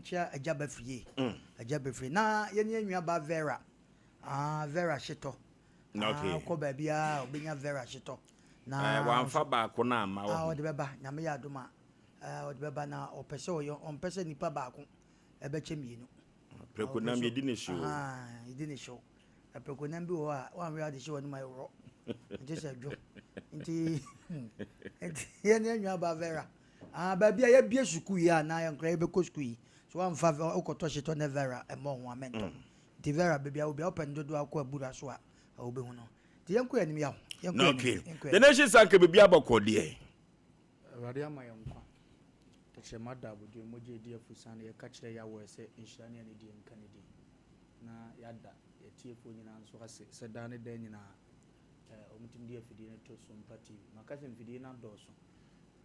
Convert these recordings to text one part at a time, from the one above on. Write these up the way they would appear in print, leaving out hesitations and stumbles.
Menkyia Agya Bafrie. Agya Bafrie. Na yɛne yɛn nua ba Vera. Ah, Vera Hyetɔ. Ah, wokɔ baabiara a wobɛnya Vera Hyetɔ. Na eh, wamfa baako no amma wɔ Ah, ɔde bɛba. Nyame yɛ adom a, eh, ɔde bɛba na ɔpɛ sɛ ɔyɛ, ɔmpɛ sɛ nipa baako ɛbɛkyɛ mmienu. Prɛko nam yɛdi ne hyew. Ah, yɛdi ne hyew. Prɛko nam bi wɔ hɔ a, wanwe ade hyew anim a ɛworɔ. Nti sɛ dwo. Nti, nti yɛne yɛn nua ba Vera. Ah, baabi a yɛabue sukuu yi a na yɛn nkora yɛbɛkɔ sukuu yi. So wamfa wokɔtɔ hyetɔ ne Vera mmɔ ho a mɛntɔ. Mm. Nti Vera baabi a wobia wopɛ no dodoɔ akɔ abura so a wobɛhu no. Nti yɛnkɔ yɛn anim yaw. Yɛnkɔ yɛn anim. Okay. The nation sanka baabi abɔkɔ deɛ. Awurade ama yɛn nkwa. Tɛkyerɛma da abodwoe, mogya edi afurusiane, yɛka kyerɛ Yahweh sɛ nhyira ne anidie nka ne din. Na yɛada yɛn atiefoɔ nyinaa nso ase sɛ daa ne daa nyinaa wɔtumi de afidie no to Sompa TV. Maka sɛ mfidie no adɔɔso.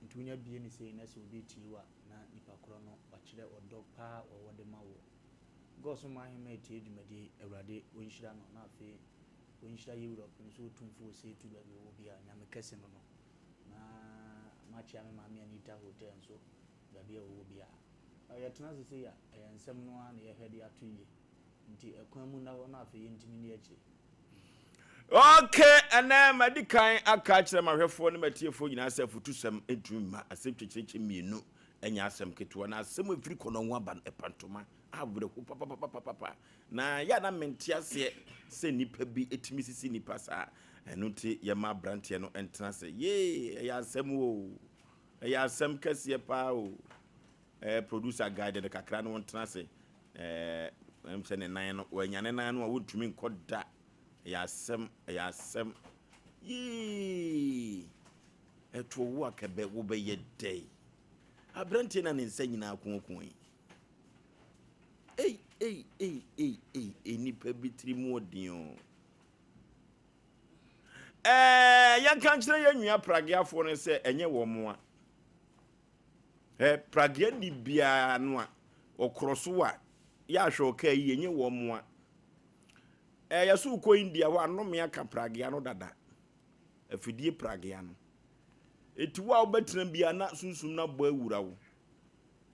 Nti wonya bie no sei na sɛ obi retie wo a, na nipa korɔ no wakyerɛ ɔdɔ paa a ɔwɔ de ma woɔ. God so Mahema retie dwumadie yi, Awurade ɔnhyira no na afei ɔnhyira yɛ wura ɔpem so otumfoɔ Osetu baabi ɔwɔ biara, Nyame kɛse no no. Na makyea me maame Anita Hotel nso baabi a ɔwɔ biara. Yɛtena ase sei a, ɛyɛ nsɛm no ara na yɛhwɛ de ato yie. Nti ɛkwan mu nna hɔ na afei yɛntumi nni akyire. Ok, ɛnɛ madi kan aka akyerɛ m'ahwɛfoɔ ne m'atiefoɔ nyinaa sɛ afutusɛm ntumi mma asɛm kyekyerekye mmienu nyɛ asɛm ketewa, na asɛm a ɛfiri kɔnɔ ho aba no ɛpa ntoma awerɛho papapapapapa. Na yɛ a na mente aseɛ sɛ nnipa bi tumi sisi nnipa saa. Ɛno nti yɛma aberanteɛ no ntena ase. Yee, ɛyɛ asɛm o, ɛyɛ asɛm kɛseɛ paa o. Eh, producer guide no kakra na wɔntena ase. Eh, ɛm sɛ ne nan no, wɔanya ne nan no a wɔntumi nkɔ da. Ɛyɛ asɛm, ɛyɛ asɛm. Yii! Ɛto wo a kɛbɛ wobɛyɛ dɛn? Aberanteɛ na ne nsa nyinaa kooko yi. Ei, ei, ei, ei, ei, ei, nipa bi tiri mu ɔden o. Ɛɛ, yɛnka nkyerɛ yɛn nua prageafoɔ no sɛ ɛnyɛ wɔn mmoa. Ɛ pragea ni biara no a ɔkorɔ so a yɛ ahwɛ ɔkaa yi ɛnyɛ wɔn mmoa. Ɛ yɛso wokɔ India hɔ a nnome aka pragea no dada. Afidie pragea no. Eti wo a wobɛtena biara na sunsum no abɔ awura wo.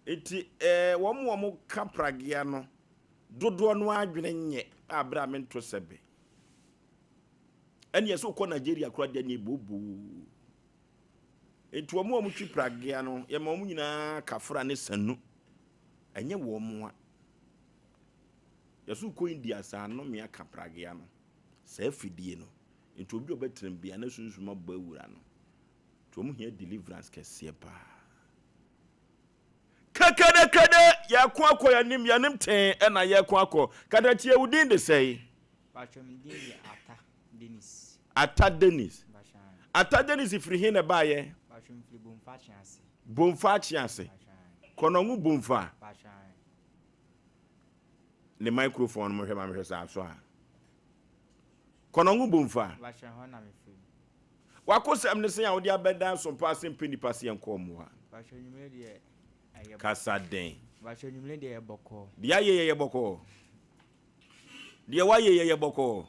Eti ɛ wɔn a wɔka pragea no dodoɔ no adwene nyɛ a berɛ a mento sɛbe. Ɛne yɛsɛ wokɔ Nigeria koraa deɛ ne booboo. Enti wɔn a wɔtwi pragea no, yɛma wɔn nyinaa kafra ne sanu. Ɛnyɛ wɔn a. Yɛso kɔ India saa nnome aka pragea no, saa afidie no. Nti obi a ɔbɛtena mu biara na sunsum abɔ awura no. Nti wɔn hia deliverance kɛseɛ paa. Kɛkɛdɛkɛdɛ, yɛko akɔ yɛnim, yɛnim tee ɛna yɛko akɔ. Katakyie wo din de sɛe? Patrɔ me din de Ata Dennis. Ata Dennis. Ata Dennis firi he na ɛbaeɛ? Patrɔ me firi Bomfa Akyease. Bomfa Akyease. Kɔnɔngo Bomfa. Patrɔ. Ne microphone no mo hwɛ ma mehwɛ saa so a. Kɔnɔngo Bomfa. Patrɔ hɔ na me firi. Wakosɛm ne sɛn a wode abɛdan sompa ase mpɛ nipa se yɛnkɔ mmoa. Patrɔ nwumire deɛ ɛyɛ. Kasa den. Patrɔ nwumire deɛ ɛyɛ bɔkɔɔ. Deɛ ayɛ yɛ yɛ bɔkɔɔ. Deɛ wayɛ yɛ yɛ bɔkɔɔ.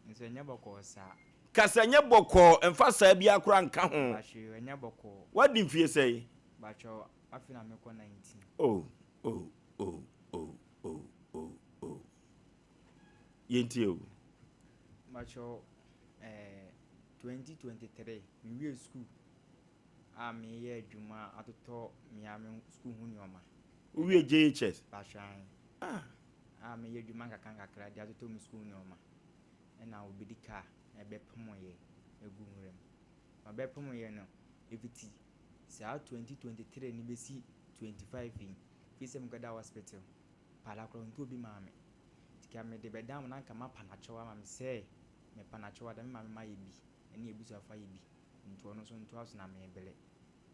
Nso ɛnyɛ bɔkɔɔ saa. Kasa ɛnyɛ bɔkɔɔ, mfa saa biara koraa nka ho. Bakyɛ ɛnyɛ bɔkɔɔ. Wadi mfie sɛn? Bakyɛ afe na mekɔ 19. Oh oh oh oh oh oh oh. Yɛntie o. Bakyɛ eh, 2023 mewie sukuu a meyɛ adwuma atotɔ mea me sukuu ho nneɛma. Wowie JHS? Bakyɛ ahe. Ah. A meyɛ adwuma nkakrankakra de atotɔ me sukuu nneɛma, ɛnna obi de kaa bɛpomoeɛ guu nwura mu. Na ɔbɛpomoeɛ no, ɛfiti saa 2023 no bɛsi 25 yi, firi sɛ mekɔda hospital, paala koraa ɔntɔɔ bi maa me. Nti ka mede bɛda mo na anka mapa no akyɛw ama me sɛ mepa no akyɛw a, dɛ me maame mayɛ bi ne abusuafo ayɛ bi, nti ɔno nso ntoa so na merebere.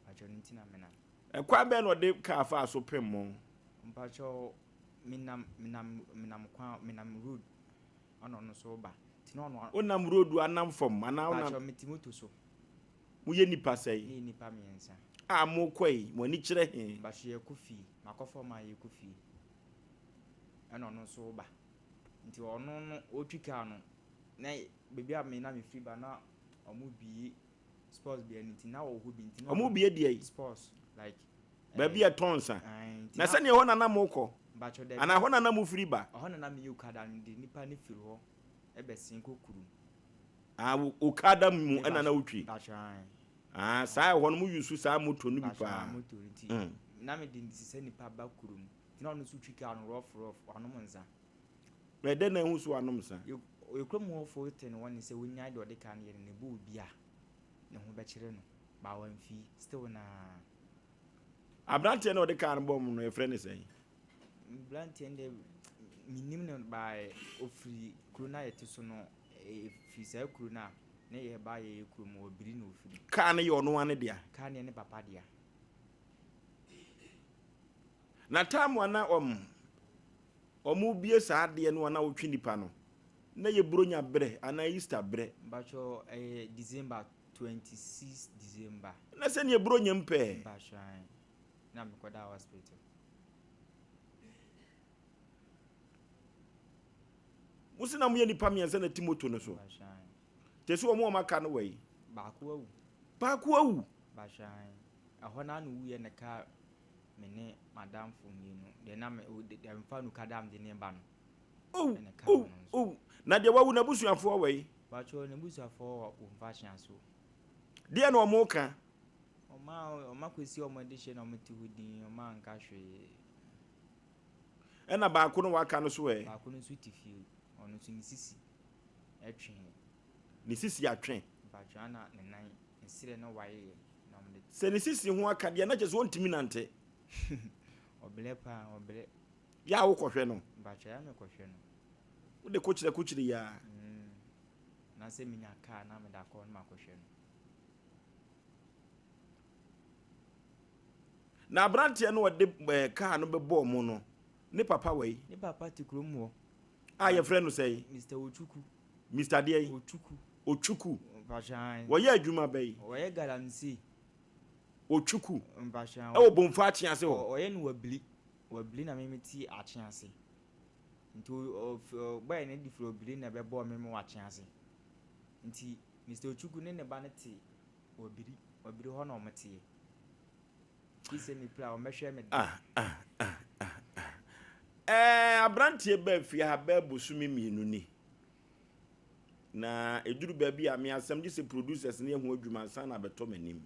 Mpakyɛw, ɛno nti na menam. Ɛkwan bɛn na ɔde kaa faa so pem mo? Mpakyɛw, Menam menam menam kwan menam road ɛna ɔno nso reba nti na ɔno. Wonam road anam fam anaa wonam. Mpakyɛw mete moto so. Moyɛ nnipa sɛn? Ne yɛ nnipa mmiɛnsa. A mokɔ yi mo ani kyerɛ he? Mpakyɛw yɛkɔ fie makɔ fam a yɛkɔ fie ɛna ɔno nso reba nti ɔno no ɔretwi car no na baabi a me na mefiri ba na ɔmo bie sports bea no nti na ɔwɔ hɔ bi nti na. Ɔmo bie deɛ yi? Sports like. Baabi a ɛtɔn nsa. Na sɛdeɛ ɛhɔ na na mokɔ. Mpakyɛw dabi. Anaa ɛhɔ na na mofiri ba? Ɛhɔ na na meyɛ okada no mede nipa no firi hɔ bɛsen kɔ kurom. Ah, okada mu ɛna na wotwi? Mpakyɛw ae. Ah, saa ɛhɔ no mo use saa moto no bi Mpakyɛw paa. ae, moto no nti na mede sesa nipa ba kurom nti na ɔno nso twi kaa no rough rough, wanom nsa. Na ɛdɛn na ehu so wanom nsa? Yɛ kurom hɔfoɔ te no wɔne sɛ ɔnyae deɛ ɔde kaa no yɛ no na ɛbɔ obi a ne ho bɛkyere no but wamfii still naa. Abranteɛ no a ɔde kaa no bɔɔ mo no yɛfrɛ no sɛn? Abranteɛ no deɛ menim no by ɔfiri kuro no a yɛte so no ɛfiri saa kuro no a ne yɛba yɛyɛ kuro mu ɔbiri na ɔfiri. Kaa no yɛ ɔno ara ne dea? Kaa no yɛ ne papa dea. Na time a na wɔn wɔrebue saa adeɛ no a na wotwe nipa no na yɛ Buronya berɛ anaa Easter berɛ? Mpakyɛw ɛyɛ December 26 December. Na sɛdeɛ Buronya mu pɛɛ. Mpakyɛw ae na mekɔdaa hospital. Mo se na moyɛ nipa mmiɛnsa na ti moto no so? Mpakyɛw ae. Te sɛ wɔn a wɔaka no wɔ yi? Baako awu. Baako awu? Mpakyɛw ae. Ɛhɔ no ara na owuiɛ na ɛkaa me ne m'adamfo mmienu. Deɛ na me, deɛ mefa no kada a mede ne ba no. Oh, Ɛna ɛkaa oh, ɔno nso. oh. Na deɛ wawu n'abusuafoɔ wɔ yi? Mpakyɛw n'abusuafoɔ wɔ Omfahyia so. Deɛ na wɔn reka? Wɔn a wɔn akɔsi wɔn adehyeɛ na wɔte hɔ dinn, wɔn anka hwee. Ɛna baako no waka no so ɛ? Baako no nso te fie, ɔno nso ne sisi ɛtwe. Ne sisi atwe? Mpakyɛw ɛna ne nan, ne serɛ no waeɛ na wɔde. Sɛ ne sisi ho aka deɛ na kyerɛ sɛ ɔntumi nante. Ɔbrɛ paa, ɔbrɛ. Yɛ a wokɔhwɛ no? Mpakyɛw yɛ a mekɔhwɛ no. Wode kokyerɛ kokyerɛ yi ara? Mm, na sɛ menya kaa na mede akɔ na makɔhwɛ no. Na aberanteɛ no ɔde ɛɛ kaa no bɛbɔɔ mo no, ne papa wɔ yi? Ne papa te kurom hɔ. A yɛfrɛ no sɛn? Mister Otwuku. Mister deɛ yi? Otwuku. Otwuku. Mpakyɛw ae. Wɔyɛ adwuma bɛyi? Wɔyɛ galamsey. Otwuku. Mpakyɛw. Ɛwɔ Bomfo Akyease hɔ? Ɔyɛ no wɔ Abili. Wabili na me mete Akyease. Nti ɔbɔɛ no de firi Obili na ɛbɛbɔɔ me me wɔ Akyease. Nti Mister Otwuku ne ne ba no te Wabiri. Wabiri hɔ na wɔn teɛ. Nti sɛ me pira a wɔbɛhwɛ me da. Ah ah ah ah ah. Ɛɛ abranteɛ baa fie ha bɛɛ bosome mmienu ni. Na ɛduru baabi a me asɛm gye sɛ producers no yɛ ho adwuma ansa na abɛtɔ m'anim.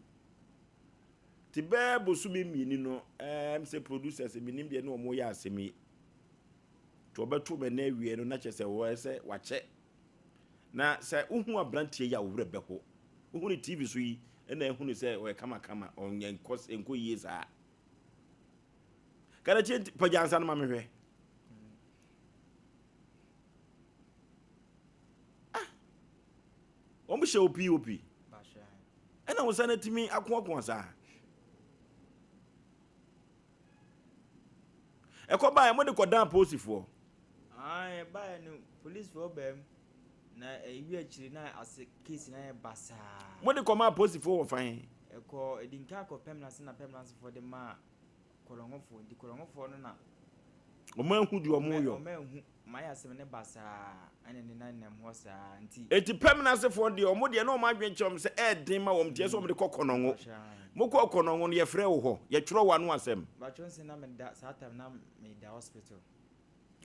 Nti bɛɛ bosome mmieni no ɛɛm sɛ producers menim deɛ ne wɔn yɛ asɛm yi. Nti wɔbɛto m'ani awie no na kyerɛ sɛ wɔyɛ sɛ wakyɛ. Na sɛ wohu aberanteɛ yi a wo werɛ bɛho. Wohu no TV so yi ɛna ehunu sɛ ɔyɛ kamakama ɔnyɛ nkɔ nkɔ yie saa. Kadakyie nti pagya nsa no ma mehwɛ. Ah! Wɔn hyɛ wo POP. Ɛna wo nsa no atumi akoakoa saa. Ɛkɔ baeɛ mode kɔdan apolisifoɔ. Ae, ɛbaeɛ no polisifoɔ baa mu na ɛwi akyire na ase case no ayɛ basaa. Mode kɔmaa apolisifoɔ wɔ fan? Ɛkɔ ɛdi nka kɔ Pɛmnase na Pɛmnasefoɔ de maa Kɔlɔngofoɔ nti Kɔlɔngofoɔ no na. Wɔn anhu deɛ wɔn yɔ. Wɔn anhu. Mayɛ asɛm no basaa ɛna ne nan nam hɔ saa nti. Enti Pɛmnasefoɔ deɛ, wɔn deɛ na wɔn adwene kyerɛ wɔn sɛ ɛyɛ den ma wɔn nti ɛsɛ sɛ wɔde kɔ Kɔnɔngo. Mokɔɔ Kɔnɔngo no, yɛfrɛɛ wo hɔ, yɛtwerɛɛ w'ano asɛm. Mpakyɛw nse na meda, saa time na meda hospital.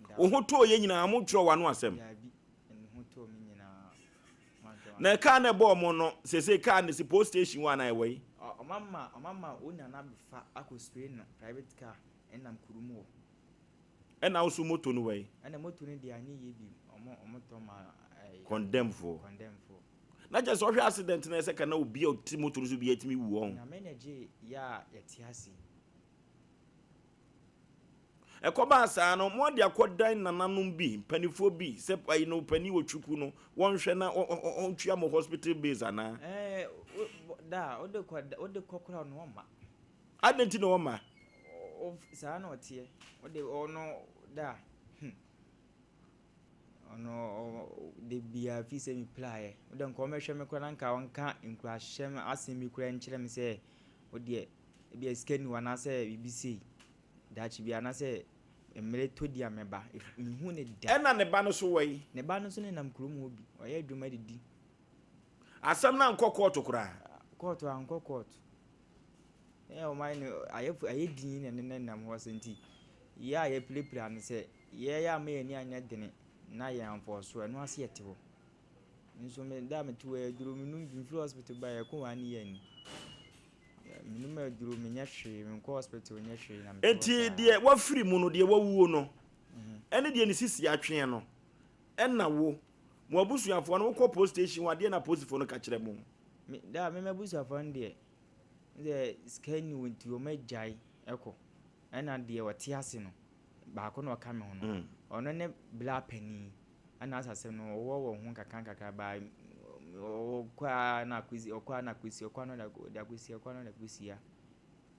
Meda Wo ho tɔɔ yɛ nyinaa, wɔntwerɛɛ w'ano asɛm? Daabi, me ho tɔɔ me nyinaa, wɔantwerɛ m'ano Na kaa no a ɛbɔɔ mo no, seesei kaa no si post station hɔ anaa ɛwɔ he? Wɔama, wɔama owner no abɛfa akɔ spray no private car ɛnam kurom hɔ. Ɛna wo so moto no wai? Ɛna moto no deɛ anyɛ yie bio ɔmo ɔmo tɔ ma ɛɛ. Condemn foɔ. Condemn foɔ. Na kyerɛ sɛ ɔhwɛ accident no ɛsɛ ka na obi a ɔte moto no so biara tumi wu ɔho. Nyame na ɛgye yɛ a yɛte ase yi. Ɛkɔbaa saa no mo ade akɔ dan nananom bi mpanifoɔ bi sɛ ayi no panin wɔ twuku no wɔnhwɛ na ɔntua mo hospital bills anaa? Ɛɛ da wode kɔ wode kɔ koraa no ɔmma. Adɛn nti na ɔmma? Saa na ɔteɛ. Ɔde ɔno da hmm. Ɔno de bia fi sɛ me piraeɛ. Wode nka ɔmɛhwɛ me koraa na nka ɔnka nkurahyɛm asɛm bi koraa nkyerɛ me sɛ wodeɛ ebia sika ni hɔ anaasɛ biribi sei. Daakye bi anaasɛ mmerɛ tɔ di a mɛba. Mehu ne da. Ɛna ne ba no so wɔ yi? Ne ba no nso nenam kurom hɔ bi. Ɔyɛ adwuma didi. Asɛm no ankɔ kɔɔto koraa? Kɔɔto ankɔ kɔɔto. Ɛyɛ wɔn ayɛ no ayɛ ayɛ din na ne nenam hɔ sɛ nti. Yɛ a yɛpirapira ne sɛ, yɛyɛ amma yɛn ani anyɛ dene na yɛn amfɔɔso, ɛno ase yɛte hɔ. Nso me da a mete hɔ yi, aduro menom bi, mefiri hospital baeɛ, ɛko one year ni. Menom aduro, menyɛ hwee, menkɔ hospital nyɛ hwee na mete hɔ Enti saa. deɛ wafiri mu no, deɛ wawuo no, ɛne deɛ ne sisi atweɛ no, ɛna wo, mo abusuafoɔ no, wokɔ post station hɔ a, deɛ na apolisifoɔ no ka kyerɛ mo? Me, da a me m'abusuafoɔ no deɛ, sɛ sika nni hɔ nti wɔagyae kɔ. Ɛna deɛ ɔte ase no, baako na ɔka me ho no, ɔno ne bra panin. Ɛna asase no ɔwɔ wɔ ho nkakra nkakra ba ɔkɔ a na akɔsi, ɔkɔ a na akɔsi, ɔkɔ a na ɔde akɔsi, ɔkɔ a na ɔde akɔsi a.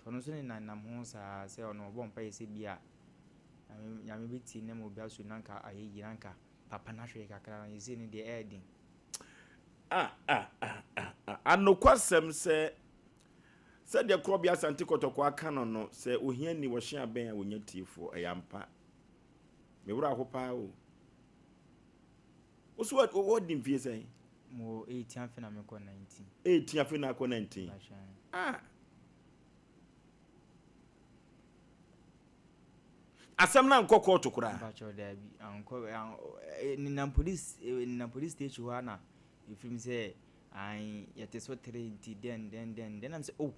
Ɔno nso nenam ho saa sɛ ɔno ɔbɔ mpaeɛ sɛ bi a Nyame bɛtie na ma obi aso na nka ayɛ yie na nka papa no ahwɛ kakra na seesei no deɛ ɛyɛ den. Ah ah ah ah ah Anokwasɛm sɛ, sɛdeɛ Korɔbea Asante Kɔtɔkɔ aka no no, sɛ ohiani wɔhye abɛn a wɔnya tiefoɔ. Ɛyɛ ampa. Me werɛ aho paa o. Wo so wadi mfie sɛn? Mewɔ 18 afei na mekɔ 19. 18 afei na akɔ 19. Ah. Asɛm no ankɔ kɔɔto koraa. Mpakyɛw daabi ankɔ nenam police nenam police station hɔ na efirim sɛ an yɛte so tere nti dɛn dɛn dɛn dɛn nam sɛ oh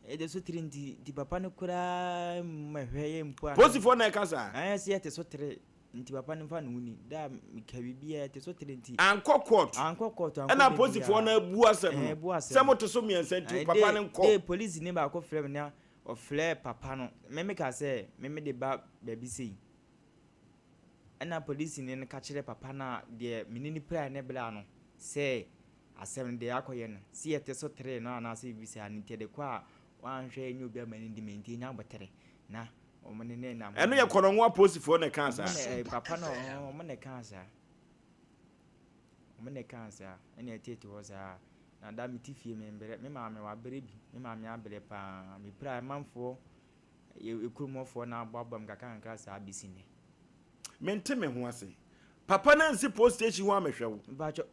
yɛte so tere nti nti papa no koraa mmɛhwɛ yɛ mpo a. Polisifoɔ na ɛka saa. Ɛn sɛ yɛte so tere nti papa no mfa ne ho ni da meka biribiara yɛte so tere nti. Ankɔ court. Ankɔ court ankɔ Ɛna polisifoɔ no abu asɛm no sɛ mote so mmiɛnsa nti papa no nkɔ. De polisi ne baako frɛ me na Ɔfrɛɛ papa no, me mekaa sɛ me mede ba baabi sei. Ɛna polisini no ka kyerɛɛ papa no a deɛ me ne no piraeɛ ne bra no sɛ asɛm no deɛ akɔyɛ no, sɛ yɛte so teree no anaasɛ biribi saa no nti ɛde kɔ a wanhwɛ ɛnyɛ obi ama no ndi me nti ɛnya abotere na wɔn ne ne nam. Ɛno yɛ Kɔnɔngo apolisifoɔ na ɛkaa saa? Wɔn na, papa no, wɔn na ɛkaa saa. Wɔn na ɛkaa saa, ɛna ɛteete hɔ saa. Na da mete fie membrɛ, me maame wabrɛ bi, me maame abrɛ paa. Mepira a manfoɔ, yɛ kurom hɔfoɔ na aboaboa me kakra kakra saa bɛsi nnɛ. Mente me ho ase. Papa no ansi post station hɔ ammɛhwɛ wo? Mpakyɛ,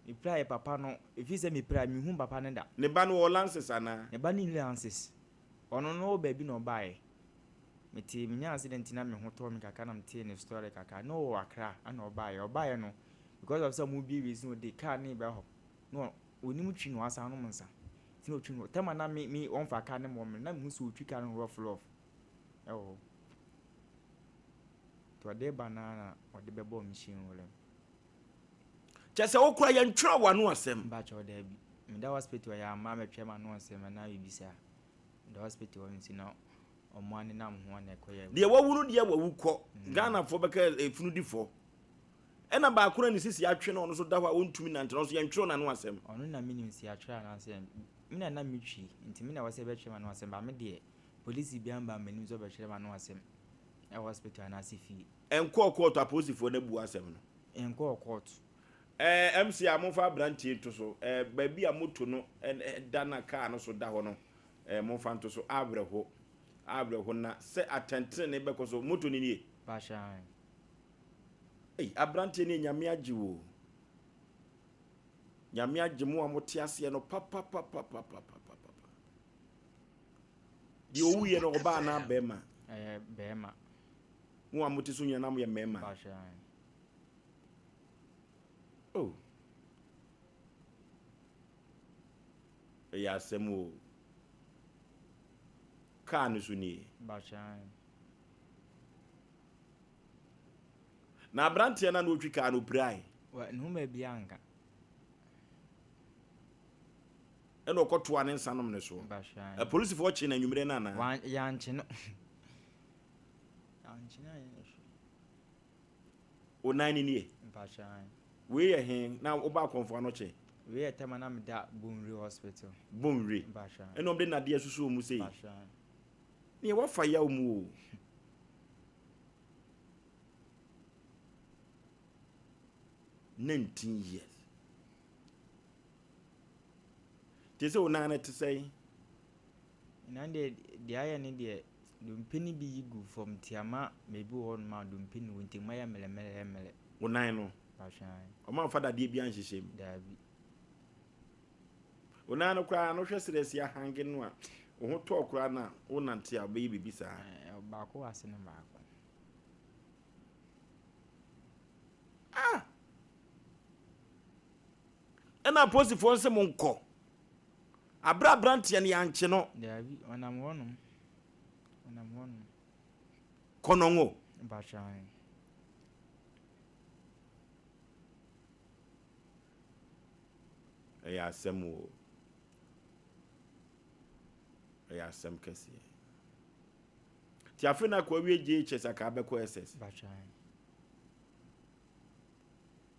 mepira yɛ papa no, ɛfiri sɛ mepira menhu papa no da. Ne ba no ɔwɔ lances anaa? Ne ba no nni lances. Ɔno no ɔwɔ baabi na ɔbaeɛ. Metee, menyaa accident na me ho tɔɔ me kakra na metee ne story kakra. Na ɔwɔ Accra ɛna ɔbaeɛ. Ɔbaeɛ no, because of sɛ ɔmo bie wei so ɔde car no reba hɔ na ɔnim twi na wasan anom nsa. Nti na ɔtwi no. Time a na me me ɔmfa car no mmɔ me no, na mehu sɛ ɔtwi car no rough rough ɛwɔ hɔ. Nti ɔde reba no ara na ɔde bɛbɔɔ me hyɛn wura mu. Kyerɛ sɛ wo koraa yɛntwerɛ w'ano asɛm. Mpakyɛw daabi. Meda hospital yɛ amma mɛtwerɛ m'ano asɛm anaa biribi saa. Meda hospital hɔ nti na ɔmo anenam ho na ɛkɔyɛ. Deɛ wawu no deɛ wawu kɔ. Ghanafoɔ bɛka efunu di fɔ. Ɛna baako no a ne sisi atwe no ɔno nso da hɔ a ɔntumi nante no ɔno nso yɛntwerɛ n'ano asɛm. Ɔno na menim sɛ yɛatwerɛ anaasɛ me na na metwi nti me na ɛwɔ sɛ yɛbɛtwerɛ m'ano asɛm but me deɛ polisi biara mmaa m'anim sɛ ɔbɛtwerɛ m'ano asɛm ɛwɔ hospital anaasɛ fie. Ɛnkɔɔ kɔɔto apolisifoɔ no abu asɛm no. Ɛnkɔɔ kɔɔto. Ɛɛ MC a momfa aberanteɛ yi nto so ɛɛ baabi a moto no da na kaa no so da hɔ no ɛɛ momfa nto so awerɛho awerɛho na sɛ atɛntenenee bɛkɔ so moto no nie. Pahyɛ ae. Ei aberanteɛ nie Nyame agye wo o. Nyame agye mo a mote aseɛ no papapapapapapapa. Deɛ ɔwuiɛ no ɔbaa anaa bɛrima? Ɛyɛ bɛrima. Mo a mote so nyina na moyɛ mmarima. Pahyɛ ae. Oh. Ɛyɛ asɛm o. Kaa no so nie. Pahyɛ ae. Na aberanteɛ no a na ɔtwi kaa no ɔpirae. Wa ne ho baabi anka. Ɛna ɔkɔtoa ne nsa nom ne soɔ. Apolisifoɔ kye no anwummerɛ no anaa? Wa yɛankye no. Yɛankye no anyɛ hwee. Wo nan no nie? Mpakyɛ ae. Wei yɛ he? Na woba akɔmfo ano kye? Wei yɛ tɛm a na meda Bonwire hospital. Bonwire? Mpakyɛ ae. Ɛna wɔde nnadeɛ susu wɔn mu sei? Mpakyɛ ae. Neɛ woafa yaw mu o. 19 years. Te sɛ wo nan no te sɛn? Nan deɛ deɛ ayɛ ne deɛ dompe no bi yi gu fam nti ama baabi wɔ hɔnom a dompe no wɔ nti mu ayɛ mmerɛmmerɛmmerɛ. Wo nan no? Ɔma nfa dadeɛ bi anhyehyɛ mu? Daabi. Wo nan no koraa no hwɛ sɛ asi ahange no a wo ho tɔɔ koraa na wonante a wobɛyɛ biribi saa. Baako wɔ ase ne baako. Ah! Ɛna apolisifoɔ nse mo nkɔ. Aberɛ aberanteɛ no yɛankye no. Daabi, ɔnam hɔnom. Ɔnam hɔnom. Kɔnɔngo. Mpakyɛ ae. Ɛyɛ asɛm o. Ɛyɛ asɛm kɛseɛ. Nti afei na akɔ awie JHS aka abɛkɔ SS. Mpakyɛ ae.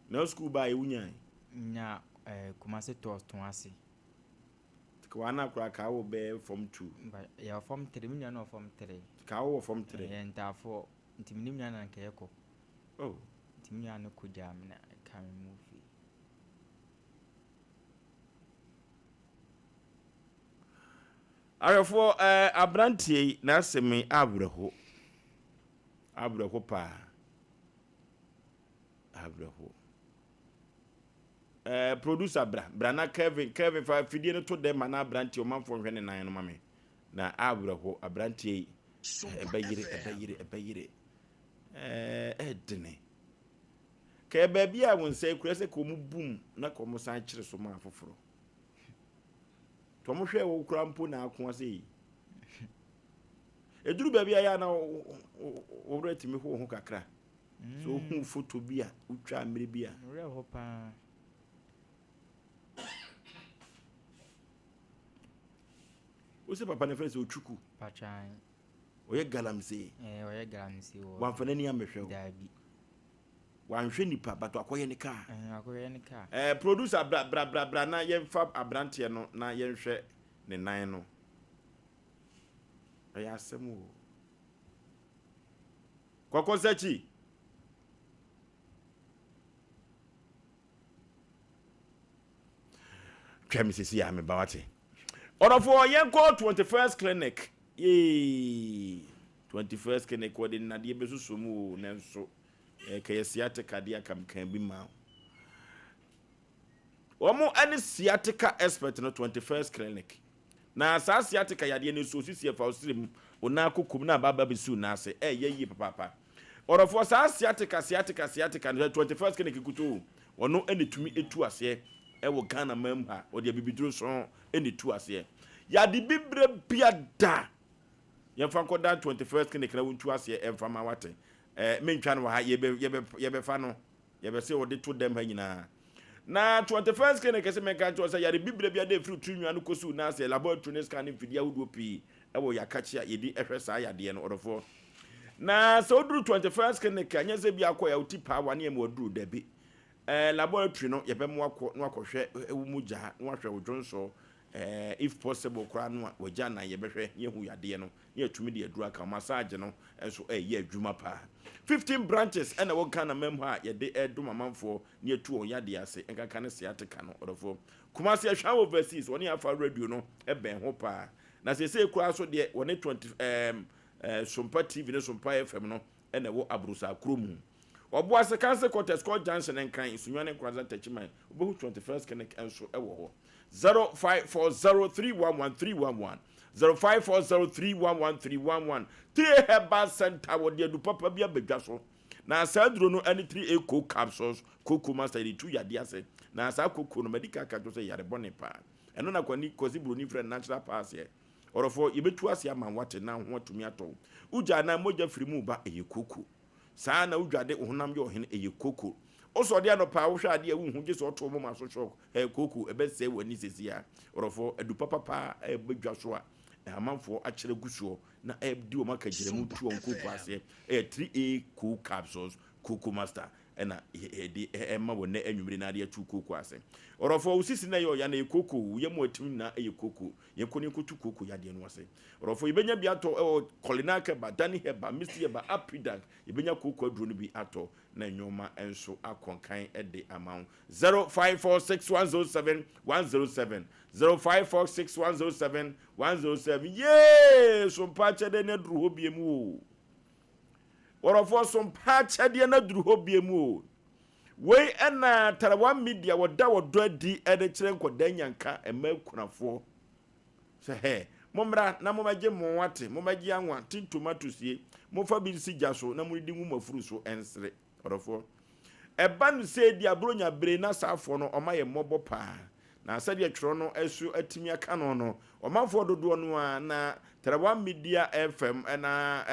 Na sukuu baa yɛ wonyae? Nya eh, Kumasi tɔɔ to ase. Wana koraa kaa wɔ bɛyɛ form 2. Yɛ form 3, me nua no wɔ form 3. Kaa wɔ form 3. Yɛ ntaafoɔ, nti me ne me nua na nka yɛkɔ. Oh. Nti me nua no kɔ gyaa me na ɛka me mu fie. Ahwɛfoɔ eh, aberanteɛ yi n'asɛm yi awerɛho. Awerɛho paa. Awerɛho. Eh, producer bra, bra na Kevin, Kevin fa afidie no to dɛm ma na aberanteɛ ɔmanfoɔ nhwɛ ne nan no ma me. Na awerɛho, aberanteɛ yi, ɛbɛyere, ɛbɛyere, ɛbɛyere. Eh, ɛdene. Kɛyɛ baabi a wo nsa ekura sɛ ka wɔn bum na ka wɔn san kyere so ma afoforɔ. Nti wɔn hwɛ wo kura mpo na ako ase yi. Eduru baabi a yɛ a na wo werɛ tumi ho ho kakra. So wohu foto bi a wotwaa mmere bi a. Werɛ ho paa. Wo sɛ papa no fɛn sɛ Otwuku. Patwan. Ɔyɛ galamsey. Ɛɛ ɔyɛ galamsey wɔ. Wamfa n'ani ammɛhwɛ wo. Daabi. Wanhwɛ nipa but wakɔyɛ ne kaa. Ɛɛ wakɔyɛ ne kaa. Ɛɛ producer bra bra bra bra na yɛnfa abranteɛ no na yɛnhwɛ ne nan no. Ɛyɛ asɛm o. Kɔkɔ Sakyi. Twɛ me sisi a meba wate. Ɔdɔfoɔ yɛnkɔ 21st clinic. Yee. 21st clinic wɔde nnadeɛ bɛsusu mu o nanso ɛkɛyɛ sciatica deɛ aka mekaa bi ma wo. Wɔn ne sciatica expert no 21st clinic. Na saa sciatica yadeɛ no nso osisi ɛfa osiri mu, wo nan koko mu na aba aba bɛsi wo nan ase. Ɛyɛ yie papaapa. Ɔdɔfoɔ saa sciatica sciatica sciatica no 21st clinic nkutoo ɔno na ɛtumi ɛtu aseɛ ɛwɔ Ghana man mu ha. Ɔde abibiduro nso na ɛtu aseɛ. Yade bibire bia da. Yɛmfa nkɔda 21st clinic na wontu aseɛ ɛmfa ma wate. Ɛɛ mentwa no wɔ ha yɛbɛ yɛbɛ yɛbɛfa no. Yɛbɛse wɔde to dɛm ha nyinaa. Na 21st clinic se menka nkyerɛ wo sɛ yare bibire biara da ɛfiri tiri nwa no kɔsi wo nan ase, laboratory ne scan ne mfidie ahodoɔ pii wɔ yɛakakye a yɛdi hwɛ saa yadeɛ no, ɔdɔfoɔ. Na sɛ woduru 21st clinic a, nyɛ sɛ bi akɔ yɛ wo ti paa wane ɛmu aduru, dabi. Eh, laboratory no yɛbɛma wakɔ na wakɔhwɛ wo mogya na wahwɛ wo dwonsɔ, eh, if possible koraa no a wagya nan yɛbɛhwɛ na yɛahu yadeɛ no. na yɛatumi de aduru aka ho. Massage no nso ɛreyɛ adwuma paa. 15 branches ɛna ɛwɔ Ghana man mu ha a yɛde ɛredom amanfoɔ na yɛatu wɔn yadeɛ ase, nkanka ne sciatica no. Ɔdɔfoɔ, Kumasi Ahwea Overseas, wɔne Alpha Radio no bɛn ho paa. Na seesei koraa nso deɛ wɔne 20 ɛɛm ɛɛ Sompa TV ne Sompa FM no ɛna ɛwɔ Abrosaa kuro mu. Ɔboase Council Quarters, Court Junction, Nkran, Sunyani, Nkoranza, Techiman, wobɛhu 21st Clinic nso wɔ hɔ. 0540311311, 0540311311, 3A Herbal Center wɔde adu papa bi abadwa so. Na saa aduro no ne 3A Co Capsules, Coco Master yɛde tu yadeɛ ase. Na saa coco no madi kan aka kyerɛ sɛ yare bɔne paa. Ɛno na kwani Kwasi Buroni frɛ no natural powers yɛ. Ɔdɔfoɔ, yɛbɛtu ase ama woate na ho atumi atɔ wo. Wogya anaa mogya firi mu ba, ɛyɛ koko. Saa ara na wodwade wo honam yɛ ɔhene, ɛyɛ koko. Wosɔre anɔpa a, wohwɛ adeɛ a wonhu gye sɛ ɔto wo moma so shock, ɛyɛ koko, ɛbɛsɛe w'ani seesei ara. Ɔdɔfoɔ, adu papa paa a ɛba dwa so a amanfoɔ akyerɛ gu soɔ na ɛdi wɔn akagyinamu tu wɔn kooko aseɛ, ɛyɛ 3A Cool Capsules, Coco Master ɛna yɛde ɛma wɔ nnɛ anwummere na ade atu kooko ase. Ɔdɔfoɔ, wo sisi na ɛyɛ ɔya na ɛyɛ kooko, wo yam a ɛtim nyinaa ɛyɛ kooko. Yɛnkɔ na yɛnkɔtu kooko yadeɛ no ase. Ɔdɔfoɔ, yɛbɛnya bi atɔ ɛwɔ Kolinak Herbal, Dani Herbal, Misty Herbal, Apidank. Yɛbɛnya kooko aduro no bi atɔ na nnoɔma nso akɔ nkan de ama wo. 0546107107 0546107107 Yee! Sompa akyɛdeɛ no aduru hɔ biom o. Ɔdɔfoɔ, sompa akyɛdeɛ no aduru hɔ biom o. Wei na Tarawa Media wɔda wɔdɔ adi de kyerɛ nkwadaa nyanka mma akunafoɔ sɛ hɛ, Mommra na mommɛgye mo ate, mommɛgye anwa, tin tomatoes ye, momfa bi nsi gya so na monidi ngu mo afuru so nsere. Ɔdɔfoɔ, ɛba no sɛ edi Buronya bere na saafoɔ no ɔma yɛ mmɔbɔ paa. Na sɛdeɛ twerɛ no so atumi aka no no, ɔmanfoɔ dodoɔ no ara na Tarawa Media FM na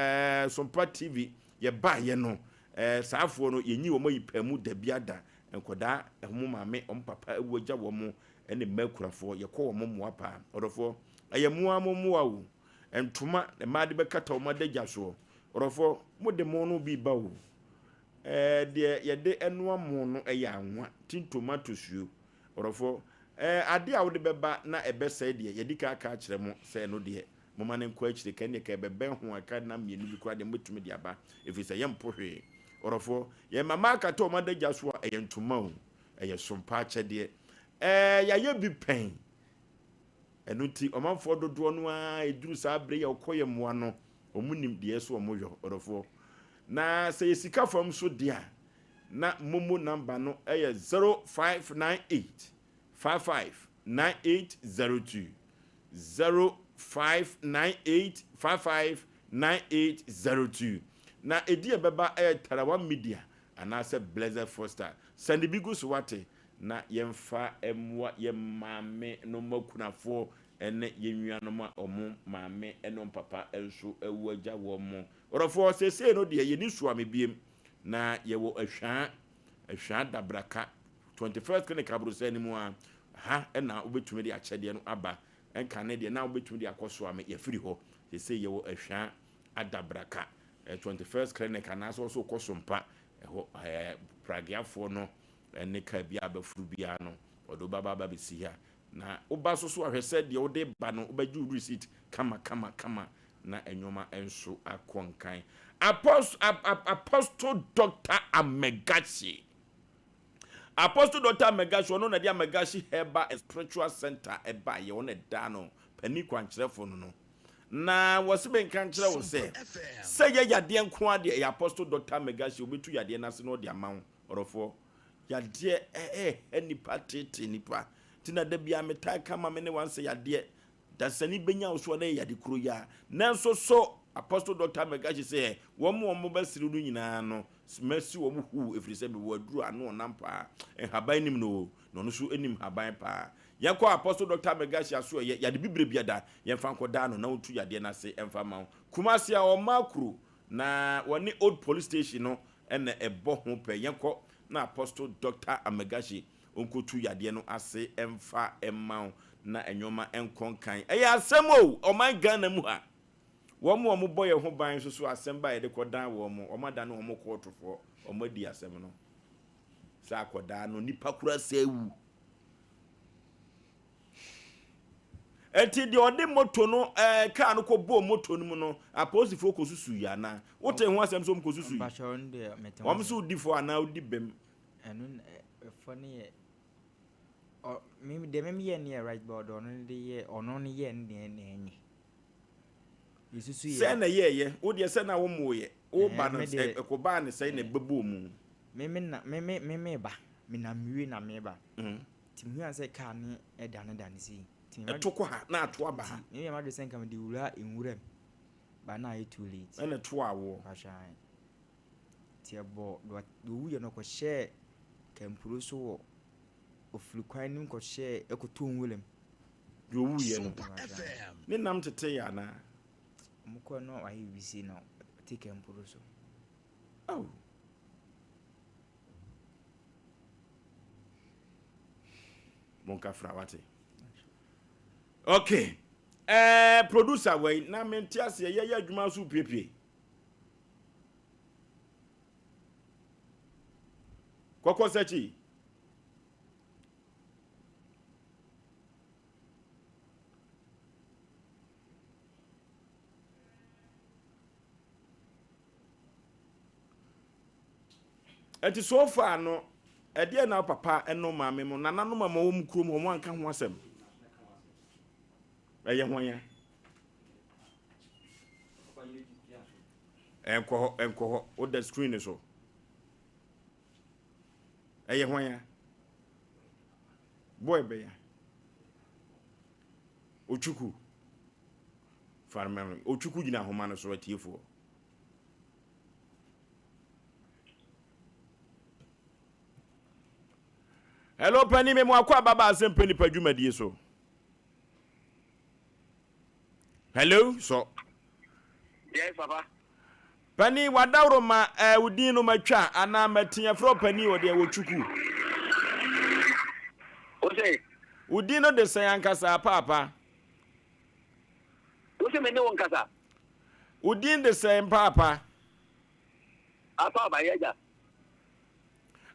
Sompa TV yɛbaeɛ no, saafoɔ no yɛnyi wɔn ayi paa mu dabiada. Nkwadaa, wɔn maame, wɔn papa awu agya wɔn, ne mmaa akunafoɔ, yɛkɔ wɔn mmoa paa. Ɔdɔfoɔ, ɛyɛ mo ara mo mmoa o. Ntoma na mmaa de bɛkata wɔn adagya soɔ. Ɔdɔfoɔ, mode mo no bi ba o. Ɛɛ, deɛ yɛde noa mo no yɛ anwa, tin tomatoes o. Ɔdɔfoɔ, ɛɛ, adeɛ a wode bɛba na ɛbɛsɛe deɛ, yɛadi kan aka akyerɛ mo sɛ ɛno deɛ, momma no nkɔ akyire, ka ɛnneɛ ka ɛbɛbɛn ho a, ɛka nna mmienu bi koraa deɛ mobɛtumi de aba, ɛfiri sɛ yɛmpo hwee. Ɔdɔfoɔ, yɛn mma akata wɔn adagya so a, ɛyɛ ntoma o, ɛyɛ sompa akyɛdeɛ. Ɛɛ, yɛayɛ bi pɛn. Ɛno nti, ɔmanfoɔ dodoɔ no ara ɛduru saa berɛ yi a wɔkɔ yɛn mmoa no, wɔnim deɛ ɛsɛ wɔn yɔ, ɔdɔfoɔ. Na sɛ yɛ sika fam nso deɛ a, na momo number no yɛ 0598 55 9802, 0598 55 9802. Na ɛdi a ɛbɛba yɛ Tarawa Media anaasɛ Blessed Foster. Sɛnde bi gu so wate, na yɛmfa mmoa yɛn maame nom akunafoɔ ne yɛn nuanom a wɔn maame ne wɔn papa nso awu agya wɔn. Ɔdɔfoɔ, seesei no deɛ yɛnni Suame biem, na yɛwɔ Ahwaa, Ahwaa Dabraka, 21st Clinic Abrossan no mu ara, ha na wobɛtumi de akyɛdeɛ no aba. Nkane deɛ na wobɛtumi de akɔ Suame, yɛafiri hɔ. Seesei yɛwɔ Ahwaa Adabraka, 21st Clinic anaasɛ wo nso wokɔ Sompa, ɛhɔ ɛɛ Prageafoɔ no ne kaa bi a bɛforo biara no, wɔde wo bɛba aba abɛsi ha. Na woba nso so a, hwɛ sɛ deɛ wode ba no, wobɛgye wo receipt kama kama kama na nneɛma nso akɔ nkan. Apostle, Apostle Dr. Amegashi. Apostle Dr. Amegashi, ɔno na de Amegashi Herbal and Spiritual Center ɛbaeɛ, ɔno na ɛdaa no, panin kwankyerɛfoɔ no no. Na wɔse menka nkyerɛ wo sɛ, sɛ yɛ yadeɛ nko ara deɛ, ɛyɛ Apostle Dr. Amegashi, ɔbɛtu yadeɛ no ase na ɔde ama wo. Ɔdɔfoɔ, yadeɛ ɛɛha nnipa, teetee nnipa. Nti na da biara metaa ka ma me ne wansɛ yadeɛ. Dasani bɛnya wo so a na ɛyɛ yade koro yi ara. Nanso so Apostle Doctor Megashi sɛ wɔn a wɔbɛserew no nyinaa no, mɛsi wɔn huu ɛfiri sɛ mewɔ aduro a ano ɔnam paa. Nhaban nim no o, na ɔno nso nim nhaban paa. Yɛnkɔ Apostle Doctor Megashi aso ɛyɛ yade bibire biada, yɛmfa nkɔdaa no na ɔntu yadeɛ no ase mfa mma wo. Kumasi a ɔmaa kuro na wɔne Old Police Station no na ɛbɔ ho pɛ. Yɛnkɔ na Apostle Doctor Amegashi ɔnkɔtu yadeɛ no ase mfa mma wo na nnoɔma nkɔ nkan. Ɛyɛ asɛm o! Ɔman Ghana mu ha, wɔn a wɔbɔ yɛn ho ban nso so asɛm ba a yɛde kɔdan wɔn, wɔn adane wɔn kɔɔtofoɔ, wɔn adi asɛm no. Sɛ akɔdaa no, nipa kura sɛ awu. Enti deɛ ɔde moto no ɛɛ kaa no kɔ bɔɔ moto no mu no, apolisifoɔ kɔ susu yi anaa? Wote ho asɛm sɛ wɔn kɔ susu yi? Wɔn nso di fɔ anaa wodi bɛm? Ɛno ɛfɔ no yɛ ɔ me deɛ me yɛ no yɛ right but ɔno de yɛ ɔno no yɛ no deɛ na ɛnyɛ. Yɛsusu yɛ. Sɛ na ɛyɛɛyɛ wo deɛ sɛ na wo mmoeɛ wo ba no ɛkɔbaa ne sɛn na ɛbɛbɔɔ mu? Me me na me me me me ba me nam wie na me ba. Nti mehui ara sɛ kaa no redanedane sei. Nti Ɛto kɔ ha na ato aba ha. Nti meyɛɛ m'adwene sɛ nka mede wura nwura mu but na ayɛ too late. Ɛna ɛto awoɔ. Mpakyɛ ae. Nti ɛbɔɔ, deɛ ɔwuiɛ no ɔkɔhyɛɛ kampuro so wɔ ofiri kwan no mu kɔhyɛɛ, ɛkɔtɔɔ nwura mu. Deɛ ɔwuiɛ no, Mpakyɛ ae. Ne nam teteeɛ anaa? Wɔkɔɛ no na wayɛ biribi sei na ɔte kampuro so. Oh. Monka fra wate. Okay. Eh, producer wei na mente aseɛ yɛyɛ adwuma so piepie. Kɔkɔ sɛkyi. Ɛnti so far no, ɛdeɛn na wo papa ne wo maame mo nananom a wɔwɔ mo kurom hɔ wɔn anka ho asɛm? Ɛyɛ hwan ya? Ɛnkɔ hɔ, ɛnkɔ hɔ, woda screen no so. Ɛyɛ hwan ya? Boy bɛya. Otwuku. Fa no ma me. Otwuku gyina ahoma no so, atiefoɔ. Hello, panin, me mo akɔ ababa asɛm pɛ nipa dwumadie so. Hello, so. Yes, papa. Panin, wadaworo ma ɛɛ eh, wo din no matwa anaa mati ɛfrɛ panin wɔ deɛ wɔ twuku. Wo sɛ? Wo din no de sɛn ankasa paapa? Wo se me ne wo nkasa? Wo din de sɛn paapa? Apa aba yɛ agya.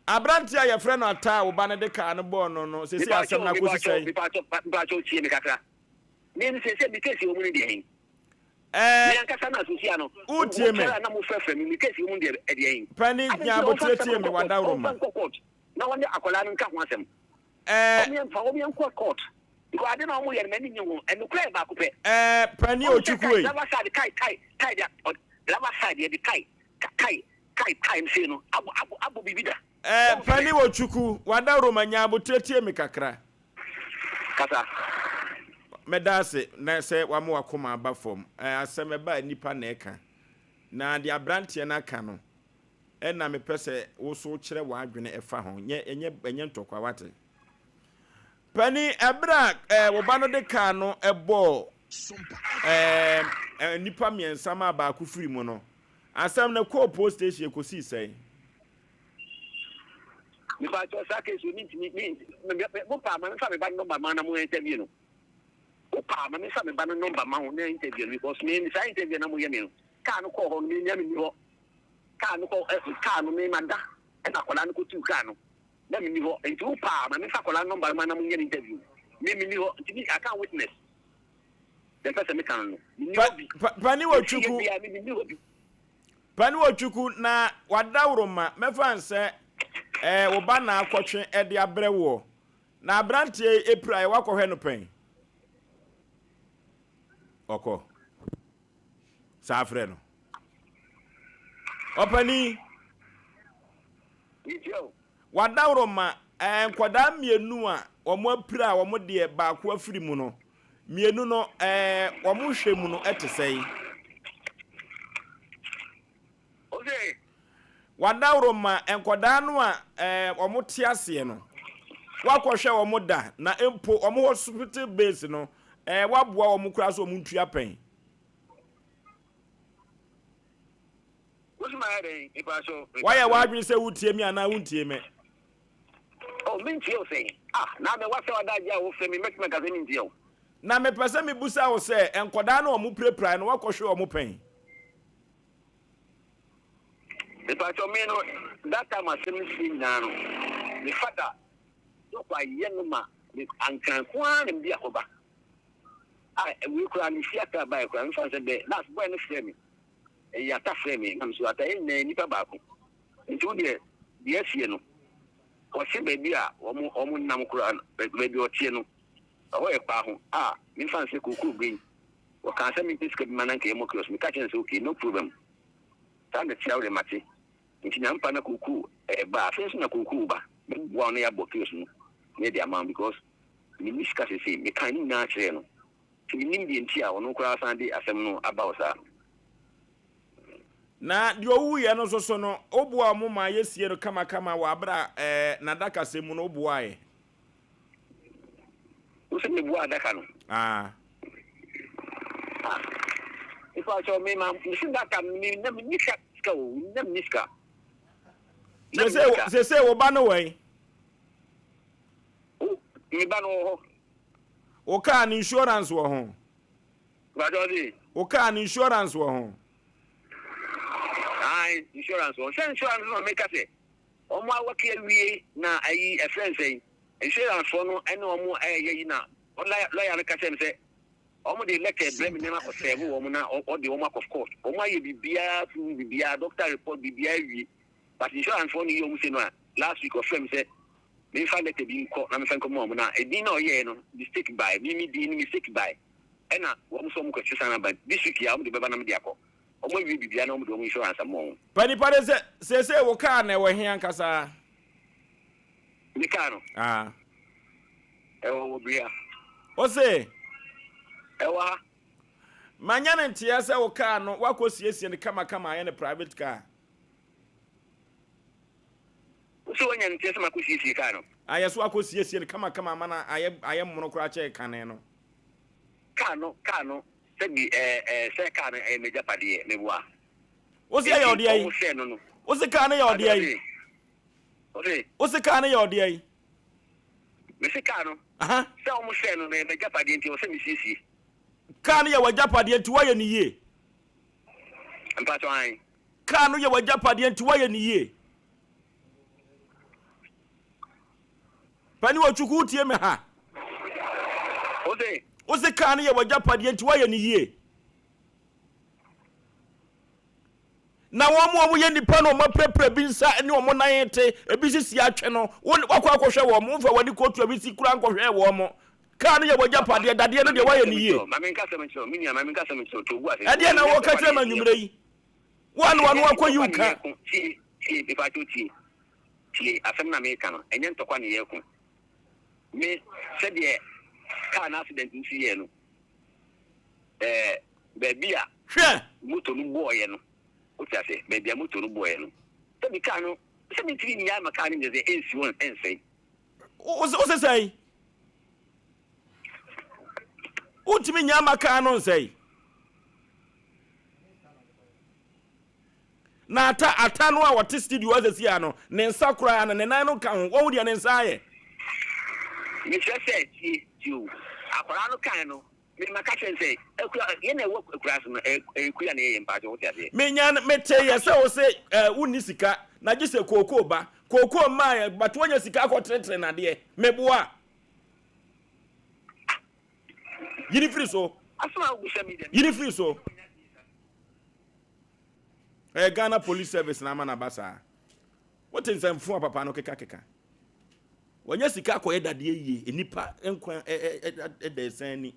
Aberante a yɛfrɛ no Ata a wo ba no de kaa no bɔɔ no no, seesei asɛm no akɔsi sɛn? Mepaakyɛw, mepaakyɛw tie me kakra. Me no seesei me case wɔ mu no deɛ he? Ɛɛ, Me ankasa na seesei ano, wotie me? mo a na mofrɛfrɛ me, me case wɔ mu no deɛ ɛdeɛ he? Panin, Adɛn nya nti na ɔmfa aboterɛ asɛm tie no me, nkɔ court? w'adaworoma. Ɔmfa nkɔ court na ɔne akwadaa no nka ho asɛm. Ɛɛ. Wɔn yɛn fa wɔn yɛn kɔ court because ade na wɔn yɛ no m'ani nye ho ɛnukura yɛ baako pɛ. Ɛɛ panin Wɔn sɛ Ochuku kai ei. driver side kai kai kai de ɔ driver side yɛ de kai kai kai kai no sei no abɔ abɔ abɔ biribi da. Ɛɛ Wɔn sɛ. panin Ochuku w'adaworoma nya aboterɛ tie me kakra. Kasa. Mɛda ase na sɛ wama w'akoma aba fam. Ɛɛ asɛm ɛba a nnipa na ɛka. Na deɛ abranteɛ no aka no ɛna mepɛ sɛ wo so wokyerɛ w'adwene ɛfa ho. Nyɛ ɛnyɛ ɛnyɛ ntɔkwa wate. Panin, ɛberɛ a ɛɛ wo ba no de kaa no ɛbɔɔ ɛɛ nnipa mmiɛnsa maa baako firi mu no, asɛm no kɔɔ post station ɛkɔsii sɛn? Mepakyɛw saa case wei mintumi me me mo paa ma me fa me ba no nɔmba ma na mo interview no wo paa ma me fa me ba no nɔmba ma wo na interview no because me saa interview na mo yɛ me no kaa no kɔɔ hɔ no me nua me ni hɔ kaa no kɔ ɛ kaa no me ma da ɛna akwadaa no kɔ tuu kaa no na me ni hɔ nti wo paa ma me fa akwadaa no nɔmba ma na mo nyɛ no interview me me ni hɔ nti me I can't witness deɛ mpɛ sɛ me ka no no me ni hɔ bi Pani wɔ me fie twuku bia me me ni hɔ bi. Pani wɔ twuku na wadaworoma mɛfa nsɛ ɛɛ wo ba na akɔtwe ɛde abrɛ woɔ na abranteɛ yi epira yɛ wakɔhwɛ no pɛn ɔkɔ saa frɛ no ɔpani. W'adaworoma, ɛɛ nkwadaa mmienu a wɔn apira a wɔn deɛ baako afiri mu no, mmienu no, ɛɛ wɔn hwɛ mu no te sɛn? W'adaworoma, nkwadaa no a ɛɛ wɔn te aseɛ no, woakɔhwɛ wɔn da, na mpo wɔn hospital base no, ɛɛ woaboa wɔn koraa sɛ wɔn ntua pɛn? Wo so mayɛ dɛn? Mepa so, mepa Woayɛ so. w'adwene sɛ wotie me anaa wontie me? Oh, mentie wo sɛn? Ah, na me w'asɛm adagye a wofrɛ me, mɛtumi aka sɛ mentie wo? Na mepɛ sɛ mebisa wo sɛ, nkwadaa no a wɔpirapirae no, woakɔhwɛ wɔn pɛn? Mepa kyɛw, me no, that time asɛm no sii nyinaa no, me father dɔkɔ ayɛ no ma me ankran ko ara na mede akɔba. Ah, wei koraa, mefi Accra baeɛ koraa, memfa no sɛ bɛ, last boy no frɛ me. Ɛyi Ata frɛɛ me na me so Ata yɛn nyinaa yɛ nnipa baako nti wo deɛ deɛ asie no ɔse baabi a wɔn wɔn nam koraa no baabi a ɔteɛ no ɛhɔ yɛ kpaa ho a memfa no sɛ kookoo bere wɔkaa sɛ mempɛ sika bi ma na nka yɛmmɔ kiosk meka kyerɛ no sɛ okay no problem saa na tia wo deɛ mate nti nyampa na kookoo ɛba afei nso na kookoo ba mɛboa wo na yɛabɔ kiosk no na yɛde ama wo because menni sika sesei mekaa ne nyinaa kyerɛɛ no Nti mennim deɛ nti a ɔno koraa san de asɛm no aba hɔ saa. Na deɛ ɔwuiɛ no nso so no, woboaa wɔn maa yɛsiee no kamakama wɔ aberɛ a ɛɛ n'adakasɛm mu no woboaeɛ. Wo sɛ meboaa adaka no? Ah. Ah. Mepa kyɛw me ma me se daka no me na me sika sika o na me sika. Sese sese wo ba no wɔ yi? Me ba no wɔ hɔ. Wo car no insurance wɔ ho? Mpakyɛ ɔse. Wo car no insurance wɔ ho? Ae insurance wɔ ho. Sɛ insurance no na meka sɛ wɔn awɔke awie na ayi ɛfrɛ nsɛn insurance foɔ no ɛne wɔn ɛyɛ yi na lawyer no ka kyerɛ me sɛ wɔn de letter brɛ me nneɛma akɔ sɛɛvo wɔn na ɔde wɔn akɔ court wɔn ayɛ biribiara funu biribiara doctor report biribiara awie but insurance foɔ no yɛ wɔn se no a last week ɔfrɛ me sɛ Memfa letter bi nkɔ na memfa nkɔma wɔn na edin no a ɔyɛɛ no mistake bae, me me din no mistake bae ɛna wɔn nso wɔn kɔ sesa no aba this week yi a wɔn de bɛba na mede akɔ. Wɔn awie biribiara na wɔn de wɔn insurance ama wɔn. Pa nipa de sɛ seesei wo car no ɛwɔ he ankasa? Me car no? Ah. Ɛwɔ wɔ Bria. Wo se? Ɛwɔ ha. Manya no nteɛ sɛ wo kaa no woakɔ siesie no kamakama ayɛ no private car. Wo sɛ woanya no nteɛ sɛ makɔ siesie kaa no? Ayɛ so akɔ siesie no kamakama ama no ayɛ ayɛ mono koraa kyɛn kane no. Kaa no kaa no sɛbi ɛɛ ɛɛ sɛ kaa no ɛyɛ m'agyapadeɛ meboa. Wo se ɛyɛ Enti ɔdea yi? ɔmo sɛɛ no no. Wo se kaa no yɛ Mpakyɛ ɔdea yi? ɔse ɔse. Wo se kaa no yɛ ɔdea yi? Mese kaa no Aha. sɛ ɔmo sɛɛ no no ɛyɛ m'agyapadeɛ nti ɛwɔ sɛ mesiesie. Kaa no yɛ w'agyapadeɛ nti woayɛ no yie. Mpakyɛ ae. Kaa no yɛ w'agyapadeɛ nti woayɛ no yie. Pani Otwuku wotie me ha? Wose? Wose kaa no yɛ w'agyapadeɛ nti woayɛ no yie. Na wɔn a wɔyɛ nnipa na wɔapirapira bi nsa ne wɔn nan te, ebi sisi atwe no, wo wakɔ akɔhwɛ wɔn, womfa w'ani kɔtu ebi si kura nkɔhwɛɛ wɔn. Kaa no yɛ w'agyapadeɛ, dadeɛ no Papa, deɛ ma woayɛ menka no asɛm yie. nkyerɛ wo, ma menka asɛm nkyerɛ wo, me nua, ma menka asɛm nkyerɛ wo, to wo bo ase. Ɛdeɛn na Ɛnyɛ wɔka ntɔkwa kyerɛ na me yɛreko. anwummerɛ yi? Wo a na Ɛnyɛ w'ano akɔyi ntɔkwa wo na ka. yɛreko. Tie, tie, mepa kyɛw tie. Tie, asɛm no a mereka no, ɛnyɛ ntɔkwa na yɛreko. Me, sɛdeɛ kaa no accident no si yɛɛ no, ɛɛ, baabi a Hwɛ! moto no bɔɔeɛ no, wote aseɛ, baabi a moto no bɔɔeɛ no, sɛbi kaa no, sɛ mentumi nnyae ma kaa no nyɛ sɛ ɛnsi hɔ ɛnsɛe. Wo se sɛn? Wontumi nnyae ma kaa no nsɛe. Na ata ata no a ɔte studio hɔ sɛsi a no, ne nsa koraa no, ne nan no nka ho. Wahu deɛ ne nsa ayɛ? Mekyerɛ sɛ, tie, tie o. Akwadaa no kae no, me maka kyerɛ no sɛ, akura, yɛn a ɛwɔ akura ase no, ɛyɛ kua na yɛyɛ mpakyɛ, wote aseɛ? Menya no, meteeɛ sɛ wo se eh, wonni sika, na gye sɛ kookoo ba. Kookoo mmaeɛ, but woanya sika akɔtenetene nadeɛ. Meboa. Yi no firi so. Asɛm a wobisa me yi deɛ, Yi no firi so. Ɛyɛ Ghana Police Service na ama no aba saa. Wote nsɛmfo a papa no keka keka. Wanya sika akɔyɛ dadeɛ yie, nnipa nkwa ɛda ɛsan ani.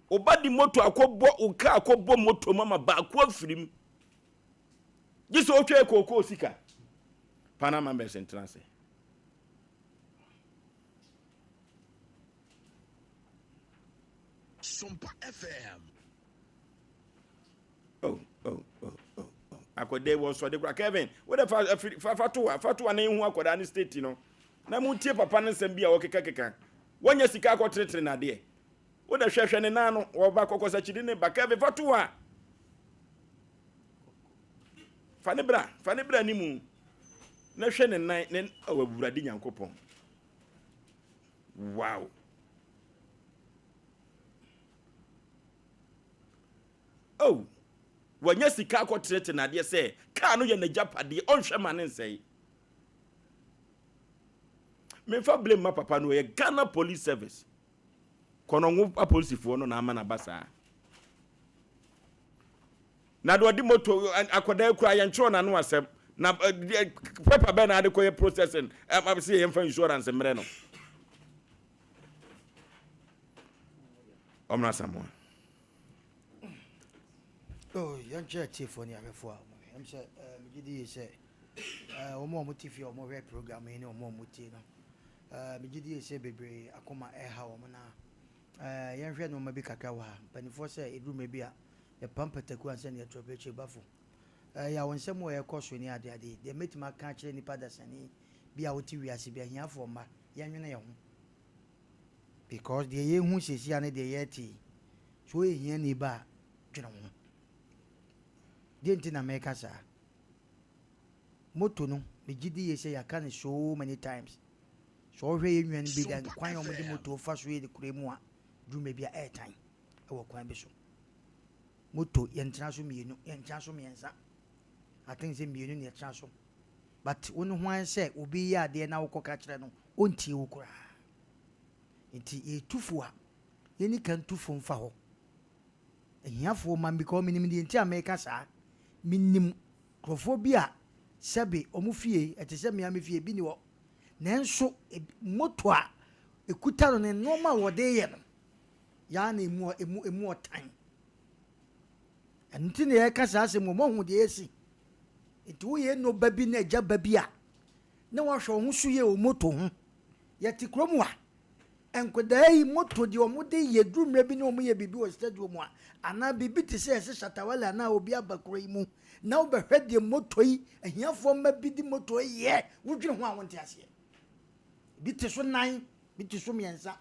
Oba di moto akɔbɔ wo kaa akɔbɔ moto mu ama baako afirim. Gye sɛ wotwa kookoo sika. Panama members ntena ase. Sompa FM. Oh, oh, oh, oh, oh. Akɔda yi wɔn sɔde kora Kevin. Wo de fa afiri fa fa to fa to na ehu akɔda ne state no. Na mu tie papa ne nsɛm bi a wɔkeka keka. Wɔnya sika akɔ tenetene n'adeɛ. Wo de hwɛ hwɛ ne nan no wɔba kɔkɔsɛ kyidi ne ba Kevin fa to a. Fa ne bra, fa ne bra ne mu. Na hwɛ ne nan ne oh, awurade Nyankopɔn. Wow. Oh, wanya sika akɔtenetene adeɛ sɛ kaa no yɛ n'agyapadeɛ, ɔnhwɛ ma ne nsɛe. Memfa blame ma papa no, ɛyɛ Ghana Police Service. Kɔnɔngo apolisifoɔ no na ama no aba saa. Na deɛ ɔde moto akɔdaa kura yɛntwerɛ n'ano asɛm. Na pɛpa bɛn na ade kɔyɛ processing ɛma sɛ yɛmfa insurance mmerɛ no. Ɔmena Asamoah. Oh, yɛnkyerɛ atiefoɔ ne ahwɛfoɔ a wɔhwɛ. Ɛm sɛ eh, megye di yie sɛ eh, wɔn a wɔte fie a wɔhwɛ program yi ne wɔn a wɔtie no, eh, megye di yie sɛ bebree akoma ɛha wɔn na eh, yɛnhwɛ nneɛma bi kakra wɔ ha. Mpanimfoɔ sɛ ɛduru mmerɛ bi a yɛpam pataku ansa na yɛatu abirekyie bafo. Eh, yaw nsɛm a ɛrekɔ so ne adeade. Deɛ mɛtumi aka akyerɛ nnipa dasani bi a wote wiase bi, ahiafoɔ mma, yɛnwene yɛn ho. Because deɛ yɛhu seesei a ne deɛ yɛte yi, sɛ woyɛ hiani ba a, dwene wo ho. Deɛ nti na meka saa? Moto no, megye di yie sɛ yɛaka no so many times. Sɛ wohwɛ yɛn nuanom bi da kwan a wɔde moto fa so yɛ kura mu a, dwuma bi a ɛretan wɔ kwan bi so. Moto, yɛntena so mmienu, yɛntena so mmiɛnsa. I think sɛ mmienu na yɛtena so. But wo ne hwan sɛ obi reyɛ adeɛ na wokɔka kyerɛ no, ɔntie wo koraa. Nti yɛtu fo a, yɛnni kan tu fo mfa hɔ. Ahiafoɔ mma because menim deɛ nti a meka saa. Menim nkurɔfoɔ bi a sɛbe wɔn fie, ɛte sɛ me ara me fie, ebi nni hɔ. Nanso moto a ɛkuta no ne nneɛma a wɔde reyɛ no, yɛ ara na emu, emu, emu ɔtan. Ɛno nti na yɛreka saa asɛm yi, wɔahu deɛ ɛresi. Nti woyɛ eno ba bi ne agya ba bi a, na wahwɛ wo ho so yie wɔ moto ho. Yɛte kurom ha. Nkwadaa yi moto deɛ wɔn de yɛ duru mmerɛ bi ne wɔn yɛ biribi wɔ stadium a anaa biribi te sɛ yɛsɛ Shatta Wale anaa obi aba kuro yi mu na wobɛhwɛ deɛ moto yi ahiafoɔ mma bi de moto yi yɛ wodwene ho a wonte aseɛ. Bi te so nan, bi te so mmiɛnsa.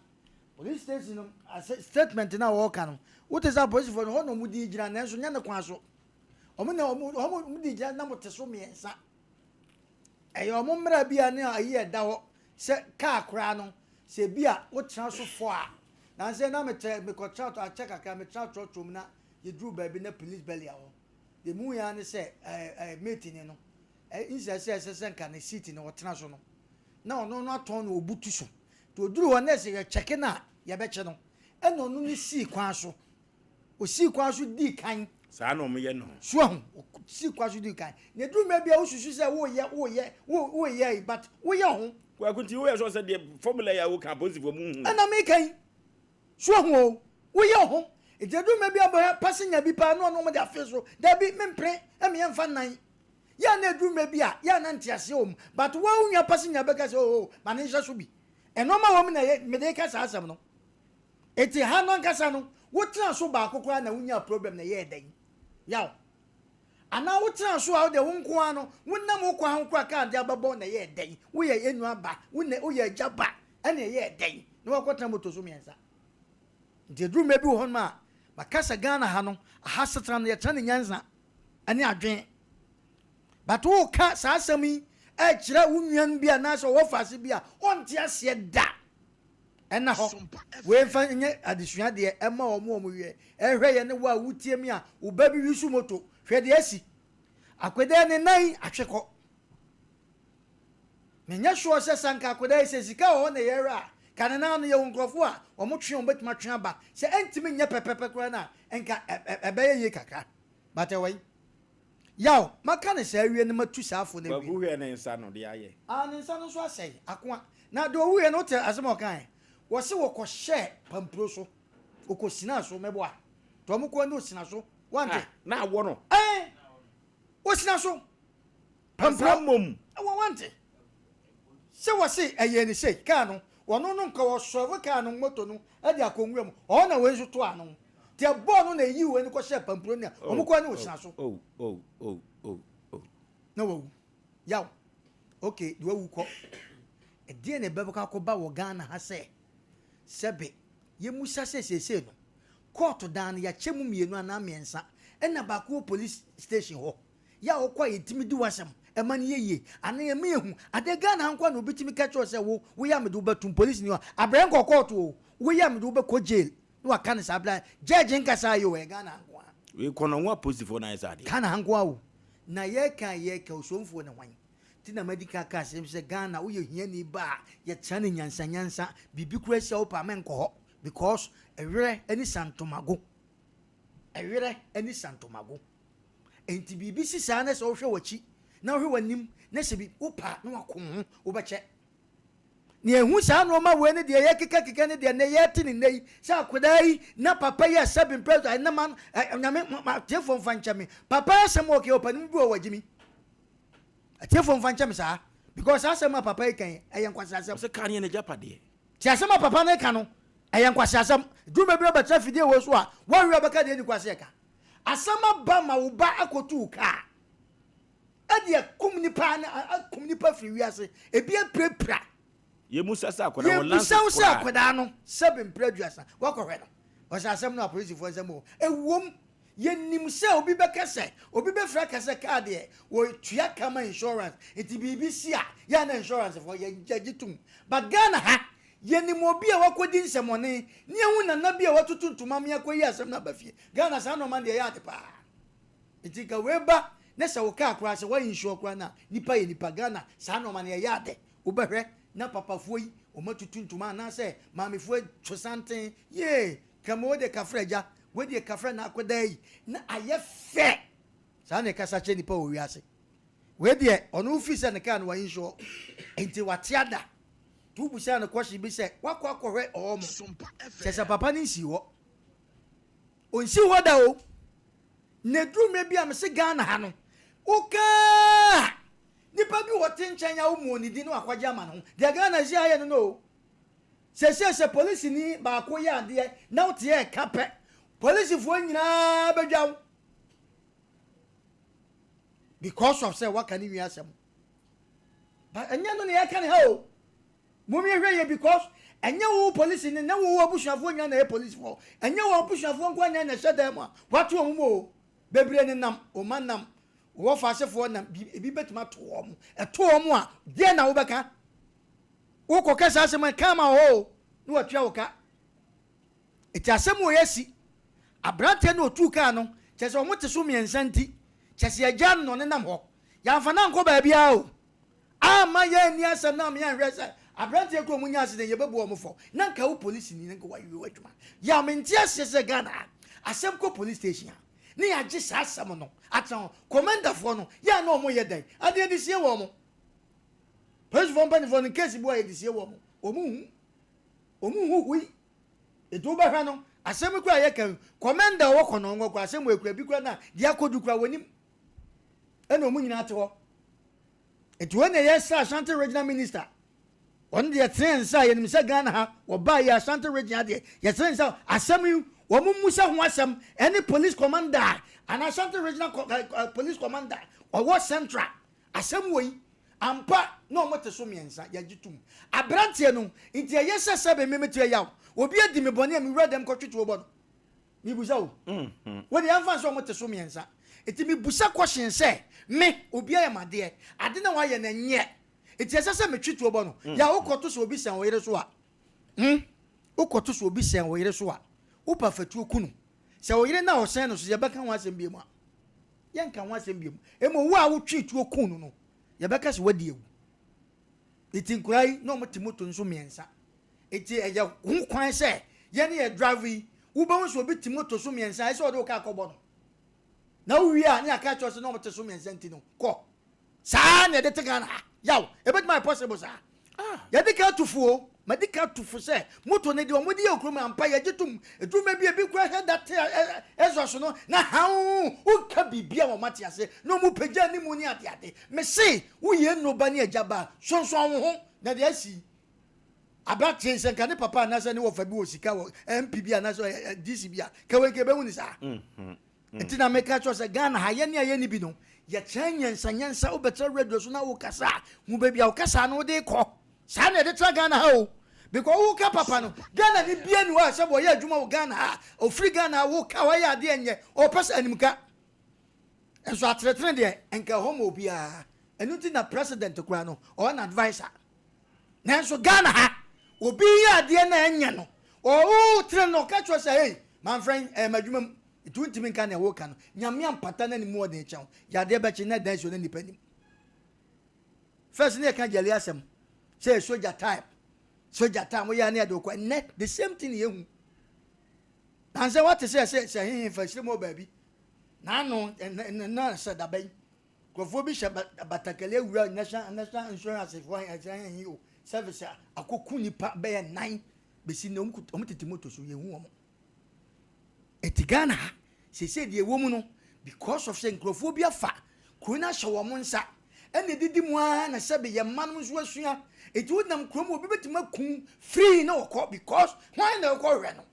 Police station no ase statement no a wɔreka no wote sɛ apolisifoɔ no hɔ na wɔn de gyina nanso nyɛ ne kwan so. Wɔn na wɔn wɔn de gyina na wɔte so mmiɛnsa. Ɛyɛ wɔn mmara bi a ne ayi a ɛda hɔ sɛ kaa koraa no, sɛ ebi a wotena so fɔ a. Nansa yi na metra mekɔtra akyɛ kakra metra trɔtrɔ mu na yɛduruu baabi na police bɛlia hɔ. Deɛ mehui ara ne sɛ ɛɛ ɛɛ mate ni no, ɛ instead sɛ ɛsɛ sɛ nka ne seat no ɔtena so no, na ɔno no atɔn no ɔbutu so. Nti ɔduruu hɔ na ɛsɛ yɛkyɛke no a yɛbɛkye no. Ɛna ɔno no sii kwan so. Osii kwan so dii kan. Saa na wɔyɛ no. So ahu? Osii kwan so dii kan. Na eduru mmerɛ bi a wosusu sɛ woyɛ, woyɛ, wo, woyɛ yi, but woyɛ ho. Kwaku nti woyɛ sure sɛ deɛ formula yi a woka apolisifoɔ mu nhu? Ɛna meka yi. So ahu o? Woyɛ ho. Nti eduru mmerɛ bi a bɛhwɛ passenger bi paa na ɔne wɔn de afe so. Dabi, mempere, ɛme yɛmfa nnan. Yɛ a na eduru mmerɛ bi a, yɛ a na nteaseɛ wɔ mu. But wo a wo nua passenger bɛka sɛ oh, oh, ma ne nhyɛ so bi. Nnoɔma wɔ mu na ɛyɛ, mede reka saa asɛm no. Enti ha no ankasa no, wotenaa so baako koraa na wonyaa problem na ɛyɛɛ dɛn? Yaw. Anaa wotenaa so a wode wo nko ara no, wonam wo kwan ho koraa kaa de abɛbɔ na ɛyɛɛ dɛn? Woyɛ yɛn nua ba, wo na woyɛ agya ba, ɛna ɛyɛɛ dɛn? Na wakɔtena moto so mmiɛnsa. Nti ɛduru mmerɛ bi wɔ hɔnom a, maka sɛ Ghana ha no, aha asetena no, yɛtena ne nyansa ne adwene. But woka saa asɛm yi ɛkyerɛ wo nuanom bi anaasɛ ɔwɔ faase bi a, ɔnte aseɛ da. Ɛnna hɔ. Wei mfa nyɛ adesua deɛ ɛma wɔn a wɔhwɛ ɛhwɛ yɛ ne wo a wotie me a wo ba bi wisu moto. Hwɛ deɛ asi. Akwadaa ne nan atwe kɔ. Menyɛ sure sɛ sɛ anka akwadaa yi sɛ sika wɔ hɔ na yɛhwɛ a, ka ne nan no yɛwɔ nkurɔfoɔ a wɔn twe wɔn bɛtumi atwe aba. Sɛ ɛntumi nyɛ pɛpɛpɛ koraa no a, nka ɛbɛyɛ yie kakra. But ɛwɔ yi. Yaw, maka no saa awie na matu saa fo no awie. Kwaku hwɛ ne nsa no deɛ ayɛ. Ah ne nsa no nso asɛe, akoa. Na deɛ ɔwuiɛ no wote asɛm a ɔkaeɛ? Wɔse wɔkɔhyɛɛ pampuro so, wɔkɔsinaa so, mɛboa. Nti wɔn kɔɔ ne ɔsina so, woante? Ah, na awɔ no. Ɛɛ, ɔsina so. Pampuro. Ansa mmom. Wɔ wante? Sɛ wɔse ɛyɛɛ no sei, kaa no, wɔno no nka wɔsɔre kaa no, moto no, de akɔ nwura mu, ɔhɔ na wei nso too ano. Nti ɛbɔɔ no na ɛyii wei no kɔhyɛɛ pampuro no a wɔn kɔɔ ne ɔhyina so. Oh, oh, oh, oh, oh. Na wawu. Yaw. Okay, deɛ wawu kɔ. Ɛdeɛn na ɛbɛkɔ akɔba wɔ Ghana ha sɛ, sɛbe, yɛmmusa sɛ seesei no, kɔɔto dan no yɛakyɛ mu mmienu anaa mmiɛnsa, ɛna baako wɔ police station hɔ. Yɛ a wokɔ a yɛtumi di w'asɛm ɛma no yɛ yie anaa yɛma yɛhu adeɛ Ghana ha nko a na obi tumi ka kyerɛ wo sɛ wo woyɛ a mede wo bɛtom police ni hɔ a abrɛ nkɔ kɔɔto o woyɛ a mede wo bɛkɔ jail na waka no saa bla judge nka saa yɛ o ɛyɛ Ghana ha nko a. Wei kɔnɔ ho apolisifoɔ na ayɛ saa adeɛ. Ghana ha nko a o na yɛka a yɛka osomfoɔ ne hwan nti na madi kan aka asɛm sɛ Ghana woyɛ hiani ba a yɛtra no nyansa nyansa biribi koraa si a wopɛ a mɛnkɔ hɔ because ɛwerɛ ne santomago ɛwerɛ ne santomago. Enti biribi si saa na sɛ wohwɛ w'akyi na wohwɛ w'anim na sɛ bi wopɛ a na wako ho wobɛkyɛ. Nea ehu saa nneɛma wei ne deɛ yɛkekakeka ne deɛ nnɛ yɛte ne nnɛ yi sɛ akwadaa yi na papa yi a sɛbi mpɛ ɛnɛ ma nyame atiefoɔ mfa nkyɛ me papa yi asɛm ɔkɛ ɔpanin bi wɔ wagyimi atiefoɔ mfa nkyɛ me saa because saa asɛm a papa yi kan yi ɛyɛ nkwaseasɛm. Ɔsɛ kaa ne yɛ n'agyapadeɛ. Ti asɛm a papa no ka no ɛyɛ nkwaseasɛm. Dwuma bi ɔbɛtena fidie wei so a wɔnhwɛ ɔbɛka deɛ ɛni kwase ɛka. Asɛm aba ma wo ba akɔtu wo kaa de akum nipa na akum nipa firi wiase ebi apirapira. Yɛmusa sɛ akwadaa wɔ Yɛbusa lances wo sɛ koraa. akwadaa no sɛbe mprɛ aduasa woakɔhwɛ no ɔsɛ asɛm no apolisifoɔ nsɛm o ɛwom yɛnim sɛ obi bɛka sɛ obi bɛfiri aka sɛ kaa deɛ wɔtua ka ma insurance nti biribi si a yɛ a na insurance foɔ yɛgye tom but Ghana ha Yɛnim obi a wakɔdi nsɛmɔne ne yɛhu nana bi a watutu ntoma me akɔyi asɛm no aba fie. Ghana saa nnoɔma no deɛ ɛyɛ ade paa. Nti nka wei ba ne sɛ wo kaa koraa sɛ woayɛ nsuo koraa no a nipa yɛ nipa. Ghana saa nnoɔma no ɛyɛ ade. Wobɛhwɛ na papafoɔ yi wɔn atutu ntoma anaasɛ maamefoɔ yi to santen yee Kramo wei deɛ kafra agya wei deɛ kafra na akɔdaa yi na ayɛ fɛ. Saa na ɛkasa kyerɛ nipa wɔ wiase. Wei deɛ ɔno firi sɛ ne kaa no wayi nsuo nti wate ada. Nti wobisaa no question bi sɛ wakɔ akɔhwɛ ɔmo kyerɛ sɛ papa no nsii hɔ. Onsii hɔ da o. Na eduru mmerɛ bi a mese Ghana ha no wokaa nipa bi wɔ te nkyɛn a wommɔɔ ne din na wakɔgye ama ne ho. Deɛ Ghana si ayɛ no no o. Seesei sɛ polisini baako yɛ adeɛ na wote ɛka pɛ, polisifoɔ nyinaa bɛdwa wo because of sɛ waka ne nwi asɛm. But ɛnyɛ no na yɛka ne ha o. Mom yɛhwɛ yɛ because ɛnyɛ wo polisi ne na wo abusuafoɔ nyinaa na ɛyɛ polisifoɔ. Ɛnyɛ wɔn abusuafoɔ nko nyinaa na ɛhyɛ dan mu a wato wɔn mu o. Bebree ne nam, wɔn nam, wɔwɔ faasefoɔ nam, ebi bɛtumi ato wɔn. Ɛto wɔn a, deɛ na wobɛka? Wokɔka saa asɛm a, ka ma wɔ hɔ o, na watua wo ka. Eti asɛm wɔ yɛasi. Aberanteɛ no ɔtuu kaa no, kyerɛ sɛ wɔn te so mmiɛnsa nti, kyerɛ sɛ yɛagyaa no na ɔnenam hɔ. Yɛamfa no ankɔ baabiara o. Amma yɛanni asɛm no amma yɛanhwɛ sɛ aberanteɛ kura wɔn nya accident yɛbɛbu wɔn fɔ. Na nka wo polisini na nka wawie w'adwuma. Yaw mente aseɛ sɛ Ghana ha asɛm kɔ police station a ne yɛagye saa asɛm no atena hɔ. Commanderfoɔ no yɛ a na wɔn yɛ dɛn? Adeɛ de sie wɔn. Polisifoɔ mpanimfoɔ no case bi wɔ a yɛde sie wɔn. Wɔn nhu. Wɔn nhu hui. Nti wobɛhwɛ no asɛm kura a yɛka yi commander a ɔwɔ kɔnɔngɔ kura asɛm wɔ ekura bi kura na deɛ akɔdu kura wɔnim. Ɛna wɔn nyinaa te hɔ. Nti wei na ɛyɛ sɛ Ashanti Regional Minister ɔno deɛ yɛtene nsa a yɛnim sɛ Ghana ha wɔbaa yɛ Ashanti Region adeɛ yɛtene nsa asɛm yi wɔn mmusa ho asɛm ɛne police commander anaa Ashanti Regional police commander ɔwɔ Central asɛm wɔ yi ampa na wɔn te so mmiɛnsa yɛgye tum aberanteɛ no nti ɛyɛ sɛ sɛbe me mete ɛyaw obi adi me bɔne a mewura dɛm kɔtwe tuo bɔ no Mebusa o. Wo deɛ yɛmfa nsɛ wɔn te so mmiɛnsa. Nti mebusa question sɛ, me, obi ayɛ me adeɛ, ade na wayɛ no ɛnyɛ, nti ɛsɛ sɛ metwe tuo bɔ no? Ya wokɔto sɛ obi sɛn wo yere so a, hmm, wokɔto sɛ obi sɛn wo yere so a, wopɛ fa tuo ku no. Sɛ wo yere no a ɔsɛn no so yɛbɛka ho asɛm biom a, yɛnka ho asɛm biom. Mmom wo a wotwee tuo kuu no no, yɛbɛka sɛ wadi awu. Nti nkwadaa yi na wɔte moto nso mmiɛnsa. Nti ɛyɛ ho kwan sɛ yɛne yɛ drive yi, wobɛhu sɛ obi te moto so mmiɛnsa, ɛsɛ sɛ ɔde wo kaa kɔbɔ no. Na wowie a, ne yɛaka kyerɛ sɛ na wɔte so mmiɛnsa nti no, kɔ. Saa na yɛde te Ghana ha. Yaw, ɛbɛtumi ayɛ possible saa. Ah. Yɛde ka tu fo o, madi ka tu fo sɛ moto no deɛ wɔde yɛ okurom ampa yɛgye tom. Ɛduru bi ebi kura hɛ da te ɛzɔ so no na haw woka biribi a wɔn ate ase na wɔn pagya anim ne adeade. Mese woyɛ nnoba ne agya ba sonsɔn wo ho na deɛ asi Aberanteɛ yi sɛ nka ne papa anaasɛ ne wɔfa bi wɔ sika wɔ MP bi anaasɛ DC bi a ka wei nka ɛbɛhu ne saa. Nti na meka kyerɛ sɛ Ghana ha yɛne a yɛne bi no yɛkyerɛ nyansa nyansa wobɛtra radio so na wokasa a hu baabi a wokasa no wode kɔ saa na yɛde tra Ghana ha o because woka papa no Ghana ne bia ni hɔ a sɛ wɔyɛ adwuma wɔ Ghana ha ofiri Ghana ha woka wɔyɛ adeɛ nyɛ ɔpɛ sɛ animka nso atenetene deɛ nka ɛhɔ ma obiara ɛno nti na president koraa no ɔyɛ na adviser Nanso Ghana ha, obi yɛ adeɛ na ɛnyɛ no, ɔwoo tene no, ɔka kyerɛ sɛ, hey, manfrɛ yi, ɛyɛ m'adwuma mu, nti wontumi nka nea woka no. Nyame ampata na ne mu ɔden kyɛn wo. Yadeɛ bɛkye na ɛdan si ɔne nipa nim. First ne yɛka gyali asɛm, sɛ yɛ soja time, soja time, woyɛ ne yɛde wokɔ. Ɛnnɛ, the same thing yɛhu. Nansɛ wate sɛ sɛ sɛ hehe fa hyire mu wɔ baabi. N'ano, na sɛ dabɛn. Nkurɔfoɔ bi hyɛ batakari awura national national insurance foɔ ɛsɛn yi o service a akɔku nipa bɛyɛ nan bɛsi nnɛ wɔn tete moto so yɛhu wɔn. Eti Ghana ha sese deɛ ɛwɔ mu no because of sɛ nkurɔfoɔ bi afa kuro no ahyɛ wɔn nsa ɛna edidi mu ara na sɛbe yɛn mma no nso asua eti wonam kurom obi bɛtumi aku free na ɔkɔ because hwan na ɛkɔ hwɛ no.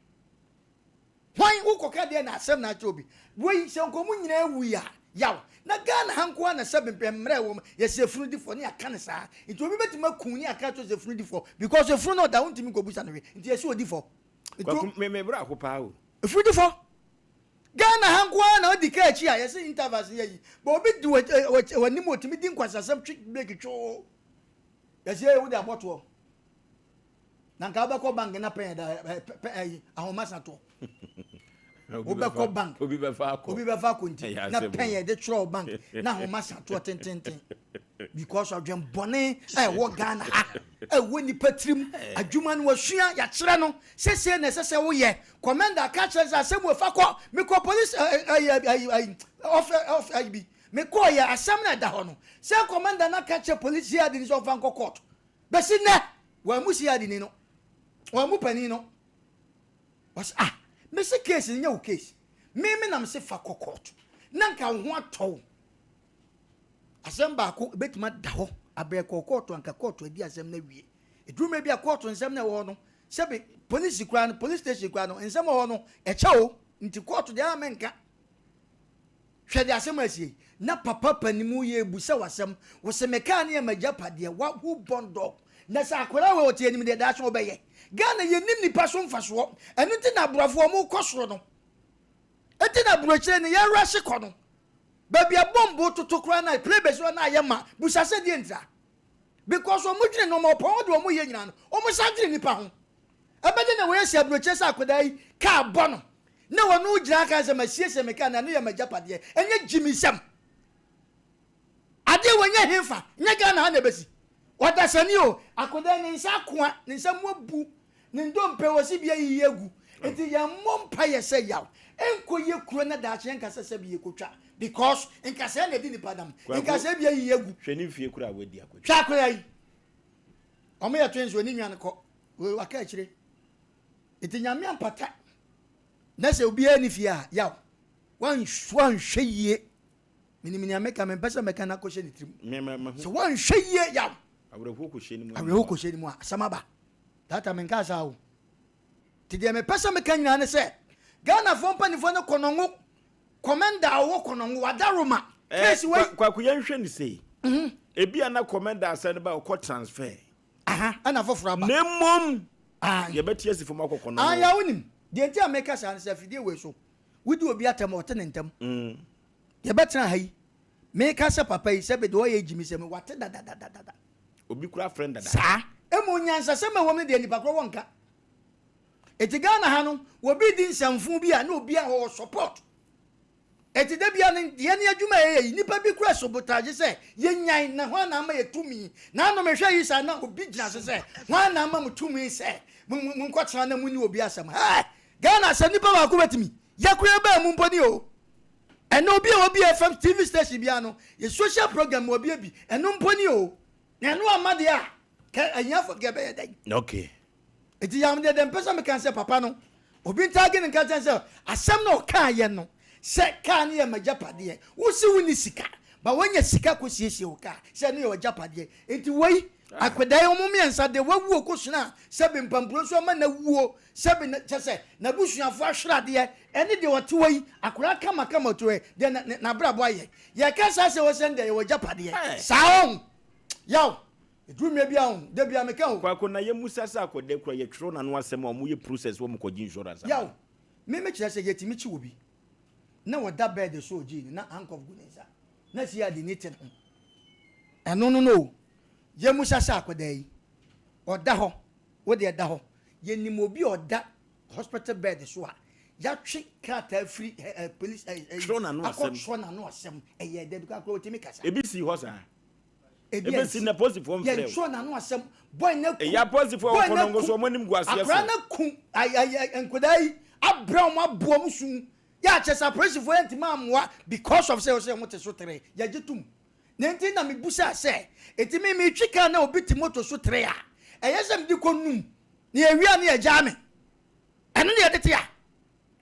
Hwan wo kɔka deɛ na asɛm na akyɛ obi wei sɛ nka ɔmo nyinaa wui a yaw na Ghana ha nkoaa na sɛbe mpɛ mmerɛ ɛwɔ mu yɛsɛ efunu di fɔ ne yɛaka no saa nti obi bɛtumi aku ne aka akyerɛ sɛ efunu di fɔ because efunu no ɔda wontumi nkɔ busa no hwee nti yɛsɛ odi fɔ nti Kwaku me me bra ho paa o. Efunu di fɔ Ghana ha nkoaa na odi kaa akyi a yɛsɛ intervals yɛ yi but obi di w'anim otumi di nkwasasɛm twe break twoo yɛsɛ ee wode abɔtoɔ. Na nka wobɛkɔ bank na pɛn da pɛ ayi ahoma sa toɔ. Wobɛkɔ bank. Obi bɛfa akɔ. Obi bɛfa akɔ nti na pɛn yɛ de twerɛ bank na ahoma sa toɔ tententen because adwen bɔne a ɛwɔ Ghana ha ɛwɔ nipa tirim adwuma no wasua yɛakyerɛ no sɛsɛ na ɛsɛ sɛ woyɛ commander aka kyerɛ sɛ asɛm wɔ fa kɔ mekɔ police ayi ayi ayi ɔfɛ ɔfɛ ayi bi mekɔ yɛ asɛm na ɛda hɔ no sɛ commander na ka kyerɛ police yɛ adi ni sɛ ɔfa nkɔ court Bɛsi nnɛ, wɔammu CID ni no, wɔammu panin no. Wɔse ah, mese case no nyɛ wo case. Me me na mese fa kɔ court. Na nka wo ho atɔ wo. Asɛm baako ebetumi ada hɔ abrɛ kɔ court anka court adi asɛm no awie. Eduru mmerɛ bi a court nsɛm na ɛwɔ hɔ no, Sɛbe polisi koraa no, police station koraa no, nsɛm wɔ hɔ no, ɛkyɛ o. Nti kɔɔto deɛ a menka. Hwɛ deɛ asɛm asie yi. Na papa panimu yɛ ebusa w'asɛm. Wose me kaa no yɛ m'agyapadeɛ. Wa who born dog? Na sɛ akwadaa wei ɔte anim deɛ daakye ɔbɛyɛ. Ghana yɛnnim nipa so mfasoɔ. Ɛno nti na aborɔfo wɔn kɔ soro no. Nti na aburokyire no yɛ rush kɔ no. Baabi a bɔmbo toto koraa na plane bɛsi hɔ na ayɛ ma. Busa sɛ deɛ ntira. Because wɔn dwene nneɛma ɔpɔn de wɔn yɛ nyinaa no wɔn san dwene nipa ho. Ɛbɛdɛ na wɔyɛ si aburokyire sɛ akwadaa yi kaa bɔ no na wɔn gyina aka sɛ masiesie me kaa na ɛno yɛ m'agyapadeɛ. Ɛnyɛ gyimisɛm. Adeɛ wɔ nyɛ henfa nyɛ Ghana ha na ɛbɛsi. Ɔdasani o, akwadaa yi ne nsa akoa, ne nsa mu abu, ne ndompe wɔ se bi ayiyi agu. Nti yɛn mmɔ mpaeɛ sɛ yaw ɛnkɔ yie kuro na daakye yɛnka sɛ sɛbi yɛkɔtwa because nkasɛɛ na ɛdi nipa nam. Nkasɛɛ bi ayiyi agu. Hwɛ ne mfie koraa a wadi akɔtwa. Hwɛ akwadaa yi. Wɔn yɛ twins oni nwa no kɔ. Wei waka akyire. Nti Nyame ampata na sɛ obiara ni fie a yaw wanhwɛ yie. Menim nea meka, mempɛ sɛ mɛka na akɔhyɛ ne tirim. Sɛ woanhwɛ yie yaw. Awerɛhoɔ kɔhyɛ ne mu. Awerɛhoɔ kɔhyɛ ne mu a, asɛm aba. Tata menkaa saa o. Nti deɛ mepɛ sɛ meka nyinaa ne sɛ, Ghanafoɔ mpanimfoɔ ne Kɔnɔngo, kɔmɛnda a ɔwɔ Kɔnɔngo, Wadaroma, eh, case wei. Kwaku yɛnhwɛ ne sei. Ebi a na kɔmɛnda asɛn no ba ɔkɔ transfer. Aha, ɛna foforɔ aba. Na mmom, yɛbɛte asi fam akɔ Kɔnɔngo. Ah, ya wonim. Deɛ nti a meka saa ne sɛ afidie wei so, wodi obi atɛm a ɔte ne ntɛm. Yɛbɛtena ha yi, meka sɛ papa yi, sɛbe deɛ ɔyɛ gyimi sɛ me, wate dadadadada. Obi kura frɛ no dada. Saa. Emu nyansasɛm a ɛwɔ mu no deɛ nipa korɔ wɔ nka. Eti Ghana ha no, obi di nsɛmfo bi a na obi a ɔwɔ support. Eti da bia no, yɛn adwuma a yɛyɛ yi, nipa bi kura sabotage sɛ yɛnyan na hwan na ama yɛ tumi. Na ano mehwɛ yi saa na obi gyina ase sɛ hwan na ama mo tumi sɛ monkɔtena na monni obi asɛm. Hey! Ghana sɛ nipa baako bɛtumi yɛ koraa baa mu mpo ni o. Ɛnɛ obi a obi FM TV station biara no yɛ social program mu obi bi ɛno mpo ni o. Na ɛno amma deɛ a kɛ ahiafo kɛ bɛyɛ dɛn. Okay. Eti yam deɛ deɛ mpɛ sɛ meka sɛ papa no obi ntaage ne nka kyɛn sɛ asɛm na ɔkaa yɛ no sɛ kaa no yɛ m'agyapadeɛ wosi wo ni sika ba wanya sika kɔ siesie wo kaa sɛ ɛno yɛ w'agyapadeɛ nti wei akwadaa yi wɔn mmiɛnsa deɛ wawuo kɔ suna sɛ bempampuro nso ama na wuo Sɛbi na, kyerɛ sɛ, n'abusuafo ahwere adeɛ, ɛne deɛ ɔte hɔ yi, akwadaa kamakama ɔte hɔ yi, deɛ na, n'abrabɔ ayɛ. Yɛka saa sɛ ɔsɛn deɛ yɛwɔ agyapadeɛ. Saa ɔho. Yaw. Ɛduru mmerɛ bi a ɔho. Da biara meka o. Kwako na yɛmmusa sɛ akwadaa kura yɛtwerɛ n'ano asɛm a wɔyɛ process wɔn kɔgye insurance ama Yaw. no. Me me kyerɛ sɛ yɛtumi kye obi na ɔda bed so ɔgyee no na handcuff gu ne nsa na CID ni te ne ho. Ɛno no no o. Yɛmmusa sɛ akwadaa yi ɔda hɔ Wo deɛ da hɔ. Yɛnim obi a ɔda hospital bed so a yɛatwe krataa firi ɛ ɛ police ɛ ɛ Twerɛ n'ano asɛm. akɔtwerɛ n'ano asɛm. Ɛyɛ dɛ because akora ɔtumi kasa. Ebi sii hɔ saa. Ebi Ebesi ansi. nnɛ posifoɔ mfrɛ wo. Yɛntwerɛ n'ano asɛm. Boy no aku. Ɛyɛ aposifoɔ Boy wɔ no Konongo aku. so wɔn anim gu aseɛ Akora so. no aku ay ay ay nkwadaa yi abrɛ wɔn aboɔ wɔn su. Yɛ akyɛ sɛ apolisifoɔ yɛntumi ammoa because of sɛ wɔsɛ wɔn te so tere. Yɛgye tom. Nea enti na mibisaa sɛ, Enti me metwi kar na obi te moto so tere a, ɛyɛ sɛ mede kɔ num na yɛwie a na yɛagyaa me? Ɛno na yɛde te a?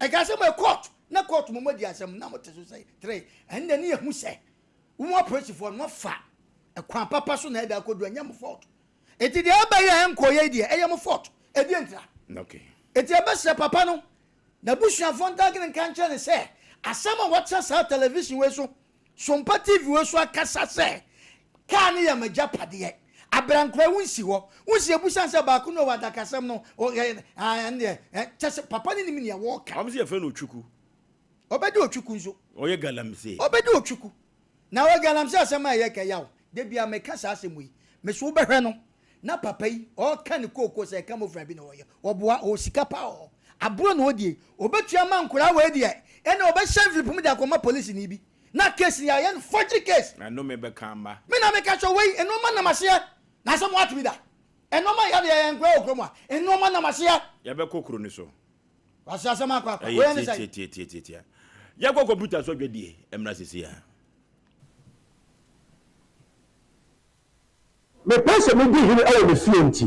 Ɛka sɛ moyɛ court na court mo moadi asɛm na mote so sɛ tere. Ɛnde ne yɛhu sɛ mo apolisifoɔ no moafa ɛkwan papa so na ɛde akɔdu, ɛnyɛ mo fault. Enti deɛ ɛba yi a ɛnkɔeɛ yi deɛ, ɛyɛ mo fault. Ɛdeɛ ntira? Okay. Enti yɛbɛsrɛ papa no, n'abusuafoɔ ntagene nka nkyerɛ no sɛ asɛm a wɔatena saa television wei so Sompa TV wei so akasa sɛ kaa no yɛ m'agyapadeɛ. Aberankoraa wo nsi hɔ. Wo nsi ebusan sɛ baako no wɔ adakasɛm no ɛne deɛ kyɛ sɛ papa no nim nea wɔka. Wɔn sɛ yɛfrɛ no Otwiku. Ɔbɛdi Otwiku nso. Ɔyɛ galamsey. Ɔbɛdi Otwiku. Na wɔ galamsey asɛm a ɛyɛ kɛ yaw. Da biara meka saa asɛm wei. Me so wobɛhwɛ no na papa yi ɔɔka ne kooko sɛ ɛka mofra bi na ɔyɛ. Ɔboa, ɔwɔ sika paa wɔ hɔ. Aburo na ɔdie. Ɔbɛtua ama nkoraa wei deɛ, ɛnna ɔbɛhyɛ envelope mu de akɔma polisini bi. Na case no yɛayɛ no forgery case. Na nnome bɛka mma. Me na meka kyerɛ wo, wei nnoɔma nam aseɛ. Na asɛm woate bi da? Nnoɔma yɛ deɛ yɛn nkoraa wɔ kurom a, nnoɔma nam aseɛ. Yɛbɛkɔ kuro no so. Wase asɛm akɔ akɔ. Ɛyɛ Wei ɛne sɛn? tiatiatiatiatia. Yɛnkɔ kɔmputa so adwadie mmra seesei ara. Mepɛ sɛ midi hene wɔ me fie nti,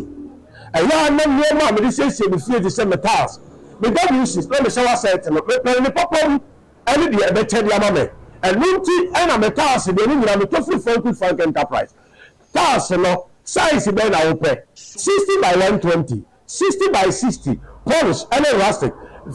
ɛyɛ a na nneɛma a mede siesie me fie te sɛ me tiles, me WCs, na me shower set no, mepɛn ne papa mu ne deɛ ɛbɛkyɛ de ama me. Ɛno nti na me tiles deɛ ne nyinaa metɔ firi Frank Frank Enterprise. Tiles no, size bɛn na wopɛ? 60 by 120. 60 by 60, polish ne rustic,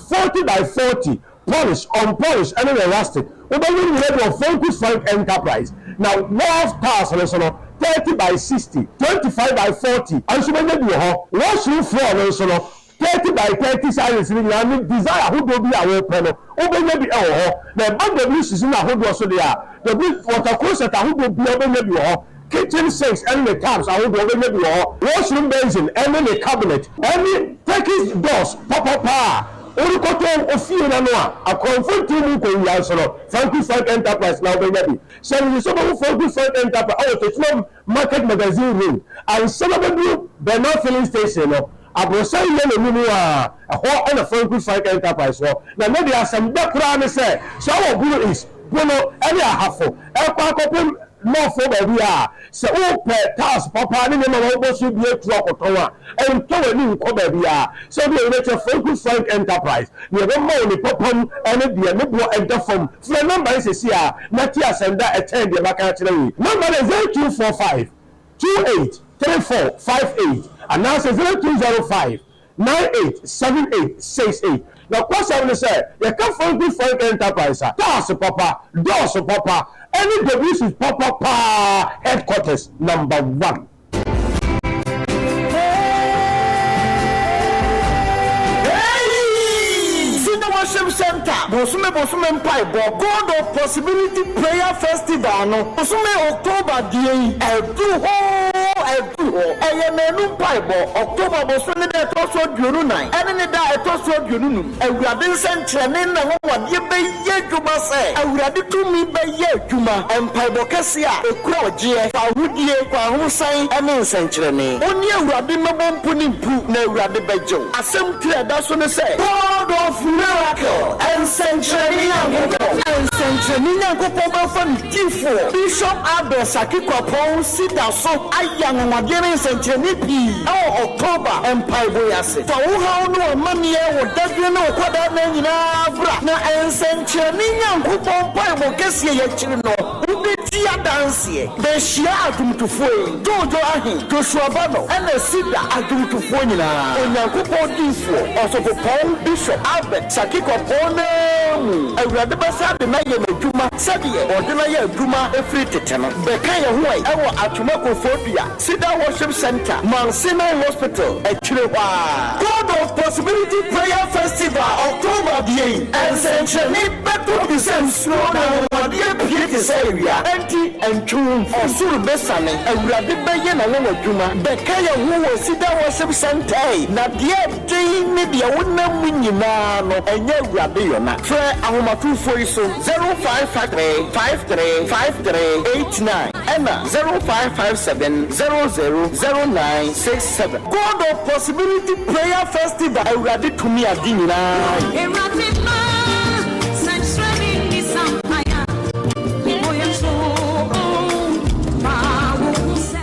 40 by 40, polish, unpolish ne ne rustic. Wobɛnya ne nyinaa bi wɔ Franku Frank Enterprise. Na wharf tiles no nso no, 30 by 60, 25 by 40 nso wobɛnya bi wɔ hɔ. Washroom floor no nso no, 30 by 30 sizes no nyinaa ne design ahodoɔ bi a wopɛ no, wobɛnya bi wɔ hɔ. Na ɛba WCs no ahodoɔ so deɛ a, W water closet ahodoɔ biara wobɛnya bi wɔ hɔ. Kitchen sinks ne ne taps ahodoɔ wobɛnya bi wɔ hɔ. Washroom basin ne ne cabinet ne Turkish doors papapa a worekɔtɔ wo fie no ano a akorɔmfo ntew mu nkɔwia nso no, Franku Frank Enterprise na wobɛnya bi. Hyɛ no nso sɛ wobɛhu Franku Frank Enterprise wɔ Techiman Market Magazine Road ansa na wobɛduru Bernard Filling Station no, aborosan yellow no mu a, ɛhɔ na Franku Frank Enterprise wɔ. Na ne deɛ asɛm dɛ koraa ne sɛ, sɛ wowɔ Bono East, Bono ne Ahafo rekɔ akɔpem North baabi a, sɛ wopɛ tiles papa ne nneɛma a wɔbɔ so bi atu akɔtɔn a, ntɔ w'ani nkɔ baabiara. Sɛ wode w'ani bɛkyerɛ Franku Frank Enterprise, nea ɛbɛma wo ne papa mu ne deɛ ne boɔ da fam. Frɛ nɔmba yi seesei ara na te asɛm da a ɛkyɛn deɛ maka akyerɛ wo yi. Nɔmba no yɛ 0245 28 34 58 anaasɛ 0205 98 78 68. Nokwasɛm ne sɛ, yɛka Franku Frank Enterprise a, cars papa, doors papa, ɛne WCs papa paa headquarters number one. Eii! Senior Worship Centre bosome bosome mpaebɔ God of Possibility Prayer Festival no bosome October deɛ yi aduru hɔ oo aduru hɔ. Ɛyɛ nnanu mpaebɔ, October bosome ne da a ɛtɔ so 24 ɛne ne da a ɛtɔ so 25. Awurade nsɛnkyerɛnne ne n'anwanwadeɛ bɛyɛ adwuma sɛ Awurade tumi bɛyɛ adwuma, mpaebɔ kɛseɛ a ɛkura ɔgyeɛ, fawohodie, kwahosan ne nsɛnkyerɛnne. Wo ne Awurade mmɛbɔ mpo ne mpu na Awurade bɛgye wo. Asɛm tiri a ɛda so ne sɛ, God of Miracle, Nsɛnkyerɛnne Nyankopɔn. Nsɛnkyerɛnne Nyankopɔn bɛfa ne difoɔ, Bishop Abel Saki Kwapong si da so ayɛ anwanwadeɛ ne nsɛnkyerɛnne pii wɔ October mpaebɔ yi ase. Fa wo haw ne w'amanneɛ, wo dadwene ne wo kwadaa-nna nyinaa bra, na nsɛnkyerɛnne Nyankopɔn mpaebɔ kɛseɛ yi akyiri no, wobɛdi adanseɛ. Bɛhyia adwomtofoɔ yi, Jojo Ahe, Joshua Bano, ɛna Cedar adwomtofoɔ nyinaa, Onyankopɔn diyifoɔ, Ɔsɔfopɔn Bishop Albert Sackey Kwapong no ara mu. Awurade bɛsan de no ayɛ n'adwuma sɛdeɛ ɔde no ayɛ adwuma firi tete no. Bɛka yɛn ho ɛ wɔ Atwoma Koforidua. Cedar Worship Centre, Mount Sinai Hospital akyire hɔ ara. God of Possibility Prayer Festival October deɛ yi, nsɛnkyerɛnne bɛtɔ te sɛ nsuo na anwanwadeɛ apue te sɛ awia. Enti ntwe wo mfiri. Ɔsoro bɛsiane, Awurade bɛyɛ n'anwanwadwuma. Bɛka yɛn ho wɔ Cedar Worship Centre yi, na deɛ ɛden ne deɛ wonam mu nyinaa no, ɛnyɛ Awurade yɔna. Frɛ ahomatorofoɔ yi so, 0553 53 53 89. Ɛna 0557 00 09 67. God of Possibility Prayer Festival Awurade tumi ade nyinaa yɛ. Awurade ma sɛnkyerɛnne nni sampan a ɔyɛ too ma wohu sɛ.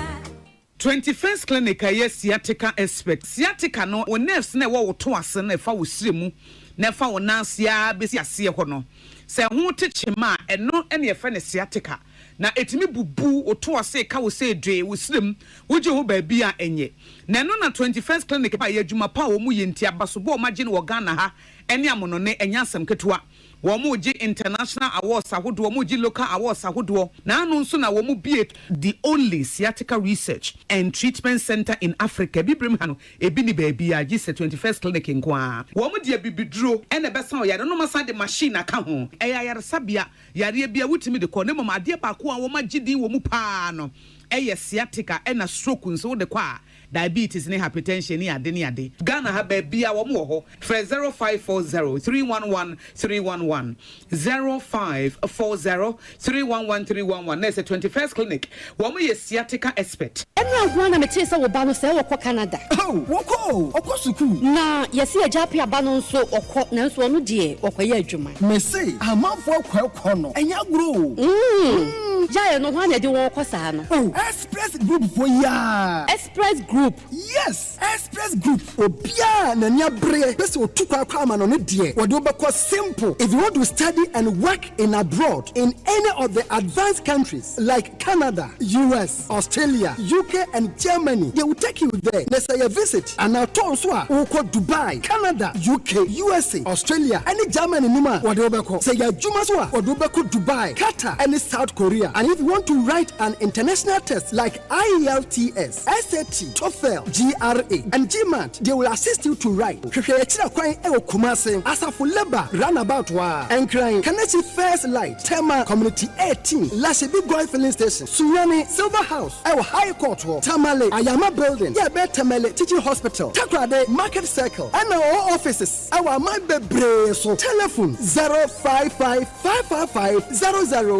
21st Clinic a ɛyɛ sciatica expert. Sciatica no, wo nerves no a ɛwɔ wo to ase no a ɛfa wo srɛ mu na ɛfa wo nan ase ara bɛsi aseɛ hɔ no, sɛ ɛho te kyema a, ɛno na yɛfrɛ no sciatica. Na ɛtumi bubu wo to ase, ka wo sɛ dwee, wo srɛ mu, wogye ho baabi a ɛnyɛ. Na ɛno na 21st Clinic baeɛ, adwuma pa a wɔyɛ nti, abasobɔ a wɔagye no wɔ Ghana ha ne amonone, ɛnyɛ asɛm ketewa. Wɔregye international awards ahodoɔ, wɔregye local awards ahodoɔ. Na ano nso na wɔbue the only sciatica research and treatment centre in Africa. Abibirem ha no, ebi nni baabiara gye sɛ 21st Clinic nko ara. Wɔde abibiduro na ɛbɛsa wo yareɛ na wɔasan de machine aka ho. Ɛyɛ ayaresabea, yareɛ biara wotumi de kɔ na mmom adeɛ baako a wɔagye din wɔ mu pa ara no yɛ sciatica ɛna stroke nso wode kɔ a Diabetes ne hypertension ne ade ne ade. Ghana ha baabia wɔn wɔ hɔ. Frɛ 0540 311 311, 0540 311 311 na ɛsɛ 21st clinic wɔn yɛ sciatica expert. Ɛnora nko ara na metee sɛ wo ba no sɛɛ ɔkɔ Canada. Oh, wɔkɔ o, ɔkɔ sukuu. Na yɛse Agya Appiah ba no nso ɔkɔ, nanso ɔno deɛ ɔkɔyɛ adwuma. Mese amanfoɔ akɔ ɛkɔ no, ɛnyɛ agorɔ o. Mm, gyae no, hwan na ɛde wɔn kɔ saa no? Oh. Express Group foɔ yi aa. Express Group. Yes! Express Group, obiara a n'ani abereɛ pɛ sɛ ɔtu kwan kɔ amanɔne deɛ, wɔde wo bɛkɔ simple. If you want to study and work in abroad in any of the advanced countries like Canada, US, Australia, UK and Germany, they will take you there. Na sɛ ɛyɛ visit anaa tour nso a, wokɔ Dubai, Canada, UK, USA, Australia ne Germany no mu a, wɔde wo bɛkɔ. Sɛ ɛyɛ adwuma nso a, wɔde wo bɛkɔ Dubai, Qatar ne South Korea. And if you want to write an international test like IELTS, SAT, TOEFL, GRA, and GMAT, they will assist you to write. Hwehwɛ yɛn akyiri kwan wɔ Kumasi, Asafo Labour Runabout hɔ ara, Nkran, Kaneshie First Light, Tema Community 18, Lashibi Goil Filling Station, Sunyani, Silver House wɔ High Court hɔ, Tamale, Ayama Building, yɛ ɛbɛn Tamale Teaching Hospital, Takoradi, Market Circle, ɛna ɔwɔ offices wɔ aman bebree so. Telephone 055 555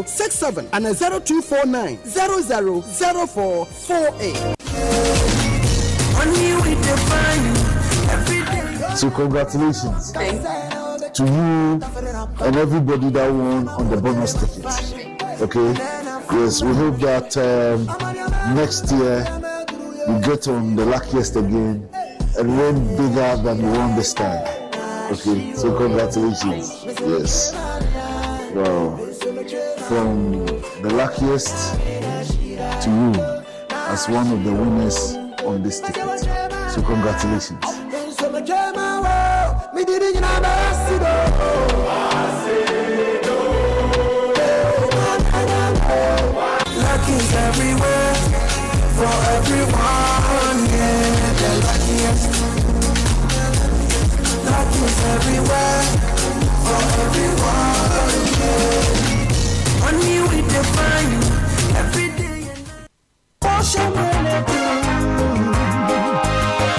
0067 ana 0249 00 0448. So congratulations to you and everybody that won on the bonus ticket. Okay? Yes, we hope that um, next year you get on the luckiest again and win bigger than you won this time. Okay, so congratulations. Yes. Well, from the luckiest to you as one of the winners on this ticket. So congratulations. Luck is everywhere for everyone. Yeah, the luckiest. Luck is everywhere for everyone. Yeah. Money we define every day.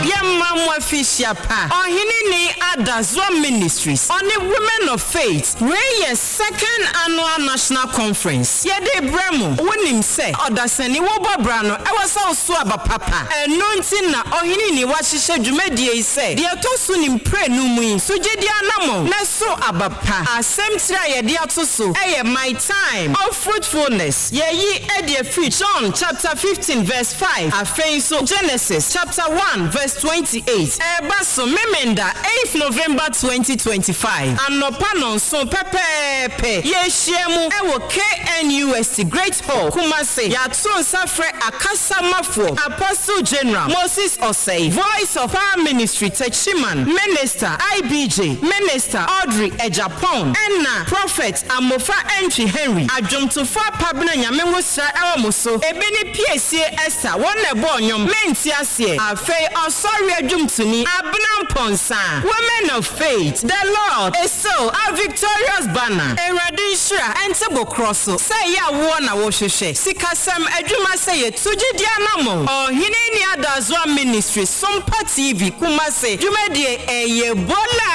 Yɛma mo afihyia pa. Ɔhene ni Adazoa Ministries ɔne Women of Faith wei yɛ second annual national conference yɛde rebrɛ mo. Wonim sɛ ɔdasani wobɔ bra no ɛwɔ sɛ woso aba papa ɛno nti na Ɔhene ni wahyehyɛ dwumadie yi sɛ deɛ ɛtɔ so ne mprenu mu yi so gyedie anamɔn na so aba pa. Asɛm tiri a yɛde ato so yɛ My Time of Fruitfulness. Yɛayi adi afiri John chapter 15 verse 5, afei nso Genesis chapter 1 verse 28. Ɛreba so Memenda 8th November 2025, anɔpa nnɔnson pɛpɛɛpɛ. Yɛrehyia mu wɔ KNUST Great Hall, Kumasi. Yɛato nsa frɛ akasamafoɔ, Apostle General Moses Osei, Voice of Power Ministry Techiman, Minister IBJ, Minister Audrey Agyapong, ɛna Prophet Amofa Antwi Henry, Adwomtofoɔ Apabena Nyame Nwosra ɛwɔ mo so, Ebi ne Piesie Esther, wɔn na ɛbɔɔ nnwom, Mente Aseɛ, Afei Ɔsɔre Adwomtoni, Abena Mponsah, Women of Faith, The Lord is still our victorious banner, Awurade nhyira ɛnte bo korɔ so, sɛ ɛyɛ awoɔ na wohwehwɛ, sikasɛm, adwuma sɛ yɛtu gyedie anamɔn, Ɔhene Nni Adazoa Ministry, Sompa TV, Kumasi, dwumadie ɛyɛ Bola!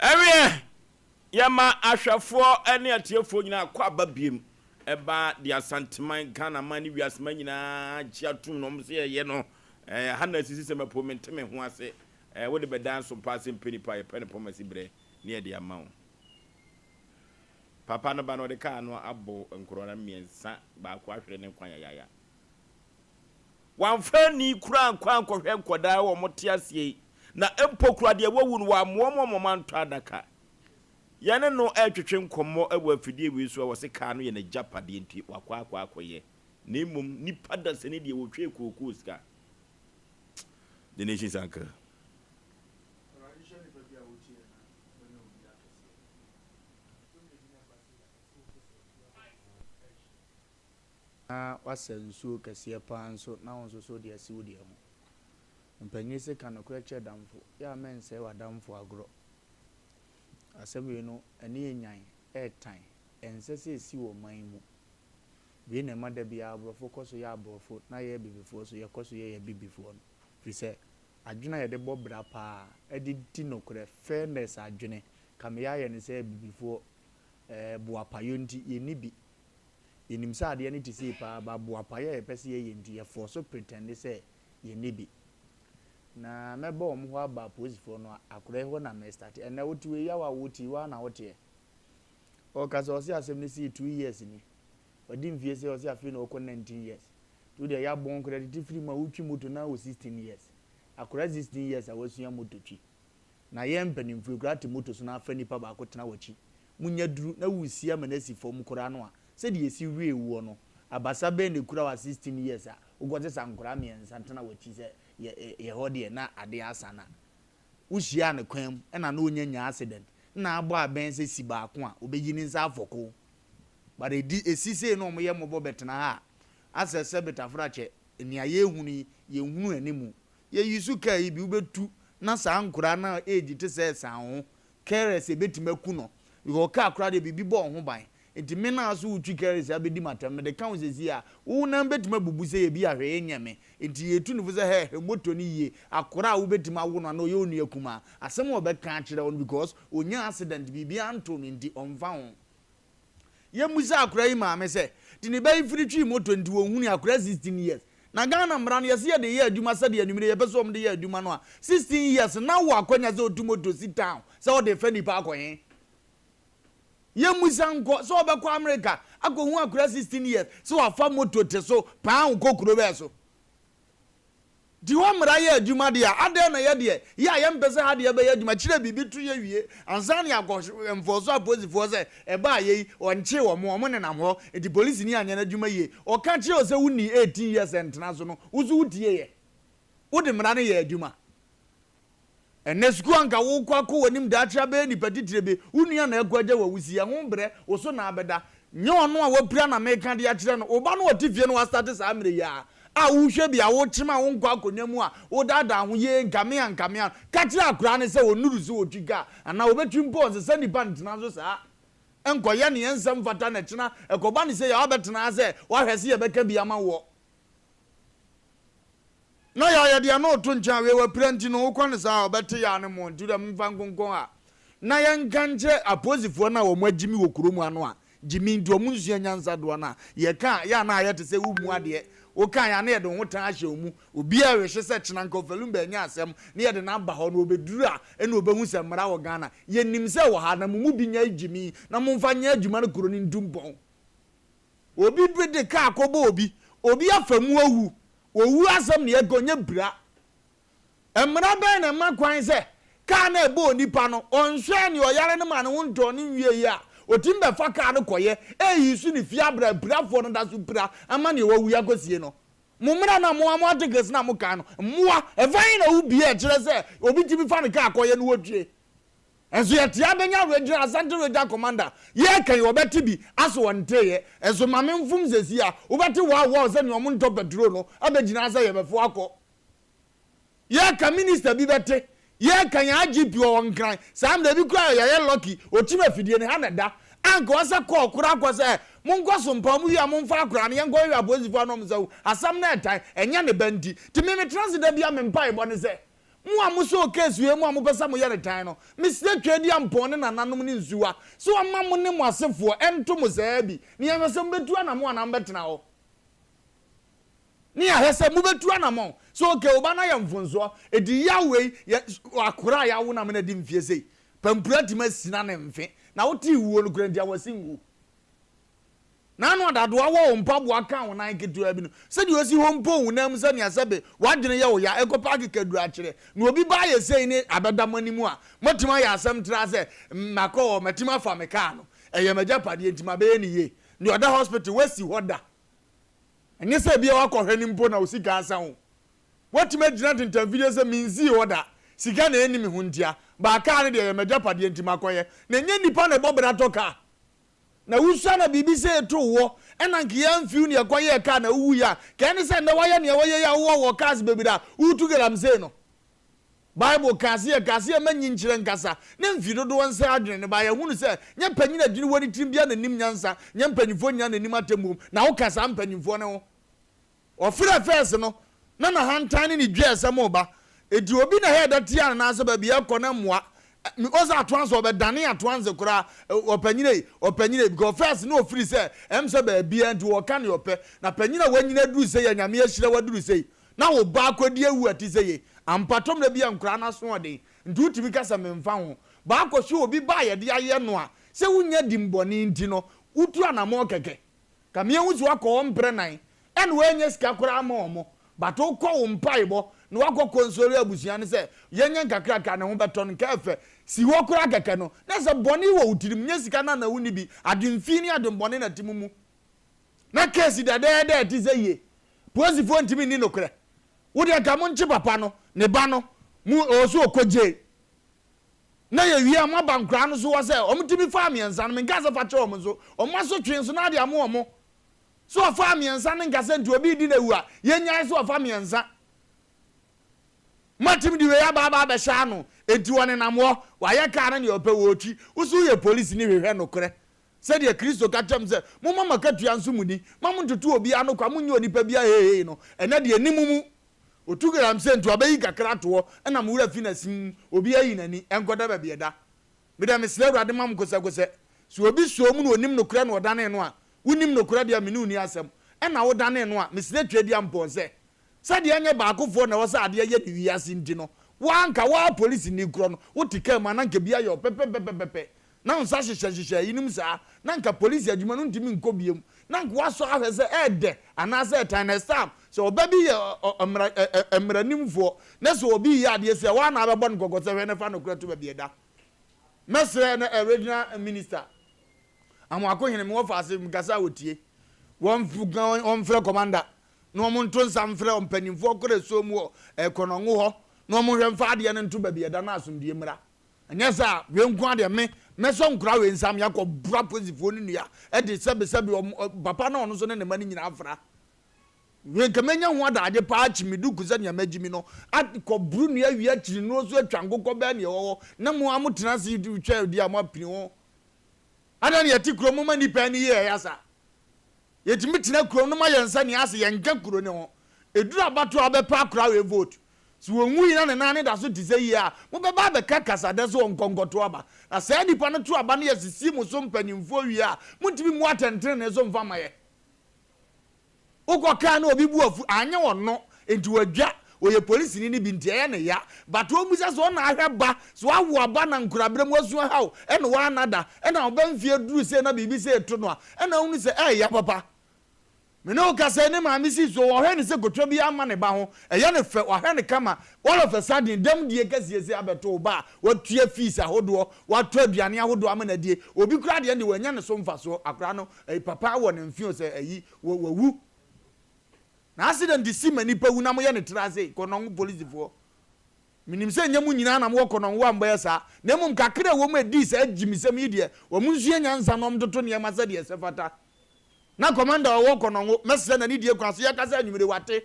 Ɛweɛ, yɛma ahwɛfoɔ ne atiefoɔ nyinaa kɔ aba biem ɛba de Asanteman, Ghanaman ne wiaseman nyinaa gye atom na wɔn sɛ yɛyɛ no. Ɛɛ, ha na asisi sɛ mɛpo mente me ho ase. Ɛɛ, wode bɛda nso paa sɛ mpɛ nipa a yɛpɛ no pɔmasi berɛ ne yɛde ama wo. Papa no ba no ɔde kaa no abɔ nkorɔna mmiɛnsa baako ahwere ne nkwa yayaya. Wamfa ani koraa ankɔ ankɔhwɛ nkwadaa a wɔte aseɛ yi, na mpo koraa deɛ wawu no wammoa wɔn amma wɔantɔ adaka. Yɛne no retwetwe nkɔmmɔ wɔ afidie wei so a wɔse kaa no yɛ n'agyapadeɛ nti wakɔ akɔ akɔyɛ, na mmom nipa dasani deɛ wɔtwee kookoo sika. The Nation's Uncle. Na woasa nsuo kɛseɛ pa ara nso na wo nso so wode asi wo deɛ ho. Mpanin se ka nokorɛ kyerɛ damfo, yɛ a mɛnsɛe w'adamfo agorɔ. Asɛm wei no, ani yɛ nyan, ɛɛtan, ɛnsɛ sɛ ɛsi wɔ ɔman mu. Wei na ɛma da biara aborɔfo kɔ so yɛ aborɔfo na yɛ abibifoɔ nso yɛkɔ so yɛ yɛ abibifoɔ no. Firi sɛ, adwene a yɛde bɔ bra pa ara de di nokorɛ, fairness adwene, ka me yɛayɛ no sɛ abibifoɔ, ɛɛ boapayɔ nti yɛnni bi. Yɛnim sɛ adeɛ no te sei paa but boapayɔ a yɛpɛ sɛ yɛyɛ nti yɛ force pretend sɛ yɛnni bi. Na mɛba wɔn hɔ aba apolisifoɔ no akora yi hɔ na mɛ start. Ɛnɛ wote wei yaw a wote yi woa na woteɛ. Ɔkasa ɔse asɛm no sii 2 years ni. Wadi mfie sɛ ɔse afei na ɔkɔ 19 years. Nti wodeɛ yɛabɔn koraa tete firi mu a wotwi moto na wɔ 16 years. Akora 16 years a wasua moto twi. Na yɛn mpanimfoɔ yi koraa te moto so na afa nipa baako tena w'akyi. Munya duru na wusi ama no asi fam koraa no a, sɛdeɛ esi wee woɔ no, abasa bɛn na ekura wo a 16 years a wokɔsesa nkoraa mmiɛnsa tena w'akyi sɛ yɛ yɛ hɔ deɛ na adeɛ asa na wohyiaa no kwan mu ɛna na ɔnya nya accident na abɔ abɛn sɛ si baako a ɔbɛyi ne nsa afɔko but ɛdi ɛsi sei na wɔyɛ mmɔbɔ bɛtena ha a asɛ sɛ betafrakyɛ nea yɛhunu yi yɛnhunu animu yɛyi so kaa yi bi wobɛtu na saa nkoraa no a age te sɛ ɛsan ho careless ebɛtumi aku no because kaa koraa deɛ biribi bɔ wo ho ban. Nti me na so wotwi careless abɛdi m'atɛm mede ka wo sɛsi a wo nan bɛtumi abubu sɛ yɛbi ahwɛ ɛnyɛ me. Nti yɛtu no fo sɛ hɛ hwɛ moto no yie. Akora a wobɛtumi awo no anaa ɔyɛ wo nua kumaa asɛm a ɔbɛka akyerɛ wo no because ɔnya accident biribiara nto no nti ɔmfa ho. Yɛmmisa akora yi maame sɛ nti ne ba yi firi twii moto nti wɔnhunu akora 16 years. Na Ghana mmara no yɛse yɛde yɛ adwuma sɛdeɛ anwummere yɛpɛ sɛ wɔde yɛ adwuma no a 16 years na wɔ akwanya sɛ ɔtu moto si town sɛ ɔde fa nipa akɔ he. Yɛmmisa nkɔ sɛ ɔbɛkɔ America akɔhu akora 16 years sɛ wafa moto te so paa kɔ kuro bɛɛ so. Nti hɔ mmara yɛ adwuma deɛ a adɛn na yɛ deɛ yɛ a yɛmpɛ sɛ ha deɛ bɛyɛ adwuma kyerɛ biribi to yɛ wie ansa ne akɔ mfɔso apolisifoɔ sɛ ɛbaa yɛ yi ɔnkye wɔn wɔn nenam hɔ nti polisi ni anyɛ n'adwuma yie. Ɔka kyerɛ wo sɛ wonni 18 years ntena so no wo so wotie yɛ wode mmara no yɛ adwuma. Ɛnɛ sukuu anka wokɔ akɔ w'anim daakye abɛyɛ nipa titire bi wo nua na ɛkɔ agya wawusi ɛho brɛ wo so na abɛda nyɛ ɔno a wapira na meka de akyerɛ no wo ba no ɔte fie no wastate saa mmerɛ yi a a wohwɛ bi a wokyem a wonkɔ akonnwa mu a wodaadaa ho yie nkamea nkamea ka kyerɛ akwaraa no sɛ ɔnuru so wɔtwi kaa anaa wɔbɛtwi mpo ɔnsɛ sɛ nipa ntena so saa nkɔyɛ neɛ nsɛm fata na kyena ɛkɔba ne sɛ yɛ wabɛtena sɛ wahwɛ sɛ yɛbɛka bi ama woɔ na yɛ yɛde ɛno to nkyɛn a wei wapira nti no wokɔ ne saa a ɔbɛte yɛ ne mo nti dɛ mfa nkonkɔn a na yɛnka nkyerɛ apolisifoɔ no a wɔn agyimi wɔ kurom ano a gyimi nti wɔn nsua nyansa doɔ no a yɛka yɛ ana ayɛ te sɛ womu adeɛ woka yɛ ana yɛde ho tan ahyɛ mu obiara rehwɛ sɛ kyena nka ɔfɛlum bɛnya asɛm na yɛde no aba hɔ na ɔbɛduru a ɛna ɔbɛhu sɛ mmara wɔ Ghana. Yɛnim sɛ wɔ ha na mo mu bi nya gyimi na momfa nyɛ adwuma no kuro no ntu mpɔn. Obi bi de kaa kɔbɔ obi, obi afa mu awu, owu asɛm na yɛka ɔnyɛ bira. Mmara bɛn na ɛma kwan sɛ kaa na ɛbɔ onipa no ɔnhwɛ nea ɔyare no ma ne ho ntɔ ne nwie yi a otimi bɛfa kaa no kɔyɛ eyi so ne fie abira pirafoɔ no da so pira ama nea wawu akɔsie no. Mo mmara na mo mo articles na mo kan no mmoa ɛfa yi na wo bie ɛkyerɛ sɛ obi timi fa ne kaa kɔyɛ no wɔtwie. Nso yɛte abɛnya regional Asante Regional Commander yɛka yi wɔbɛte bi aso wɔnteeɛ. Nso maame mfom sɛsi a wobɛte wow wow sɛ nea ɔmo ntɔ petrol no abɛgyina sɛ yɛbɛfo akɔ. Yɛka minister bi bɛte yɛka yɛn IGP wɔ Nkran saa mmerɛ bi koraa yɛyɛ lucky okyim afidie ne ha na da anka ɔsɛ kɔɔ kora akɔ sɛ monkɔ so mpa mo wie a momfa akora no yɛnkɔ yɛ apolisifoɔ anom sɛ asɛm no ɛtan ɛnyɛ ne ba nti nti me metena se da bi a me mpaebɔ ne sɛ mo a mosɔɔ case wei mu a mopɛ sɛ moyɛ ne tan no mesrɛ Tweaduampɔn ne nananom ne nsuwa sɛ ɔma mo ne mo asefoɔ ɛnto mo saa bi ne yɛhwɛ sɛ mobɛtu anamo anaa mobɛtena hɔ ne yɛahwɛ sɛ mobɛtu anammɔn sɛ okay wo ba no ayɛ mfonsoɔ ɛdi yaw wei yɛ akora a yɛawo no amena di mfie sei pampura tumi asina ne mfe na wotee wuo no kora nti awɔse nwu na ano adadoa wɔ wo mpaboa ka wo nan ketewa bi no sɛdeɛ osi hɔ mpo wo nam sɛnea sɛbe w'adwene yɛ wo ya ɛkɔpa akekaduru akyerɛ na obi ba ayɛ sei ne abɛda mo anim a mɔtumi ayɛ asɛm tra sɛ makɔ hɔ matumi afa me kaa no ɛyɛ m'agyapadeɛ nti mabɛyɛ ne yie nea ɔda hospital wasi hɔ da ɛnyɛ sɛ bia wakɔhwɛ ne mpo na wo sika asa wo watumi agyina tentamfidie sɛ mensii hɔ da sika na ɛni me ho ntia baa kaa no deɛ ɛyɛ m'agyapadeɛ nti makɔyɛ na ɛnyɛ nnipa na ɛbɔ bra tɔ kaa na wusua na biribi sɛ ɛto wɔ ɛna nka yɛmfiw ne ɛkɔyɛɛ kaa na wowu yi a ka ɛne sɛ nnɛ wayɛ nea wɔyɛ yi a wowɔ wɔ cars bebree a wotu galamsey no. Bible kaa sɛ yɛkaa sɛ yɛma nyi nkyerɛ nkasa ne mfi dodoɔ nsɛ adwene ne ba yɛhunu sɛ nyɛ panyin adwene wɔ ne tirim bia n'anim nyansa nyɛ mpanyimfoɔ nyinaa n'anim atemmuom na woka saa mpanyimfoɔ ne ho. Ɔfrɛ fɛs no na n'ahantan ne ne dwa ɛsɛm ɔba eti obi na hɛ da tia no n'asɛ baabi ɛkɔ na mmoa ɔsɛ atoanse ɔbɛdane atoanse koraa ɔpanyina yi ɔpanyina yi because first na ofiri sɛ ɛm sɛ baabi nti wɔka ne ɔpɛ na panyina wanyina duru sɛ yɛ Nyame ahyira waduru sɛ yi na wo ba akɔdi ewu ɛte sɛ yɛ. Ampa tɔ mmerɛ bi a nkoraa no asoɔden nti wotumi ka sɛ memfa ho. Baakɔhwɛ obi ba a yɛde ayɛ no a sɛ wonnya dimbɔne nti no wotu anamɔn kɛkɛ. Ka me ahu sɛ wakɔ hɔ mprɛ nan ɛna wannya sika koraa ama wɔn but wokɔ wo mpaebɔ na wakɔ console abusua no sɛ yɛnyɛ nkakrakra ne ho bɛtɔ no nka ɛfɛ si hɔ koraa kɛkɛ no na sɛ bɔne wɔ wo tirim nyɛ sika no a na wonni bi adwenfi ne adwenbɔne na ɛte mo mu na case dɛdɛɛdɛ ɛte sɛ yie polisifoɔ ntumi nni nokorɛ wo deɛ nka monkye papa no ne ba no mu ɔwɔ so ɔkɔ jail Na yɛwie a, moaba nkoraa no so hɔ sɛ wɔtumi faa mmiɛnsa no, menkaa sɛ fa kyɛ wɔn nso, wɔn asotwe nso na ade ama wɔn. So ɔfaa mmiɛnsa no nka sɛ nti obi redi no awu a, yɛnnyae sɛ ɔfa mmiɛnsa. Moatumi de wei aba aba abɛhyɛ ano, enti wɔnenam hɔ, wɔayɛ kaa no deɛ wɔpɛ, wɔretwi. Wo nso woyɛ polisini hwehwɛ nokorɛ. Sɛdeɛ Kristo ka kyerɛɛ mo sɛ, Momma mo akatua nso mo ni, mma monntoto obiara ano kwa, monnyɛ onipa biara heihei no, ɛnnɛ deɛ ɛnni mo mu. Otu galamsey nti wabɛyi kakra ato hɔ ɛna mo werɛ afi no asim obi ayi n'ani ɛnkɔda baabi ɛda. Medɛ mesrɛ Awurade ma mo kosɛkosɛ sɛ obi sɔɔ mu na onim nokorɛ na ɔdanee no a wonim nokorɛ deɛ a mene wo nni asɛm ɛna wodanee no a mesrɛ Tweaduampɔn sɛ sɛdeɛ ɛnyɛ baakofoɔ na ɛwɔ sɛ adeɛ yɛ ne wiase nti no wo ara nka wo ara polisini korɔ no wote kaa mu a na nka bi ayɛ wo pɛpɛpɛpɛpɛ na wo nsa hyehyɛhyehyɛ eyinom saa, na anka polisi adwuma no ntumi nkɔ bio, na anka wɔasɔ ahwɛ sɛ ɛyɛ dɛ anaasɛ ɛtan. Na ɛsɛ sɛ ɔba bi yɛ mmara mmaranimfoɔ, na sɛ obi reyɛ adeɛ sei a, wo ara na wobɛbɔ no kɔkɔ sɛ hwɛ na fa nokorɛ to baabi ɛda. Mɛsrɛ na Regional Minister Amoako Hene, mewɔ faase, mekasa a wɔtie, wɔmfrɛ Commander na wɔnto nsa mfrɛ mpanimfoɔ kɔ asuo mu wɔ Kɔnɔngo hɔ na wɔnhwɛ mfa adeɛ no nto baabi ɛda na asomdwie mmra. Anyɛ saa a, wei nko ara deɛ me, mɛsɔ nkora wei nsa me akɔ boro apolisifoɔ no nnua de sɛbe sɛbe wɔn, papa no a ɔno nso ne ne mma no nyinaa afra. Wei nka mɛnya ho adagye paa akyi me duku sɛ nea magyi mi no, akɔ boro nnua awie akyiri nnuro so atwa nkokɔ bɛɛ nea ɛwɔ hɔ, na mo ara motena ase retwa adi a moapini ho. Adɛn na yɛte kurom ma nnipa ani yɛ yɛn ya saa? Yɛtumi tena kurom no ma yɛn nsa nni ase, yɛnka kuro no ho. Ɛduru abatoɔ a wobɛpɛ akora wei vote. Sɛ ɔnwui na ne nan no da so te sɛ yie a, mobɛba abɛka kasadɛ sɛ ɔnkɔ nkɔto aba. Na saa nipa no to aba no yɛsisi mo so mpanimfoɔ wie a, montumi mmu atɛntenenee so mfa mma yɛ. Wokɔ kaa na obi bo afu, anyɛ ɔno nti wadwa, ɔyɛ polisini no bi nti ɛyɛ no ya. But ɔmmisa sɛ ɔna ahwɛ ba, sɛ wawo aba na nkoraberɛ mu wasu ahaw ɛna wanna da, ɛna ɔba mfie duru sei na biribi sei to no a, ɛna wohunu sɛ ɛɛya papa. Me ne wo kasa yi ne maame sii so, ɔhwɛ no sɛ kotwa biara mma ne ba ho, ɛyɛ no fɛ, wahwɛ no kama, all of a sudden dɛm die kɛseɛ sei abɛto wo ba a watua fees ahodoɔ, watɔ aduane ahodoɔ ama no adie, obi koraa deɛ ɛnde wanya ne so mfasoɔ, akwadaa no ɛyi papa wɔ ne mfeɛ o sɛ ɛyi wawu. Na accident si ma nipa wu na moyɛ no tra ase, kɔnɔngo polisifoɔ. Menim sɛ ɛnyɛ mo nyinaa na mowɔ kɔnɔngo a mobɛyɛ saa, na mmom kakra a ɛwɔ mu a ɛdii saa gyimisɛm yi deɛ, wɔn nsua nyansa na wɔntoto nneɛma sɛdeɛ ɛsɛ fata. Na commander a ɔwɔ kɔnɔngo, mɛsrɛ no anidie kwan so, yɛkasa anwummere, wate?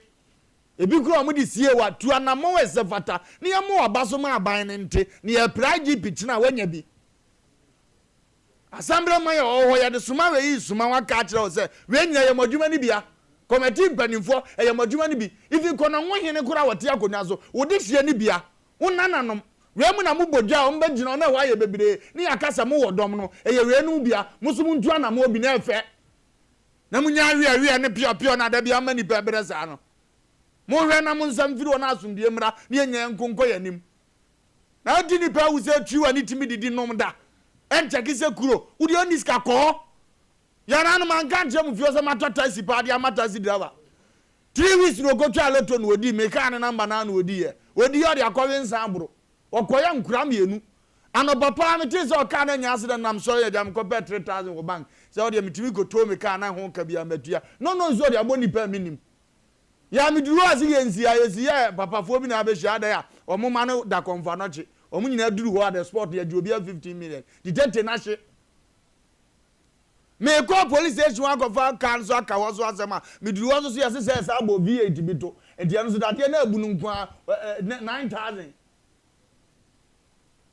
Ebi koraa a wɔde sie wa, tu anammɔn a ɛsɛ fata, na yɛmmɔ w'aba so ma aban no nte, na yɛrepere IGP kyena a, woanya bi. Asɛmberɛ man a ɔwɔ hɔ yɛde soma wei yi soma waka akyerɛ wo sɛ wei nyina ɛyɛ mo adwuma no bia kɔmɛtii mpaninfoɔ ɛyɛ mo adwuma no bi even kɔnɔngo hene koraa wɔte akonnwa so wo de hyeɛ no bia wo nananom wei mu na mo bɔ dwa a wɔn bɛ gyina hɔ na ɛhɔ ayɛ bebree ne yɛaka sɛ mo wɔ dɔm no ɛyɛ wei nom bia mo so mo ntu anamoɔ bi na ɛfɛ na mo nya aweɛ aweɛ ne piɔ piɔ na da bia ma nipa brɛ saa no mo hwɛ na mo nsa mfiri hɔ na asomdue mmra ne yɛn nyɛ nko nkɔ yɛn anim. Na adi nipa awu sɛ twi wani tumi didi nom da ɛnkyɛke sɛ kuro wo deɛ ɔnni sika kɔ hɔ yɛn nanom anka ankyerɛ mo fie hɔ sɛ matɔ taxi paa de ama taxi driver three weeks na ɔkɔtwaa lotto na ɔdii me kaa ne number naa na ɔdiiɛ ɔdiiɛ ɔde akɔwe nsa aboro ɔkɔyɛ nkora mmienu anɔpa paa metee sɛ ɔkaa no anya accident nam sɔre agya mekɔpɛɛ 3000 wɔ bank sɛ ɔdeɛ metumi kɔtoo me kaa na ho ka biara matua no no nso ɔde abɔ nipa a menim Yɛ a meduru hɔ a se yɛnsi a yɛsi yɛ papafoɔ bi na abɛhyia adɛn a wɔn mma no da kɔmfoanɔkye wɔn nyinaa duru hɔ a the spot yɛgye obiara 15 million de tete no ahye. Mekɔɔ police station hɔ akɔfa car nso aka hɔ so asɛm a meduru hɔ nso so yɛse sɛ ɛsan bɔ V8 bi to nti ɛno nso dadeɛ no abu no nko ara 9000.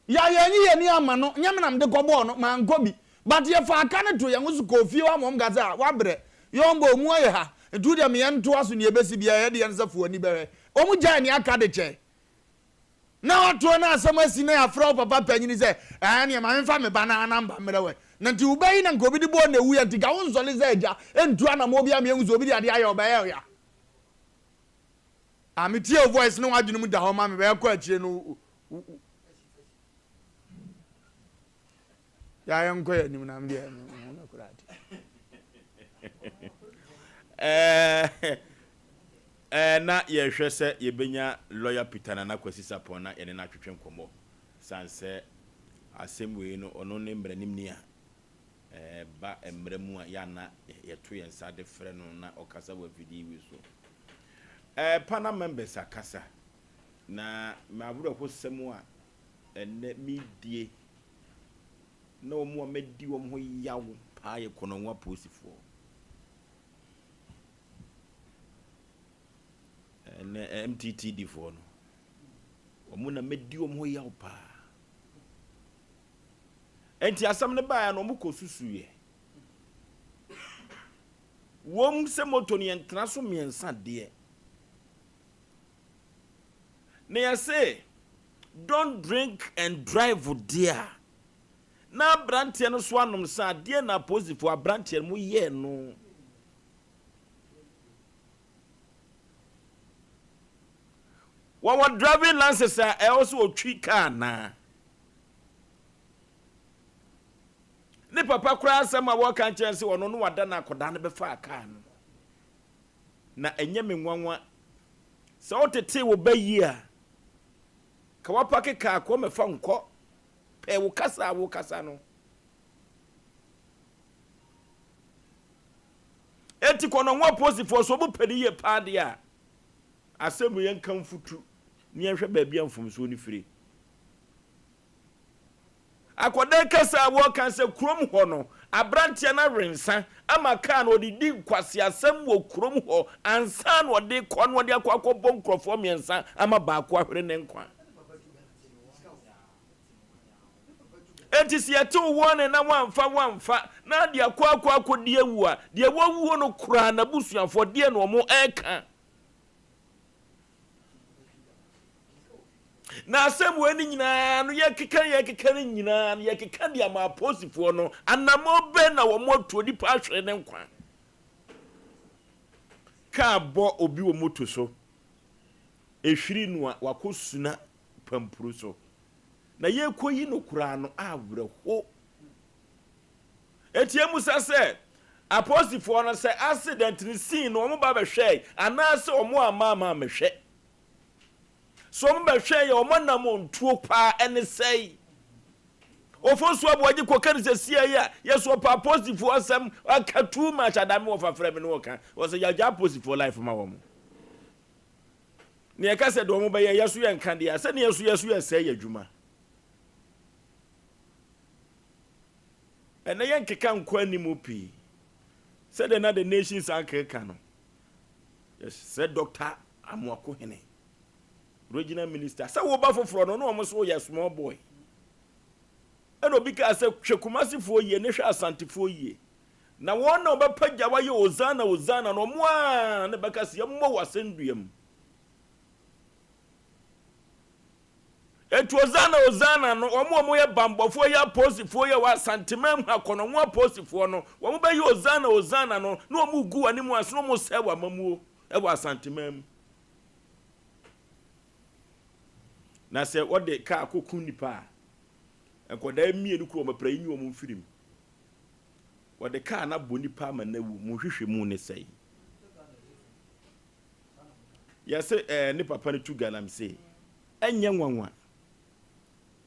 Ya yɛanyi yɛn ani amma no, nyɛ me na mede kɔbɔɔ no, mankɔ bi. But yɛfaa ka no too yɛn ho so kɔɔ fie hɔ ama wɔn kaa sɛ, ah, woabrɛ, yɔnbɔ, ɔmu ayɛ ha, nti wo deɛ ma yɛntoa so, nea ɛbɛsi biara yɛde yɛn nsa fu w'ani bɛhwɛ. Wɔn gyaee nea aka de kyɛe. Na watoɔ na asɛm asi na yɛafrɛ wo papa panyini sɛ, ɛɛ neɛ ma memfa me ba no ara number mmrɛ wo ɛ. Na nti wo ba yi na nka obi de bɔɔ no na ɛwuiɛ nti nka wonsɔre sɛ agya ntu anammɔn biara ma yɛnhu sɛ obi de adeɛ ayɛ wo ba, ɛyɛ wo ya. Ah me tie wo voice ne w'adwene mu da hɔ ma me bɛyɛ kɔ akyire no ya yɛn nkɔ yɛn anim na me deɛ me ho me kura ade. Ɛɛ ɛɛ na yɛhwɛ sɛ yɛbɛnya lawyer Peter Nana Kwasi Sarpong na yɛne no atwetwe nkɔmmɔ sane sɛ asɛm wei no ɔno ne mmaranimni a Ɛba mmara mu a, yɛ a na yɛto yɛn nsa de frɛ no na ɔkasa wɔ afidie wei so. Panel members akasa, na m'awerɛhosɛm a ɛnnɛ meredie na wɔn a madi wɔn ho yaw paa yɛ Konongo apolisifoɔ. Ɛnɛ MTTD foɔ no, wɔn na madi wɔn ho yaw paa. Enti asɛm no baeɛ no, wɔkɔsusuiɛ. Wom sɛ moto no yɛntena so mmiɛnsa deɛ. Na yɛse don't drink and drive deɛ a, na aberanteɛ no so anom nsa a, deɛ na apolisifoɔ aberanteɛ no moyɛɛ no? Wɔwɔ driving license a ɛwɔ sɛ ɔtwi kaa anaa? Ne papa koraa asɛm a wɔka nkyerɛ no sɛ ɔno no wada na akwadaa no bɛfaa kaa no. Na ɛnyɛ me nwanwa sɛ wotetee wo ba yie a, ka wapake kaa kɔ mɛfa nkɔ pɛɛ wo kasa a wokasa no. Enti kɔ no ho aposifoɔ so wɔn pɛ no yie paa deɛ a, asɛm wei yɛnka mfutu na yɛnhwɛ baabi a mfomsoɔ no firi. Akwadaa kasa a wɔka sɛ kurom hɔ no, aberanteɛ no awe nsa ama kaa no ɔde di nkwaseasɛm wɔ kurom hɔ ansa na ɔde kɔ na ɔde akɔ akɔbɔ nkurɔfoɔ mmiɛnsa ama baako ahwere ne nkwa. Enti sɛ yɛte wo wɔne na woamfa woamfa na ade akɔ akɔ akɔdi awu a, deɛ wawuo no koraa n'abusuafoɔ deɛ na wɔn ɛreka. Na asɛm wei no nyinaa no yɛkeka yɛkeka no nyinaa no yɛkeka de ama aposifoɔ no anammɔn bɛn na wɔn atu onipa ahwere ne nkwa. Kaa bɔ obi wɔ moto so ehwiri no a wakɔ suna pampuro so na yɛrekɔyi no koraa no awerɛho. Enti yɛmmisa sɛ, apolisifoɔ no sɛ accident no sii no wɔn ba bɛhwɛɛe anaasɛ wɔn amma amma ammɛhwɛ? So wɔn bɛhwɛɛe a wɔn anammɔntuo paa ɛne sɛe? Ofosu Aboagye kɔka no sɛ siai a yɛso ɔpɛ apolisifoɔ asɛm aka too much adame wɔfa frɛ me ne wɔka wɔ sɛ yɛagya apolisifoɔ life ma wɔn. Na yɛka sɛ deɛ wɔn bɛyɛ yɛso yɛnka deɛ a sɛdeɛ yɛso yɛso yɛsɛe yɛ adwuma. Ɛnnɛ yɛnkeka nkɔ anim pii. Sɛdeɛ na The Nations Uncle ka no, yɛsrɛ Dɔkta Amoako Hene, Regional Minister, sɛ woba foforɔ no, na wɔn nso woyɛ small boy. Ɛna obi kaa sɛ, hwɛ Kumasifoɔ yie ne hwɛ Asantefoɔ yie. Na wɔn na wɔbɛpagya wayɛ Hosanna, Hosanna, na wɔn ara na ɛbɛka sɛ yɛmmɔ wo asɛnnua mu. Enti Hosanna Hosanna no, wɔn a wɔyɛ bammɔfoɔ yi apolisifoɔ yi a wɔ Asanteman mu ha kɔ no, wɔn apolisifoɔ no, wɔn bɛyɛ Hosanna Hosanna no, na wɔn regu wɔn anim ase na wɔn resɛe wɔn amammuo wɔ Asanteman mu. Na sɛ wɔde kaa kɔku nnipa a, nkwadaa mmienu kura wɔn apira yi nyi wɔn mfiri mu. Wɔde kaa no abɔ nnipa ama no awu, mo nhwehwɛmu ne sɛe. Yɛse eh ne papa no tu galamsey. Ɛnyɛ nwanwa.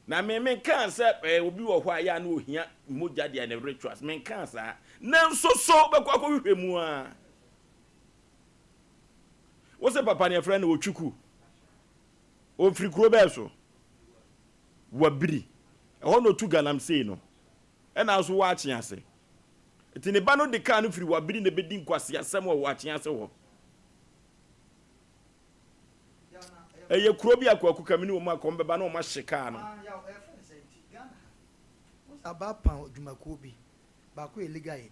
Na me menkaa sɛ eh obi wɔ hɔ a yɛ a na ohia mogya deɛ ne rituals. Menkaa saa. Nanso so wobɛkɔ akɔhwehwɛ mu a. Wo se papa no yɛfrɛ no Otwuku. Ofiri kuro bɛɛ so? Wabiri. Ɛhɔ na otu galamsey no. Ɛna nso wɔ Akyease. Nti ne ba no de kaa no firi Wabiri na ɛbɛdi nkwaseasɛm wɔ Akyease hɔ. Ɛyɛ kuro bi a Kwaku Kamini wɔ mu a kɔm bɛba na wɔn ahye kaa no. Aba pam dwumakuo bi, baako yɛ legal aid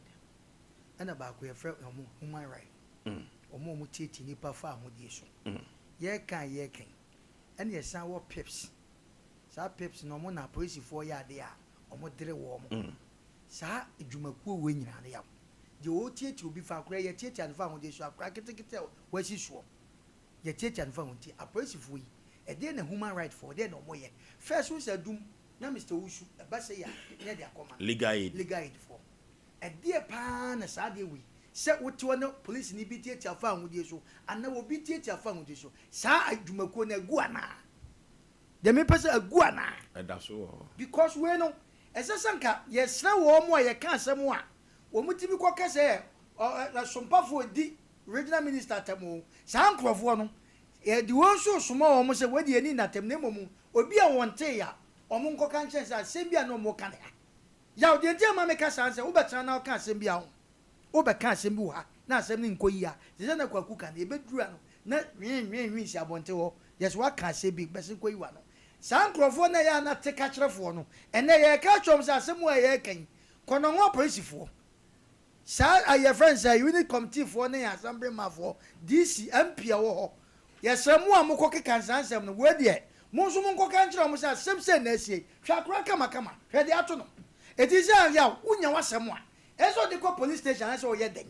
ɛna baako yɛfrɛ wɔn human right, wɔn a wɔtiatia nnipa fa ahodie so. Yɛreka a yɛreka yi, ɛna yɛsan wɔ pips, saa pips no wɔn na apolisifoɔ yɛ adeɛ a wɔdere wɔn. Saa dwumakuo wei nyinaa no yaw. Deɛ ɔretiatia obi fa akora yɛtiatia no fa ahodie so akora ketekete a wasi soɔ. Yɛtiatia no fa ho nti apolisifoɔ yi ɛdeɛn na human right foɔ ɛdeɛn na wɔyɛ? First wohu sɛ adum na Mister Owusu ɛba sei a na yɛde akɔma no. Legal aid. Legal aid foɔ. Ɛdeɛ paa na saa adeɛ wei sɛ wote hɔ na polisini bi tiatia fa ahodie so anaa obi tiatia fa ahodie so saa adwumakuo no agu anaa? Deɛ mepɛ sɛ agu anaa? Ɛda so wɔ hɔ. Because wei no ɛsɛ sɛ nka yɛsrɛ wɔn a yɛka asɛm a wɔtumi kɔka sɛ ɔsompafoɔ di Regional Minister atɛm oo, saa nkorɔfoɔ no, yɛde wɔn nso resoma wɔn sɛ wei deɛ yɛnni no atɛm na mmom obi a wɔntee a, wɔn nkɔka nkyerɛ no sɛ asɛm bi a na wɔreka no ha. Yaw, deɛ nti a ɛma meka saa ne sɛ wobɛtena na woka asɛm bi a ho, wobɛka asɛm bi wɔ ha na asɛm no nkɔ yie a, te sɛ na Kwaku ka no, yɛbɛduru ha no na nwee nwee nwee si abɔnten hɔ, yɛse woaka asɛm bi, bɛse nkɔyi w'ano. Saa nkorɔfoɔ no a ɛyɛ a na te kakyerɛfoɔ no, ɛnnɛ yɛreka akyerɛ wɔn sɛ asɛm a yɛreka yi, kɔnɔngo apolisifoɔ, Saa a yɛfrɛ no sɛ unit committee foɔ ne assembly man foɔ, DC, MP a ɛwɔ hɔ, yɛsrɛ mo a mokɔ keka nsaa nsɛm no, wei deɛ mo nso monkɔka nkyerɛ wɔn sɛ asɛm sei na asie, hwɛ akora kama kama, hwɛ deɛ ato no. Enti sɛ yaw, wonya w'asɛm a, ɛsɛ sɛ ɔde kɔ police station anaasɛ ɔyɛ dɛn?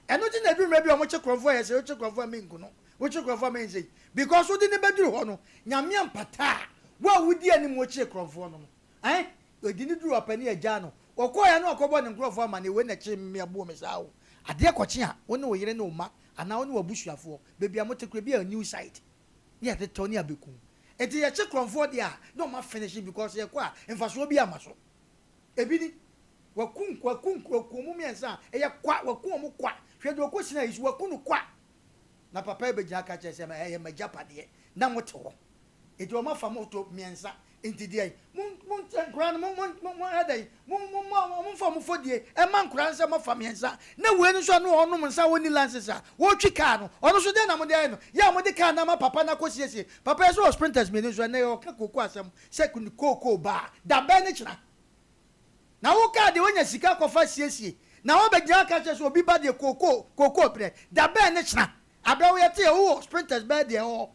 Ɛno nti na ɛduru mmerɛ bi a wɔkye korɔmfoɔ a yɛsɛ wokye korɔmfoɔ a menku no, wokye korɔmfoɔ a mensei, because wode no bɛduru hɔ no, Nyame ampata a, wo a wodi anim wokyee korɔmfoɔ no no, Ɛn, ɔdi no duruu ɔpɛ ne agyaa no. Ɔkɔeɛ a na wakɔbɔ ne nkurɔfoɔ amaneɛ, wei na ɛkyee me ɛboo me saa o. Adeɛ kɔkye a, wo ne wo yere ne wo mma anaa wo ne w'abusuafoɔ, baabi a mote koraa, ebia new site ne yɛtetɔ ne abɛku wo. Enti yɛkye korɔmfoɔ deɛ a, na wɔn afinihye because yɛkɔ a, mfasoɔ biara mma so. Ebi ni, waku, waku, waku wɔn mmiɛnsa a, ɛyɛ kwa, waku wɔn kwa. Hwɛ deɛ ɔkɔ Sinai yi so, waku no kwa. Na papa yi bɛgyina aka akyerɛ sɛ, ɛyɛ m'agyapadeɛ, na mote hɔ. Enti wɔafa moto mmiɛnsa. Enti deɛn? Mo, mo, nkoraa no, mo, mo, mo, mo, ɛdɛn? Mo, mo, mo, momfa mo fɔdie mma nkoraa no sɛ moafa mmiɛnsa. Na wei no nso a na ɔnom nsa a ɔnni lances a ɔretwi kaa no, ɔno nso deɛn na mode ayɛ no? Yɛ a mode kaa no ama papa no akɔsiesie. Papa yi nso wɔ sprinters mmienu nso, ɛnnɛ ɔreka kooko asɛm sɛ kookoo ba a, da bɛn ne kyena? Na wo kaa deɛ woanya sika akɔfa asiesie, na woabɛgyina aka akyerɛ sɛ obi ba deɛ kookoo, kookoo berɛ, da bɛn ne kyena? Aberɛ wo yɛteɛ wowɔ sprinters bɛyɛ deɛ ɛwɔ hɔ.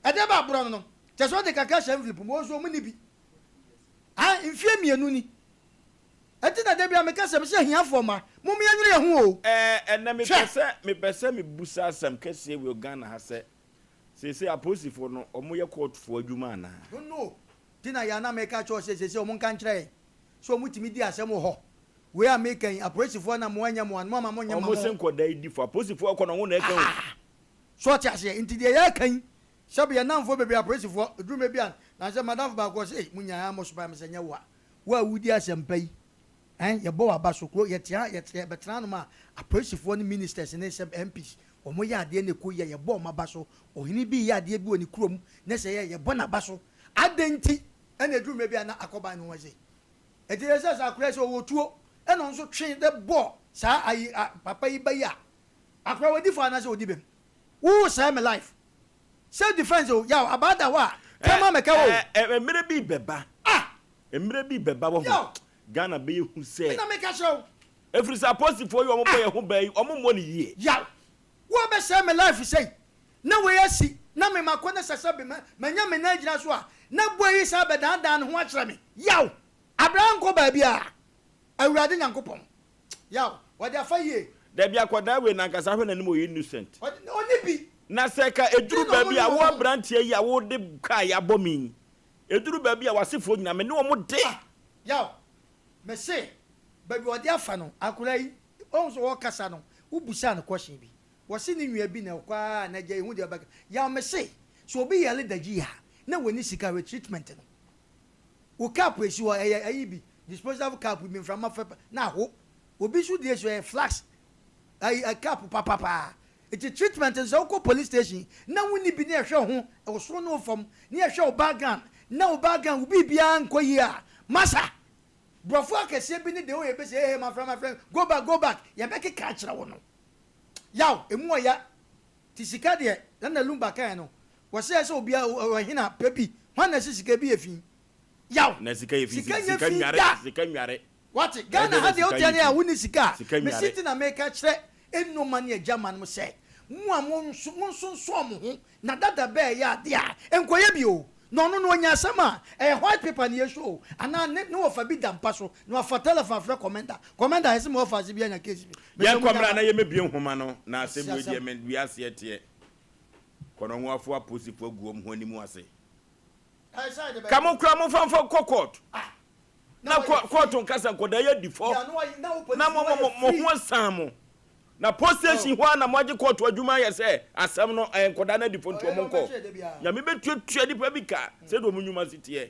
Ɛdeɛ bɛ aborɔ no no, kyerɛ sɛ wode kakra hyɛ envelope mu, wɔn nso wɔn nni bi. Ah, mfie mmienu ni. Ɛnti na da biara meka sɛ, mesɛ ahiafoɔ mma, mom yɛnwene yɛn ho o. Ɛɛ ɛnɛ mepɛ Hwɛ! sɛ mepɛ sɛ mebusa asɛm kɛseɛ wɔ Ghana ha sɛ, seesei apolisifoɔ no wɔn yɛ courtfoɔ adwuma anaa? Don't know. Nti na yɛ a na meka kyerɛ wo sɛ seesei wɔn nka nkyerɛ yɛn sɛ wɔn tumi di asɛm wɔ hɔ. Wei a meka yi, apolisifoɔ na mo anyɛ mo ano, mo ama mo nyɛ ma Wɔn se mo. nkɔdaa yi di fɔ, apolisifoɔ kɔ na wɔn na ɛka o. Ah! So ɔte aseɛ? Nti deɛ yɛreka yi, sɛbe yɛn nnamfoɔ bebree apolisifoɔ, ɛduru mmerɛ bi a, nansɛ madamfo baako ɔse, ei, mo nyaa mo sopae me sɛ nyɛ wo a, wo a wodi asɛmpa yi, ɛn, yɛbɔ w'aba so, kuro, yɛtea, yɛte, yɛbɛtena hanom a, apolisifoɔ ne ministers ne sɛbe MPs, wɔn yɛ adeɛ na ɛkɔ yie a, yɛbɔ wɔn aba so, ɔhene bi reyɛ adeɛ bi wɔ ne kurom, na sɛ ɛyɛ a, yɛbɔ n'aba so. Adɛn nti na ɛduru mmerɛ bi a na akɔban ne ho sei? Ɛnti ɛsɛ sɛ akora yi sɛ ɔwɔ tuo, ɛna ɔno nso twe de bɔ saa ayi, a, papa yi ba yi a, Akora wadi fɔ anasɛ odi bem? Wo sɛe me life. Self defense o, yaw, abaa da hɔ a, kraman mɛka wo o. Ɛ ɛ mmerɛ bi bɛba. Ah! Mmerɛ bi bɛba wahu. Yaw! Ghana bɛyɛ hu sɛ. Me na meka kyerɛ wo. Ɛfiri sɛ aposifoɔ yi wɔn bɔ yɛn ho ban yi wɔn mmɔ no yie. Yaw! Wo a bɛsɛe me life sei, na wei asi, na me makɔ na sɛ sɛbe manya me nan agyina so a, na boy yi san bɛdaadaa ne ho akyerɛ me. Yaw! Abraa nkɔ baabiara. Awurade Nyankopɔn. Yaw, wɔde afa yie. Dabi akwadaa wei nankasa hwɛ nanim ɔyɛ innocent. Ɔde, ɔnni bi. Na sɛ ka ɛduru baabi a wo abranteɛ yi a wode kaa yi abɔ me yi, ɛduru baabi a w'asefoɔ nyinaa me ne wɔn de. Ah, Yaw, mese baabi a ɔde afa no, akwadaa yi, woahu sɛ ɔrekasa no, wobisaa no question bi, wɔse ne nua bi na ɔkɔ ara na agya yi hu deɛ ɔbɛka. Yaw, mese sɛ obi yare dagyi a, na wɔnni sika hwɛ treatment no. Wo cup esi hɔ ɛyɛ ayi bi disposable cup bi mframa fɛ na aho. Obi nso deɛ esi hɔ ɛyɛ flask ayi ɛ cup papapaa. Nti treatment no sɛ wokɔ police station na wonni bi na yɛhwɛ wo ho wo soro ne wo fam na yɛhwɛ wo background na wo background wo biribiara nkɔ yie a masa brɔfo akɛseɛ bi ne deɛ woyɛ bɛsɛ hey my friend my friend go back go back yɛbɛkeka akyerɛ wo no yaw emu ɔya Nti sika deɛ na na Lumba kaeɛ no wɔse ɛsɛ obia ɔhene a pɛ bi hwan na ɛse sika bi yɛ fi yaw Na sika yɛ fi sika nyɛ sika fi nware da sika nware wate Ghana ɛdɛn ha na deɛ sika woteɛ yɛ ne a fi wonni sika a sika mese nware. nti na meka kyerɛ nnoma ne agya ma nom sɛ mo a mo nso monsonsɔn mo ho na dada bɛɛyɛ adeɛ a nkɔyɛ bi o Na ɔno no ɔnya asɛm a, ɛyɛ white paper na yɛhwɛ o, anaa ne ne wɔfa bi da mpa so na wafa telephone afrɛ commander, commander yɛse me wɔfa ase bi anya case bi, mesrɛ Yɛnkɔ mo mmra nya na yɛmmɛbue nhoma no na asɛm Kwasi wei deɛ asɛm. me wiaseɛ teɛ. Kɔnɔngoafoɔ apolisifoɔ agu wɔn ho anim ase. Ka mo koraa momfa mfa nkɔ court. Na court nka sɛ nkɔdaa yi adi fɔ. Na mo mo mo ho asan mo. Na post station hɔ ara na moagye court adwuma ayɛ sɛ asɛm no ɛɛ nkɔdaa no adi fɔ nti wɔn nkɔ. Nyame bɛtuatua nipa bi ka sɛdeɛ wɔn nnwuma si teɛ.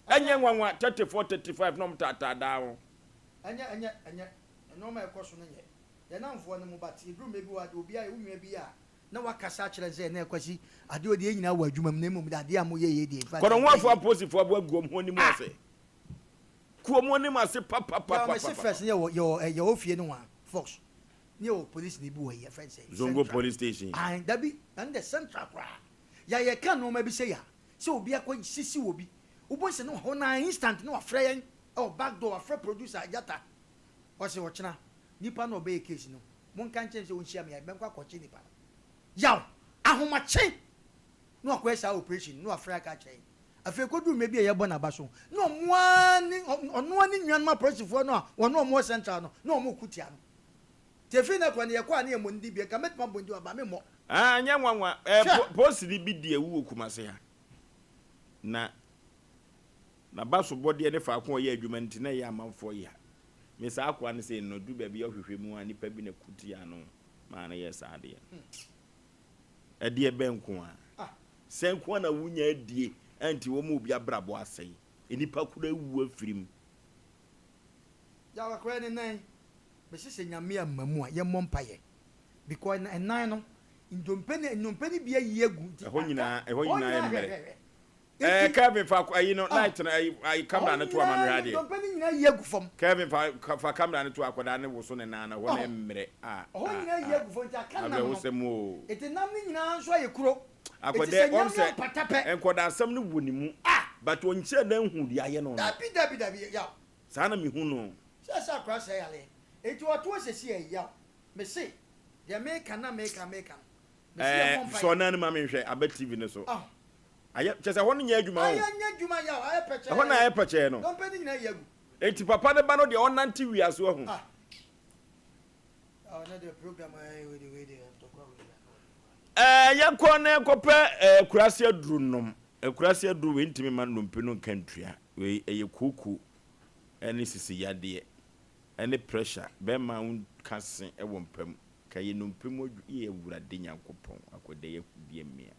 Ɛnyɛ nwanwa 34, 35 na wɔn taataa daa ho. Ɛnyɛ ɛnyɛ ɛnyɛ nnoɔma a ɛkɔ so no nyɛ yɛn nnamfoɔ no mo but ɛduru mmerɛ bi wɔ hɔ a deɛ obiara yɛ wo nua bi a na wakasa akyerɛ no sɛ ɛnɛ Kwasi adeɛ wei deɛ yɛn nyinaa wɔ adwuma mu na mmom deɛ adeɛ a moyɛ yei deɛ infact ɛnyɛ Kɔnɔngoafoɔ yie. apolisifoɔ aboa gu wɔn ho anim Ah! ase. Ku wɔn anim ase Yɛwɔ mese papapapapapa. first ne yɛwɔ yɛwɔ ɛ yɛwɔ fie nohoa Fox ne yɛwɔ police ni bi wɔ yi yɛfrɛ no sɛ Zongo Central police station. Ae dabi ɛno deɛ Central koraa yɛ yɛka nnoɔma bi sei a sɛ obi akɔ sisi wɔ bi wobɛhu sɛ ne wɔ hɔ no ara instant ne wafrɛ yɛn ɛwɔ back door wafrɛ producer Gyata ɔse ɔkyena nipa no a ɔbɛyɛ case no monka nkyerɛ no sɛ ɔnhyia me a mɛkɔ akɔkye nipa no yaw ahomakye na wakɔyɛ saa operation no na wafrɛ aka akyerɛ yɛn afei kɔduru mmerɛ bi a yɛbɔ n'aba so na ɔmo ara ne ɔno ara ne nuanom apolisifoɔ no a wɔne ɔmo wɔ central no na ɔmo ko tia no nti ɛfiri no kɔ no yɛkɔ a ne yɛmmɔ ne din bio nka mɛtumi abɔ ne din aba memmɔ. Ah, ɛnyɛ nwanwa. Eh, Hwɛ! po, polisini bi di awu wɔ Kumasi ha. Na n'abasobɔdeɛ ne faako a ɔyɛ adwuma nti, na ɛyɛ amanfoɔ ya. Me saa akoa no sei no, ɛduru baabi a ɔhwehwɛ mu a, nnipa bi na ɛko tiaa no maa no yɛɛ saa adeɛ no. Ɛdeɛ bɛn nko ara? Sɛn nko ara na wonya adie a nti wɔma obi abrabɔ asɛe? Nnipa koraa awu afiri mu. Yaw akora ne nan. Mese sɛ Nyame amma mu a yɛmmɔ mpaeɛ because ɛnan no ndompe no nnompe no bi ayi agu nti Ɛhɔ aka nyinaa ɛhɔ hɔ nyinaa nyinaa yɛ mmerɛ. hwɛhwɛhwɛ Ɛɛ nti Kelvin fa ayi no ah light no ayi ayi ɛhɔ camera no to ama nyinaa mehwɛ adeɛ. ndompe no nyinaa ayi agu fam. Kelvin fa fa camera no to akwadaa no woso ne nan no ɛhɔ no Ɔhɔ yɛ mmerɛ ah ɛhɔ ah nyinaa ayi ah agu fam nti aka nam no awerɛhosɛm oo. nti nam no nyinaa nso ayɛ kuro nti Akwadaa sɛ yi wɔn Nyame sɛ ampata pɛ nkwadaa asɛm no wɔ ne mu ah but ɔnkyerɛ da nhu deɛ ayɛ no no. Dabi dabi dabi yaw. Saa na mehu no. Sɛ sɛ akora sɛe aleɛ enti ɔto asɛsi ɛ yaw mese deɛ meka na meka meka no mese yɛ Ɛɛ mmɔ mpaeɛ. sɔ nan no ma menhwɛ aba TV no so. Ah. Ayɛ kyerɛ sɛ ɛhɔ no nyɛ adwuma o. Ayɛ nyɛ adwuma yaw ayɛ pɛkyɛɛ. Ɛhɔ na ayɛ pɛkyɛɛ no. Dɔmpɛ no nyinaa yi agu. Enti papa no ba no deɛ ɔnante wiase wahu. Ah. Yaw ɛnɛ deɛ program ayɛ wei deɛ wei deɛ ntɔkwa wei deɛ. Ɛɛ yɛnkɔ na yɛnkɔpɛ ɛɛ akurase aduru nnom. Akurase aduru wei ntumi mma nnompe no nka ntua. Wei ɛyɛ kooko ɛne sisi yadeɛ ɛne pressure bɛɛma a wonka se ɛwɔ mpa mu ka yɛ nnompe mu adwu yɛ awurade nyankopɔn akɔda yɛ ahudeɛ mmea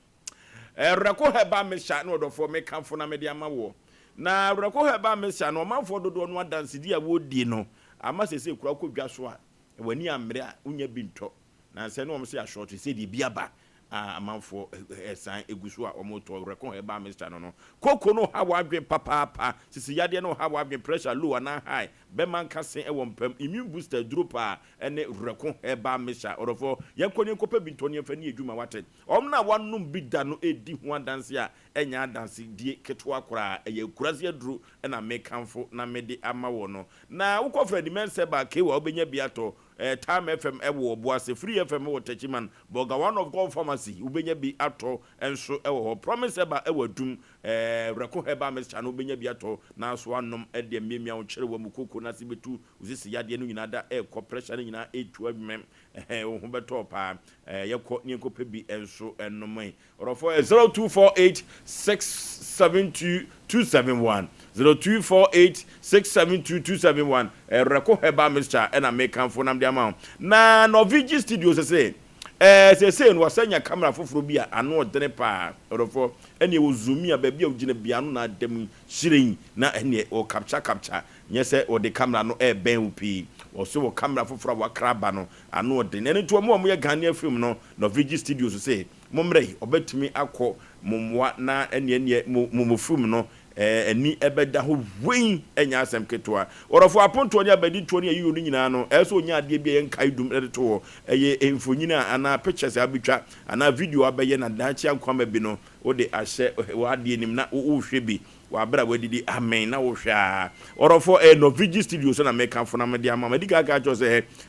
Ɛrɛko herbal mixture ne ɔdɔfoɔ mekamfo na mede ama woɔ na Ɛrɛko herbal mixture no ɔmanfoɔ dodoɔ no adansedi a wɔredie no ama sɛsɛ kura wokɔ dwa so a w'ani ammere a wonya bi ntɔ Nansɛ ne wɔn se ashort sɛ deɛ bi aba a amanfoɔ ɛsan egu so a wɔn retɔ rɛko herbal mixture no no. Koko no ha w'adwen papaapa, sisi yadeɛ no ha w'adwen, pressure low anaa high, bɛma nka se ɛwɔ mpam, immune booster aduro paa ɛne rɛko herbal mixture. Ɔdɔfoɔ yɛnkɔ ne yɛnkɔpɛ bi ntɔ ne yɛnfa ni adwuma wate. Wɔn a wɔanom bi da no redi ho adanse a ɛnyɛ adansedie ketewa koraa, ɛyɛ akurase aduro na mekamfo na mede ama woɔ no. Na wokɔ Freddie Mensah ba Kewa wobɛnya bi atɔ. Eh, Time FM wɔ Obuasi, Free FM wɔ Techiman, Bolga One of God Pharmacy, wobɛnya bi atɔ nso wɔ hɔ. Promise Herbal wɔ Adum, eh, Reko Herbal Mixture no wobɛnya bi atɔ na nso anom de amiamia wo kyere w'amu koko no ase bɛtu wo sisi yadeɛ no nyinaa da ɛrekɔ, pressure no nyinaa ɛretu adwumam, eh, wo ho bɛtɔ wo paa. Eh, yɛkɔ ne yɛnkɔpɛ bi nso nom ɛ. Ɔdɔfoɔ yɛ 0248 672 271 0248 672 271 Ɛrɛko herbal mixture ɛna mekamfo nam de ama wo. Na Norvigi studio sese ɛɛ sese no wasa nya camera foforɔ bi a ano ɔdene paa ɔdɔfoɔ ɛneɛ wɔ zoom a baabi a wogyina bia no na ada mu hyerɛn na ɛneɛ wɔ capture capture nyɛ sɛ wɔde camera no ɛɛbɛn wo pii wɔse wɔ camera foforɔ a wakra aba no ano ɔden ɛno nti wɔn a wɔyɛ Ghanaian film no Norvigi studios se Mommrɛ yi, ɔbɛtumi akɔ mo mmoa na ɛneɛ neɛ mo mo mo film no eh, ani ɛbɛda hɔ wei ɛnyɛ asɛm ketewa. Ɔdɔfoɔ, apontoɔ ne abadintoɔ ne ayiyɔ no nyinaa no, ɛyɛ sɛ ɔnya adeɛ bi a ɛyɛ nkaedum de to hɔ, ɛyɛ mfonini a anaa pictures a wobɛtwa anaa video a wobɛyɛ na daakye ankwama bi no wode ahyɛ w'adeɛ no mu na wohwɛ bi wɔ aberɛ a woadidi amen na wohwɛ a. Ɔdɔfoɔ, ɛyɛ Norvigi Studios na mekamfo na mede ama wo. Madi kan aka akyerɛ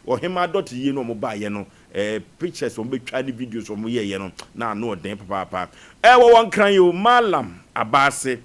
wo sɛ Ɔhemaa Dɔte yie no a wɔbaeɛ no, Eh pictures wɔn bɛtwa ne videos wɔn yɛɛyɛ no na ano ɔden papaapa. Eh wɔwɔ Nkran yi o, Mallam Abaase.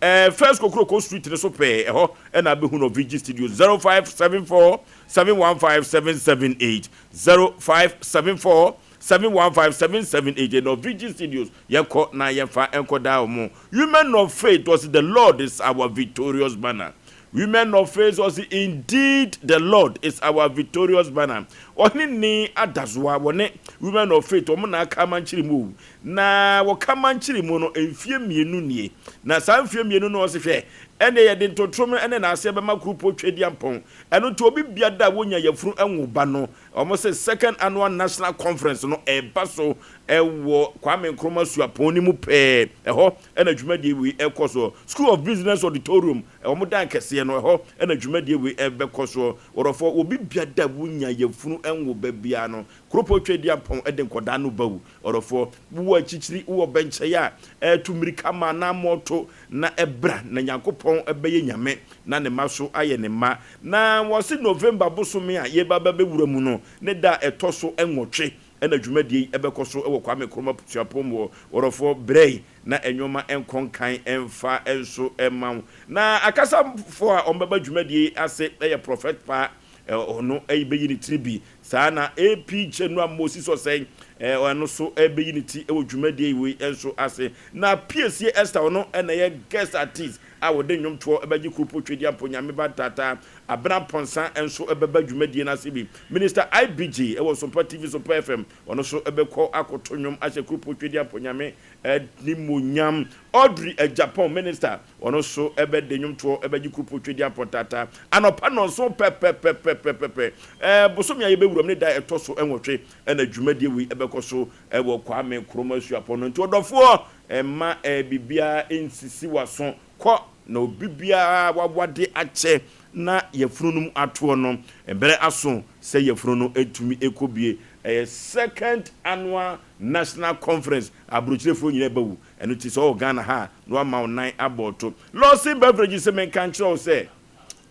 Eh First Kokroko Street no so pɛɛ, ɛhɔ ɛna abɛhu no VG Studio 0574 715 778 0574 715 778 Norwegian Studios yɛnkɔ na yɛmfa nkɔdaa wɔn. Women of Faith ɔse the Lord is our victorious banner. Women of Faith ɔse indeed the Lord is our victorious banner. Ɔhene ni Adazoa wɔne Women of Faith wɔn na aka amankyere mu o. Na wɔka mankyere mu no mfie mmienu nie. Na saa mfie mmienu no ɔse hwɛ ɛneɛ yɛde ntontom ne naaseɛ bɛma kurupo Tweduampɔn. Ɛno nti obi biada a wonya yafunu nwo ba no Wɔn se second annual national conference no ɛreba so wɔ Kwame Nkrumah Suapɔn no mu pɛɛ. Ɛhɔ na dwumadie wei ɛrekɔ soɔ. School of Business Auditorium, wɔn dan kɛseɛ no, ɛhɔ na dwumadie wei ɛrebɛkɔ soɔ. Wɔdɔfoɔ, obi biada a wonya yafunu nwo ba biara no, Kuropɔn Tweaduampɔn de nkɔdaa no ba wu. Ɔdɔfoɔ, wowɔ akyirikyiri, wowɔ bɛnkyɛe a, ɛretu mmirika ma anammɔn na ɛbra, na Nyankopɔn bɛyɛ Nyame, na Ne mma so ayɛ Ne mma. Na wɔse November bosome a yɛreba abɛwura mu no ne da a ɛtɔ so nwɔtwe na dwumadie yi bɛkɔ so wɔ Kwame Nkrumah Suapɔn mu hɔ. Ɔdɔfoɔ, brɛ na nnoɔma nkɔ nkan mfa nso mma wo. Na akasafoɔ a wɔbɛba dwumadie yi ase yɛ Prɔfɛt Paa ɔno bɛyi ne tiri bi. Saa na AP General Moses Osei, ɔno nso bɛyi ne ti wɔ dwumadie wei nso ase. Na Piesie Esther, ɔno na ɛyɛ guest artist a wɔde nnwomtoɔ bɛgye Kuropo Twedeampo Nyame Ba Taataa. Abena Pɔnsa nso bɛba dwumadie no ase bi. Minister IBG wɔ Sompa TV, Sompa FM, ɔno nso bɛkɔ akɔto nnwom ahyɛ Kuropo Twedeampo Nyame animuonyam. Audrey Agyapong, Minister, Ɔno nso bɛde nnwomtoɔ bɛgye kuropɔn Twedeampɔn taataa anɔpa nnɔnson pɛpɛpɛpɛpɛpɛ. Ɛɛ, bosome a yɛbɛwura mu ne da a ɛtɔ so nwɔtwe na dwumadie wei bɛkɔ so wɔ Kwame Nkrumah Suapɔn no. Nti ɔdɔfoɔ, mma biribiara nsisi w'aso. Kɔ na obi biara wawade akyɛ na yafunu no mu atoɔ no, mmerɛ aso sɛ yafunu no tumi kɔ bie. Ɛyɛ second annual national conference, aburokyirefoɔ nyinaa bɛwu. Ɛno nti sɛ ɔwɔ Ghana ha a na wama wo nan abɔ to. Lawson Beverages se menka nkyerɛ wo sɛ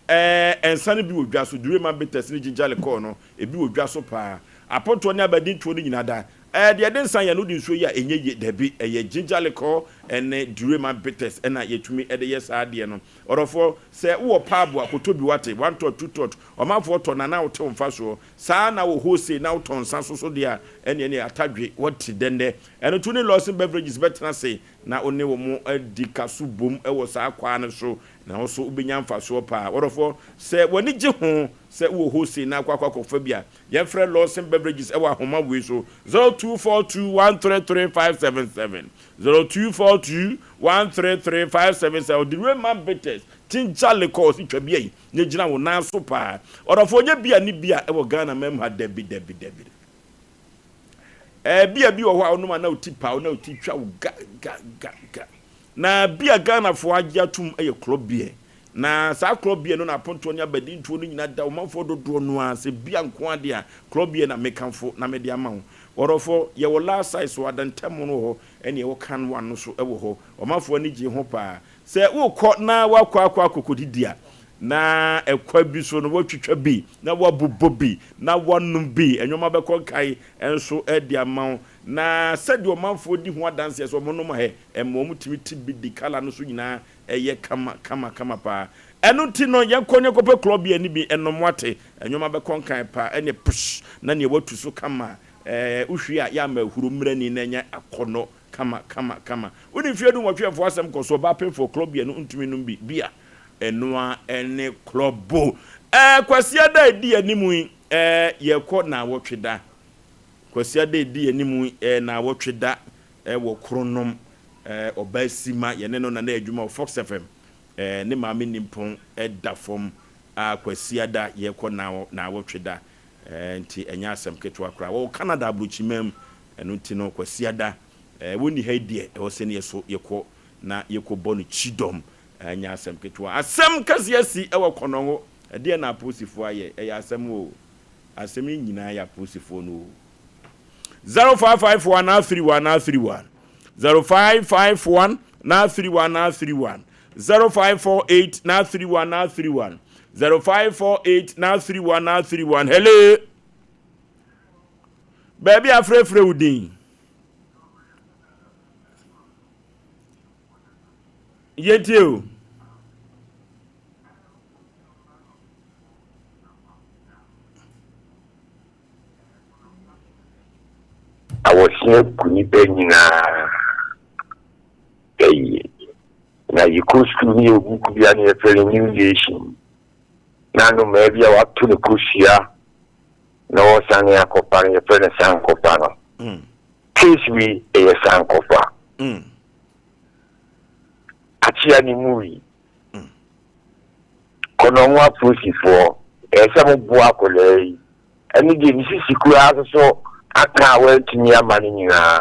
ɛɛ nsa no bi wɔ dwa so, Durema Bitters ne Ginger Liqueur no ebi wɔ dwa so paa. Apontoɔ ne abadintoɔ no nyinaa da. Ɛɛ deɛ yɛde nsa yɛ no wode nsuo yɛ a ɛnyɛ yie, dabi, ɛyɛ Ginger Liqueur ne Durema Bitters na yɛtumi de yɛ saa adeɛ no. Ɔdɔfoɔ, sɛ wowɔ pub a kɔtɔ bi wate, one tot, two tot, ɔmanfoɔ tɔ na na wote wo mfasoɔ. Saa ara na wɔ wholesale na wotɔn nsa nso so deɛ a, ɛnneɛ ne atadwe, wote dɛndɛ. Ɛno nti wo ne Lawson Beverages bɛtena ase na wo ne wɔn adi kaso bom wɔ saa kwan no so, na wo nso wobɛnya mfasoɔ paa. Ɔdɔfoɔ, sɛ w'ani gye ho sɛ wowɔ wholesale na akɔ akɔ akɔfa bi a, yɛmfrɛ Lawson Beverages wɔ ahoma wei so, 0242133577, 0242133577. Ɔde Rayman Bitters, Ginger Liqueur, ɔse twa bi ayi na gyina wo nan so paa. Ɔdɔfoɔ, nyɛ bia ne bia wɔ Ghana man mu ha, dabi, dabi, dabi. Ɛɛ bia bi wɔ hɔ a wonom a na wo ti paw na wo ti twa wo ga ga ga ga. Na bia Ghanafoɔ agye atom yɛ club beer. Na saa club beer no na apontoɔ ne abadintoɔ no nyinaa da ɔmanfoɔ dodoɔ no ara sɛ bia nko ara deɛ a club beer na mekamfo na mede ama wo. Ɔdɔfoɔ, yɛwɔ last size wɔ Adantamu no wɔ hɔ ɛne yɛwɔ can one no so wɔ hɔ. Ɔmanfoɔ ani gye ho paa. Sɛ wokɔ na woakɔ akɔ akɔkɔdidi a, na ɛkwa bi so no woatwitwa bi, na woabobɔ bi, na woanom bi, nneɛma bɛkɔ nkae nso de ama wo. Na sɛdeɛ ɔmanfoɔ di ho adanseɛ sɛ wɔnom a, ɛma wɔtumi te bi di kala no so nyinaa yɛ kama kama kama paa. Ɛno nti no, yɛnkɔ na yɛnkɔpɛ klɔb beer no bi nnom, woate? Nneɛma bɛkɔ nkae paa, ɛnneɛ push, na neɛ woatu so kama. Ɛɛ, wohwie a, yɛ ama ahuro mmra ni na ɛnyɛ akɔnnɔ. Kama kama kama. Wode mfeɛ dunwɔtwe ɛmfa w'asɛm kɔ so ɔbaa pemfoɔ club beer no ntumi nnom bi beer ɛno ara ne club bo ɛɛ Kwasiada a ɛdi anim yi ɛɛ yɛkɔ naawɔtwe da Kwasiada a ɛdi anim yi ɛɛ naawɔtwe da ɛwɔ Kronom ɛɛ ɔbaa Sima yɛne no na na adwuma wɔ Fox FM ɛɛ ne maame Nimpɔn ɛda fam a Kwasiada yɛkɔ naawɔtwe da ɛɛ nti ɛnyɛ asɛm ketewa koraa wɔwɔ Canada aburokyiman mu Ɛno nti no Kwasiada eh, wonni ha yi deɛ, ɛwɔ sɛ ne yɛso yɛkɔ na yɛkɔbɔ no kyidɔm. Ɛnyɛ asɛm ketewa. Asɛm kɛseɛ asi wɔ Kɔnɔngo. Ɛdeɛn na apolisifoɔ ayɛ? Ɛyɛ asɛm o. Asɛm yi nyinaa yɛ apolisifoɔ no o. 0551 931 931 0551 931 931 0548 931 931 0548 931 931 Hello. Baabi a frɛfrɛ wo din. Yɛntie o. Ɛse agu nnipa nyinaa ayie. Na yɛkɔ sukuu ne yɛwɔ buku bi a na yɛfrɛ no New Nation. Na anomaa bi a wato ne kosua na wɔsane akɔfa no yɛfrɛ no sankɔfa no. Case wei ɛyɛ sankɔfa. Akyea ne mu yi. Kɔnɔngo apolisifoɔ ɛyɛ sɛ moboa akwadaa yi. Ɛne deɛ ne sisi koraa nso so aka a wantumi amma no nyinaa.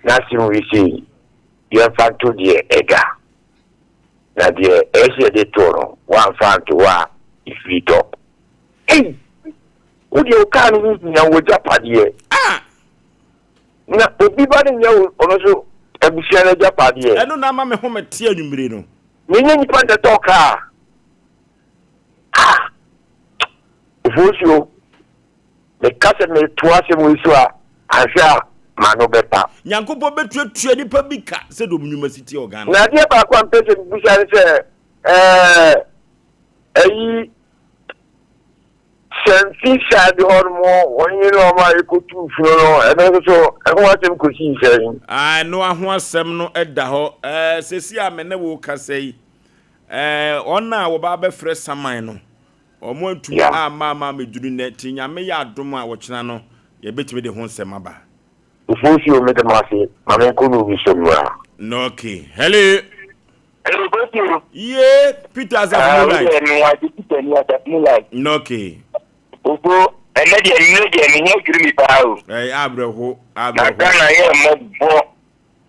N'asɛm wei sei, yɛmfa nto deɛ ɛda. Na deɛ ɛyɛ sɛ yɛde to no, woamfa anto hɔ a, ɛfiri tɔ. Ei! Wo deɛ wo kaa no ho hia wo agyapadeɛ. Ah! Na obi ba no nyɛ wo ɔno nso abusua no agyapadeɛ. Ɛno na ama me home te anwummere no. Menyɛ nipa na ɛtɔ kaa. Ah! Ofosuo, meka sɛ meretoa asɛm wei so a, anhwɛ a m'ano bɛpa. Nyankopɔn bɛtuatua nnipa bi ka sɛdeɛ wɔn nnwuma si teɛ wɔ Ghana. Na adeɛ baako a mepɛ sɛ mebisa ne sɛ, ɛɛ, ayi, Sɛmfi side hɔ nom wɔn ne wɔn a yɛkɔtuu funu no, ɛno nso so, ɛho asɛm kɔsii sɛn? Ah, ɛno ho asɛm no da hɔ. Ɛɛ, seesei a me ne wo rekasa yi, ɛɛ, wɔn a wɔba abɛfrɛ saman no, Wɔn antumi amma amma ammɛduru nnɛ, nti Nyame yɛ adom a ɔkyena no yɛbɛtumi de ho nsɛm aba. Ofosuo meda mo ase ma me nkɔ no obi so mmra. Okay hello. Hello Ofosuo. Yee Peter Asafo Ah, Moonlight. wodeɛ me wade Peter ni Asafo Moonlight. Okay. Ofuo ɛnɛ deɛ nnuro deɛ me ho adwiri me paa o. Ɛyɛ abrɛho Na abrɛho. Ghana yɛ mmɔbɔ.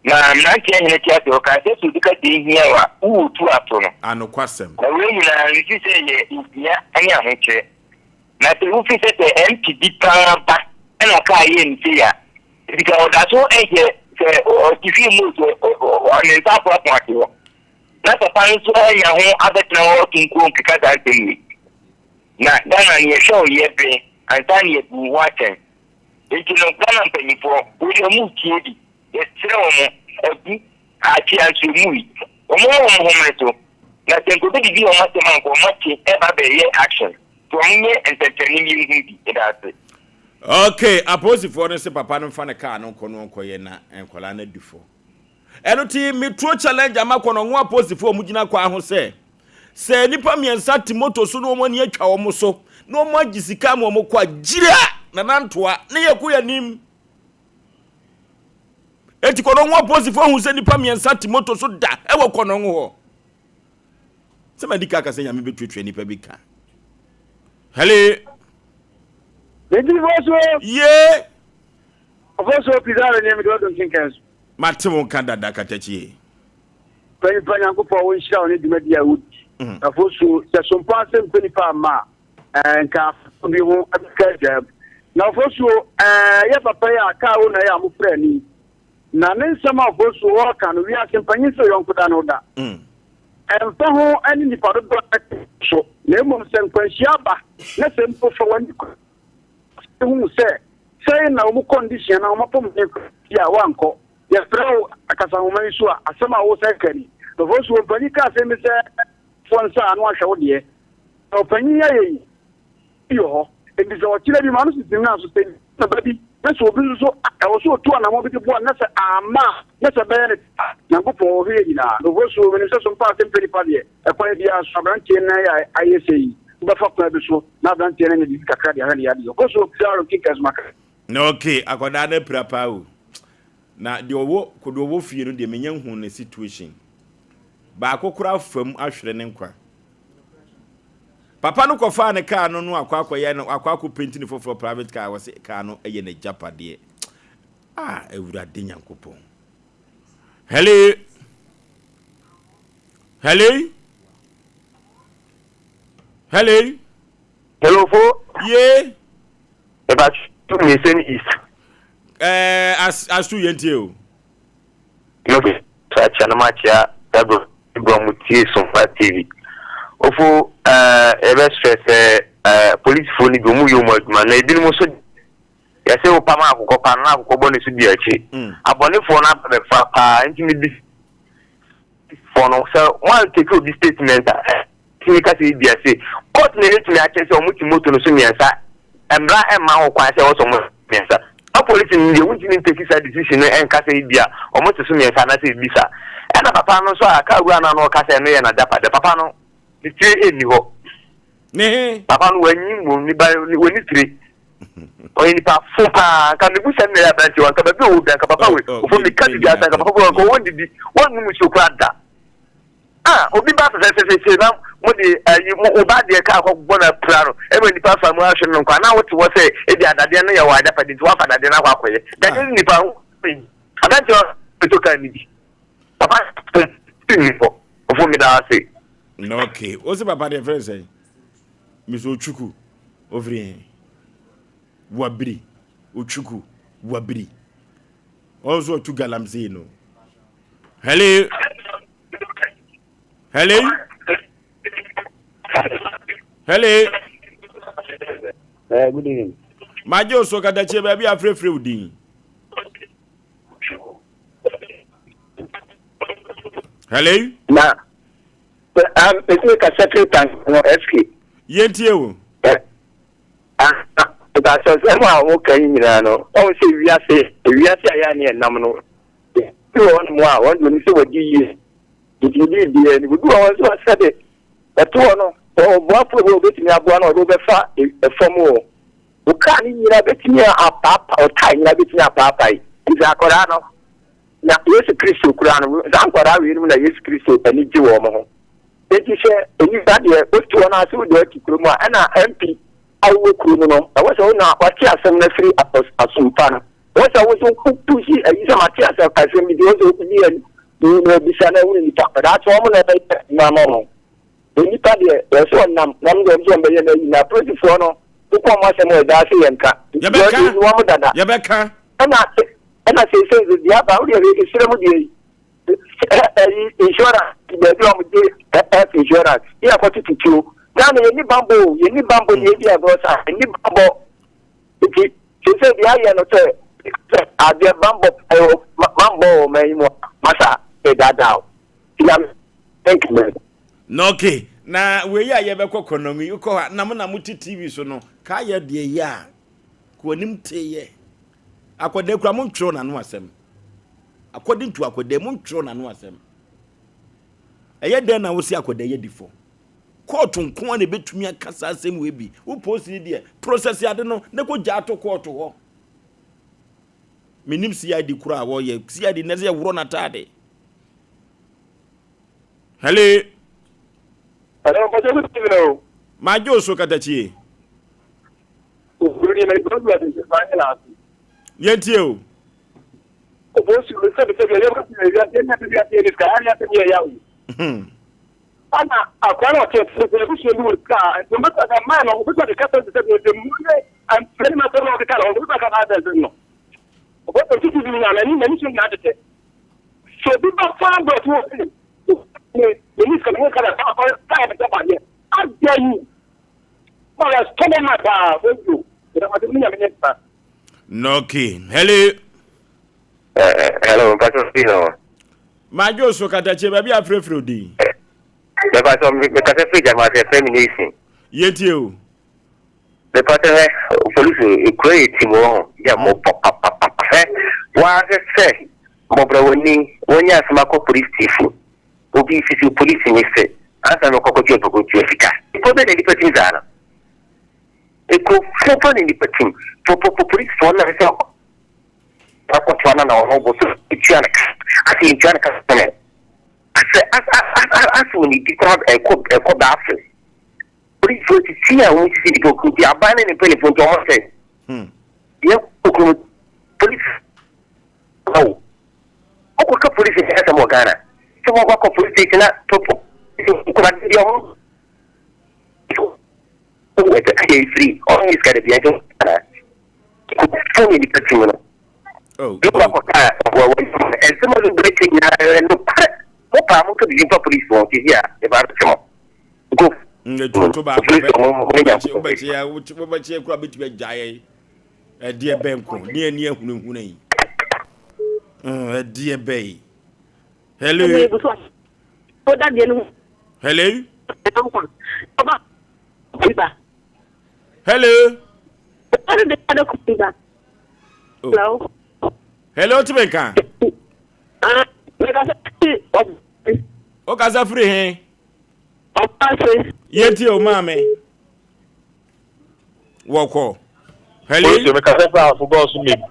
Na mmeranteɛ hene te ase, ɔkaa sɛ, Sɛ obi ka sɛ ehia wo a, wowɔ tu ato no. Anokwasɛm. Na wei nyinaa mefiri sɛ ɛyɛ ohia ne ahokyerɛ. Na sɛ wofiri sɛ sɛ MP bi paa ba na kaa yɛɛ no sei a, sika ɔda so hyɛ sɛ ɔte hwii mu sɛ ne nsa apoapoa ate hɔ. Na papa no nso anya ho abɛtena hɔ ɔto nkuo nkeka saa nsɛm wei. Na Ghana no yɛhwɛ wo yɛbere ansa na yɛbu wo ho atɛn. Nti no Ghana mpanyinfoɔ wei deɛ ɔmo retie bi. Yɛsrɛ wɔn, agu, akyea nso emu yi. Wɔn mma wɔn homene so. Na sɛ nka obi didi wɔn asɛm a nka wɔn ate ɛba abɛyɛ action. Nti wɔn nyɛ nsɛnkyerɛnne na yɛnhu bi. Yɛda ase. Ok, apolisifoɔ no se papa no mfa ne car no nkɔ no ɔnkɔyɛ na nkwadaa no adi fɔ. Ɛno ti meturo challenge ama kɔnɔngo apolisifoɔ a wɔgyina kwan ho sɛ, sɛ nnipa mmiɛnsa te moto so na wɔn ani atwa wɔn so na wɔn agye sika ama wɔn kɔ a, gyira na nantoa ne yɛkɔ yɛn anim. Enti Kɔnɔngo apolisifo ahu sɛ nnipa mmiɛnsa te moto so da wɔ Kɔnɔngo hɔ. Sɛ madi ka aka sɛ Nyame bɛtuatua nnipa bi ka. Hello. Medi fosuo. Ye. Ofosuo Pizarro nie mede ɔdom kenkan so. Mate wo nka dada katakyie. Panyimpa Nyankopɔn wo nhyira wo ne dwumadi a wodi. Afosuo sɛ sompa ase mpɛ nipa amma a. Ɛɛ, nka afoforo bi ho bɛka agyaa mu. Na Ofosuo, ɛɛ, yɛ papa yi a kaa wo na yɛ a mofrɛ ani. Na ne nsɛm a Ofosuo ɔɔka no, wiase mpanyin sɛ ɔyɔnko da no da. Ɛmfa ho ne nnipa dodoɔ a ɛte so, na mmom sɛ nkwanhyia ba na sɛ mpo fa w'ani kɔ ase hu sɛ sɛn na wɔn condition anaa wɔn apɔmuden kura ti a, woankɔ. Yɛfrɛ wo akasanhoma yi so a, asɛm a wosan ka ni. Ofosuo, mpanyin ka asɛm bi sɛ, foɔ nsa ano ahwɛ wo deɛ. Sɛ ɔpanyin ayɛ yi bi wɔ hɔ. Enti sɛ ɔkyerɛ bi ma no sisi no so sɛ na ba bi na sɛ obi nso so ɛwɔ sɛ otu anamɔ bi de boa no na sɛ amma a na sɛ ɛbɛyɛ no a Nyankopɔn ɔhwɛ yɛ nyinaa. Nofosuo menim sɛ so mpa ase mpɛ nipa deɛ ɛkwan biara so abranteɛ nan a ayɛ sɛ yi wobɛfa kwan bi so na abranteɛ no anya biribi kakra de ahwɛ ne yadeɛ. Ofosuo Pizarro Kickers maka. Okay, akwadaa no apira paa o. Na deɛ ɔwɔ deɛ ɔwɔ fie no deɛ menya nhuu ne situation. Baako koraa fam ahwere ne nkwa. Papa no kɔfaa ne kaa no no akɔ akɔyɛ no akɔ akɔ penti ne foforɔ private car wɔse kaa no yɛ n'agyapadeɛ. Ah, Awurade Nyankopɔn. Hello. Hello. Hello. Hello fo. Ye. Eba tu mi sɛn east. Ɛɛ as asu yɛn tie o. No bi so akyia na makyia Gabriel Ibra mu tie Sompa TV. Ofo eh yɛbɛ srɛ sɛ eh polisifo no bi ɔmo yɛ ɔmo adwuma na ebinom nso yɛsɛ wopam akokɔ pa no na akokɔ bɔ ne so di akyi. Abɔnefoɔ no aba bɛfa paa nti me bisa foɔ no sɛ mo an take obi statement a tumi ka sɛ ebia se court na ebetumi akyerɛ sɛ wɔn te moto no so mmiɛnsa mmara mma ho kwan sɛ ɛwɔ sɛ wɔn mmiɛnsa. polisi no deɛ wontumi nteki saa decision no ɛnka sɛ ebia wɔn te so mmiɛnsa anaasɛ ebi sa. Ɛna papa no nso a kaa wura no a na ɔka sɛ ɛno yɛ n'agyapadeɛ, papa no ne tire nni hɔ. Ne he? Papa no wanyi mmom, ne ba wɔnni tire. Ɔyɛ nipa fo paa. Nka mebu sɛ no na ɛyɛ aberanteɛ wɔ nka baabi a ɔwɔ bia nka papa wei Oh, oh, ofo me, meka me biribi asa nua nka papa wei nka panin. wɔndidi wɔnnom nsuo koraa da. Ah, obi ba fɛfɛɛfɛ sei na mo de ayi mo wo ba deɛ kaa kɔbɔ no apira no ɛma nipa afa mu ahwe no nkwa na wote hɔ sɛ ebi adadeɛ no yɛ wɔ agyapade nti wafa dadeɛ no akɔ akɔyɛ dadeɛ no nipa ho aberanteɛ ɔtɔ kaa no bi papa nni hɔ ɔfo meda ase. Na okay wo se papa deɛ frɛ sɛn Mr. Ochuku ofiri he wabiri Ochuku wabiri ɔno nso ɔtu galamsey no hello hello hello Eh, good evening. Magye wo so katakyie baabi a afrɛfrɛ wo din. Hello. Na ɛsɛ kasa firi tank no SK. Yɛntie wo. Ntaasɛ sɛm a wɔka yi nyinaa no, ɔhu sɛ wiase, wiase a yɛ ne ɛnam no, bi wɔ hɔnom a wɔn deɛ onim sɛ wɔadi yie, nti obi deɛ ne obi wɔ hɔ nso a sɛde ɛto hɔ no, ɔboafoɔ bi a obetumi aboa no ɔde wobɛfa fam o. Wo kaa no nyinaa betumi apaapa, wo tae nyinaa betumi apaapae. Nti akwadaa no, na Yesu Kristo koraa no, saa nkwadaa weinom na Yesu Kristo ani gye wɔn ho. Enti sɛ nnipa deɛ wote wɔn ase wode ati kurom a, ɛna MP a wowɔ kurom no, ɛwɔ sɛ wo na wate asɛm no afiri asompa no. Ɛwɔ sɛ wo nso wopusi ayi sɛ mate asɛm asɛm bi nti ɛwɔ sɛ wodi ani na abisa na ɛwone nipa. Daakye wɔn na ɛbɛyɛ adwuma ama wɔn. Nnipa deɛ ɛwɔ sɛ ɔnam na wɔn deɛ wɔn sɛ wɔn bɛyɛ no ayi na apolisifoɔ no wokɔ wɔn asɛm wɔ ɛda ase yɛn ka. Yɛbɛka wɔn dada. Yɛbɛka. Ɛna ɛna seesei nso deɛ aba wodeɛ esrɛ mu deɛ yi ɛyi insurance baabi a wɔn gye health insurance yɛ akɔ tete tuo. Ghana yɛn ni bambɔ o yɛn ni bambɔ deɛ ebi agorɔ saa yɛn ni bambɔ. Nti seesei deɛ ayɛ no sɛ sɛ adeɛ bambɔ ɛwɔ bambɔ wɔ ɔman yi mu a masa ɛdaadaa o nyame thank you man. Na okay na wei a yɛbɛkɔ kɔnɔngo yi wokɔ hɔ a na mo na mote TV so no kaa yɛ deɛ yɛ a kò anim teyɛ akwadaa kura mo ntwerɛ n'ano asɛm according to akwadaa mo ntwerɛ n'ano asɛm ɛyɛ dɛn na wosi akwadaa yɛ di fɔ Kɔɔto nko ara na ɛbɛtumi aka saa asɛm wei bi. Wo polisini deɛ, process ade no na kɔgya ato kɔɔto hɔ. Menim CID koraa a wɔyɛ. CID nnɛ sɛ yɛworɔ n'ataade. Hello. Hello, mpɔkyɛ good evening o. Magye wo so katakyie. Okuru ni mɛ gbɔdɔ adi nti maa nyina ase. Yɛntie o. Obosu sɛbi sɛbi ɛyɛ bɛ fi ɛyɛ ɛyɛ ɛyɛ ɛyɛ ɛyɛ sika ɛyɛ ɛyɛ ɛyɛ yawo. Ana akwadaa no ɔte sɛ sɛ abusua bi wɔ sika a, nti wɔbɛtumi aka mmaa no, wɔbɛtumi aka kasa te sɛ deɛ ɔde mu ne mfrɛ ne masɛm na ɔkeka no, wɔbɛtumi aka saa asɛm no. Ɔbɛtumi tutu bi nyinaa, n'ani n'ani so nyinaa tetɛ. Sɛ obi ba faa dɔt wɔ ne ne ne sika ne sika na saa akɔyɛ saa yɛ bɛtɛ badeɛ. Ada yi, ɔyɛ stubborn man paa, oyo, ɛdɛm ase ne nyame nyɛ nsa. Okay, hello. Hello, mpatwa fi no. Madwo so katakyie baabi a frɛfrɛ odin. Mepatwa mekasa firi gyama sɛ frɛ me Nation. Yɛntie o. Mepatwa hɛ polisi ekura yɛ tim wɔ ho yɛ mo papapapa hɛ wɔahwɛ sɛ mmɔborɔwɔni wɔnyɛ asɛm akɔ polisi station obi sisi polisi ne sɛ ansa na ɔkɔkɔgye ɔpɛkɔtua sika. Ekuro bɛ na nipa tim saa no ekuro fo pa na nipa tim po polisifoɔ na sɛ Akɔtoa no na ɔno bo so tua no ka asɛ yɛntua no ka sɛ asɛ asɛ wɔn di koraa ɛkɔ ɛkɔ baafo polisifoɔ sisi a wɔn sisi nipa okuru nti aban ne ne mpanyinfoɔ nti wɔn sɛ yɛ okuru polisi awo ɔkɔ ka polisi asɛm wɔ Ghana sɛ wɔn akɔ polisi station na topo nkura bi ɔmo ɛsɛ ayɛ firi ɔmo nyɛ sika de bi ɛnti ana. Sɛnea nnipa te mu no, Yob akɔka wɔ wɔ nsɛm a Yob reka nyinaa yɛ nokware. Mo paa monka biribi mfa polisi ho sisi a meba abɛkyɛ mo. Go. Ntutu baako Polisi pɛ. mo mo ne Nyankopɔn Wobɛkye ya wobɛkye kura bɛtumi agya yɛ. Ɛdeɛ bɛn ko ne ani ahunahuna yi. Ɛdeɛ bɛn. Hello. Hello. Hello. Oh. Hello. Hello, tumi nka. Ah, mekasa fi Wokasa firi he? Ɔpaase. Yɛtie o maame. Wɔkɔ. Hello. Polisi mekasa firi afo gɔɔso mim.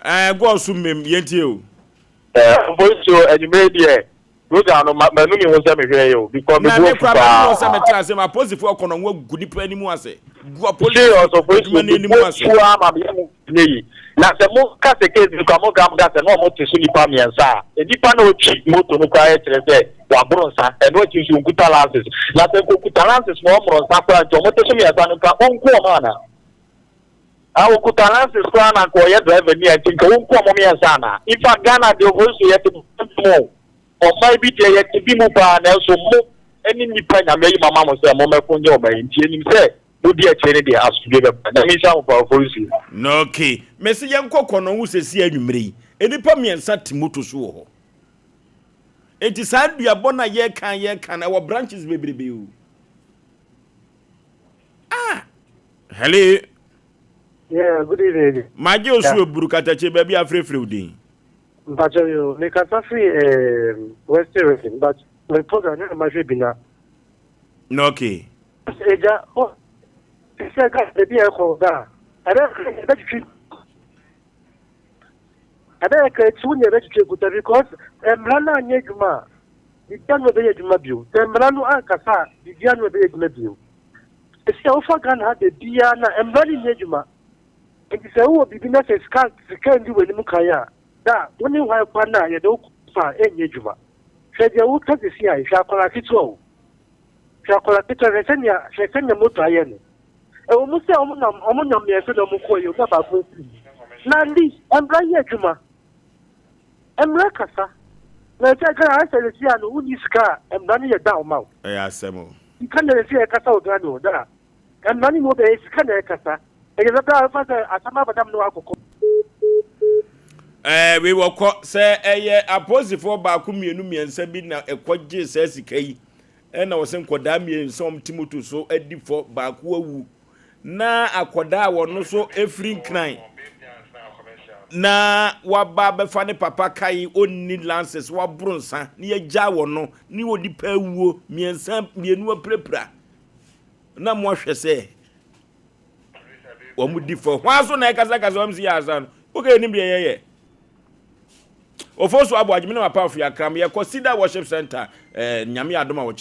Ɛɛ eh, gɔɔso mim yɛntie o. Ɛɛ eh, polisi anwummerɛ deɛ program no manu mi ho sɛ mehwɛ yɛ o because me Na bu me afu kora manu paa. sɛ metra ase ma apolisifoɔ kɔ no wɔagu nipa anim ase. Gu apolisi Serious o polisi adwuma no me anim bu ase. afu ama me yɛ mu nyɛ yi. Na sɛ mo ka sɛ case no kora mo ka mo ka sɛ na ɔmo te so nipa mmiɛnsa a nipa na otwi moto no koraa yɛ kyerɛ sɛ waboro nsa ɛno akyi nso onkuta lances na sɛ nka okuta lances na ɔmmoro nsa koraa nti ɔmo te so mmiɛnsa no nka onku ɔmo ana? Ah okuta lances koraa na nka ɔyɛ driver ni a nti nka onku ɔmo mmiɛnsa ana? In fact Ghana deɛ ofosuo yɛte bɔne mu o. Ɔman bi deɛ yɛte bi mu paa nanso mo ne nnipa Nyame ayi mo ama mo sɛ mommɛko nyɛ ɔman yi nti yɛnim sɛ modi akyire no deɛ asomdwoeɛ bɛba. Nyame nhyira mo paa Ofosuo. Ok mese yɛnkɔ kɔnɔngo sɛsi anwumerɛ yi nnipa mmiɛnsa te moto so wɔ hɔ enti saa duabɔ no a yɛka yɛka no ɛwɔ branches bebrebe o ah hello. Yeah, good evening. Magye osu eburu katakye baabi afrɛfrɛ wo din. Mpakyɛw yoo, me kasa firi ehm Western region but me program no na mahwɛ bi na. Na okay. Agya, oh, sɛ Ghana baabi a ɛkɔ Ghana, ɛbɛyɛ ɛbɛtwitwi ɛbɛyɛ ka etiw na ɛbɛtwitwi ekuta because mmara no anyɛ adwuma a biribiara no ɛbɛyɛ adwuma bio. Sɛ mmara no ankasa a biribiara no ɛbɛyɛ adwuma bio. Esi a wofa Ghana ha baabiara na mmara no nyɛ adwuma. Enti sɛ wowɔ biribi na sɛ sika sika nni w'anim kan a, da a wo ne hwan kwan a yɛde wo kɔ fa a ɛnyɛ adwuma. Hwɛ deɛ woka sisi a, hwɛ akwadaa ketewa o. Hwɛ akwadaa ketewa, hwɛ sɛnea hwɛ sɛnea moto ayɛ no. Ɛwɔ mu sɛ wɔn nam wɔn nam mmiɛnsa na wɔn kɔɔ yɛ na baako afiri mu. Na at least mmara yɛ adwuma. Mmara kasa. Na ɛsɛ Ghana ayɛ sɛ sisi a no wonni sika a mmara no yɛ down ma wo. Ɛyɛ asɛm o. Sika na ɛsɛ yɛkasa wɔ Ghana o daa. Mmara no mu bɛyɛ sika na ɛkasa. Ɛyɛ bɛbɛ a ɛfa sɛ asɛm abɛdam no akɔkɔ. Ɛɛ wei wɔkɔ sɛ ɛyɛ apolisifoɔ baako mmienu mmiɛnsa bi na ɛkɔgye saa sika yi ɛna wɔsɛ nkɔdaa mmiɛnsa wɔn te moto so adi fɔ baako awu na akɔdaa a wɔn nso efiri nkran na waba abɛfa ne papa kae ɔnni lances waboro nsa ne yɛgya wɔn no ne onipa awuo mmiɛnsa mmienu apirapira na moahwɛ sɛ wɔn di fɔ hwan so na ɛkasakasa wɔn si yɛ asa no wokɛ nim deɛ yɛyɛ ofo so abo adwuma na papa afo akram yɛkɔ Cedar Worship Center eh, nyame adom a wɔkyerɛ.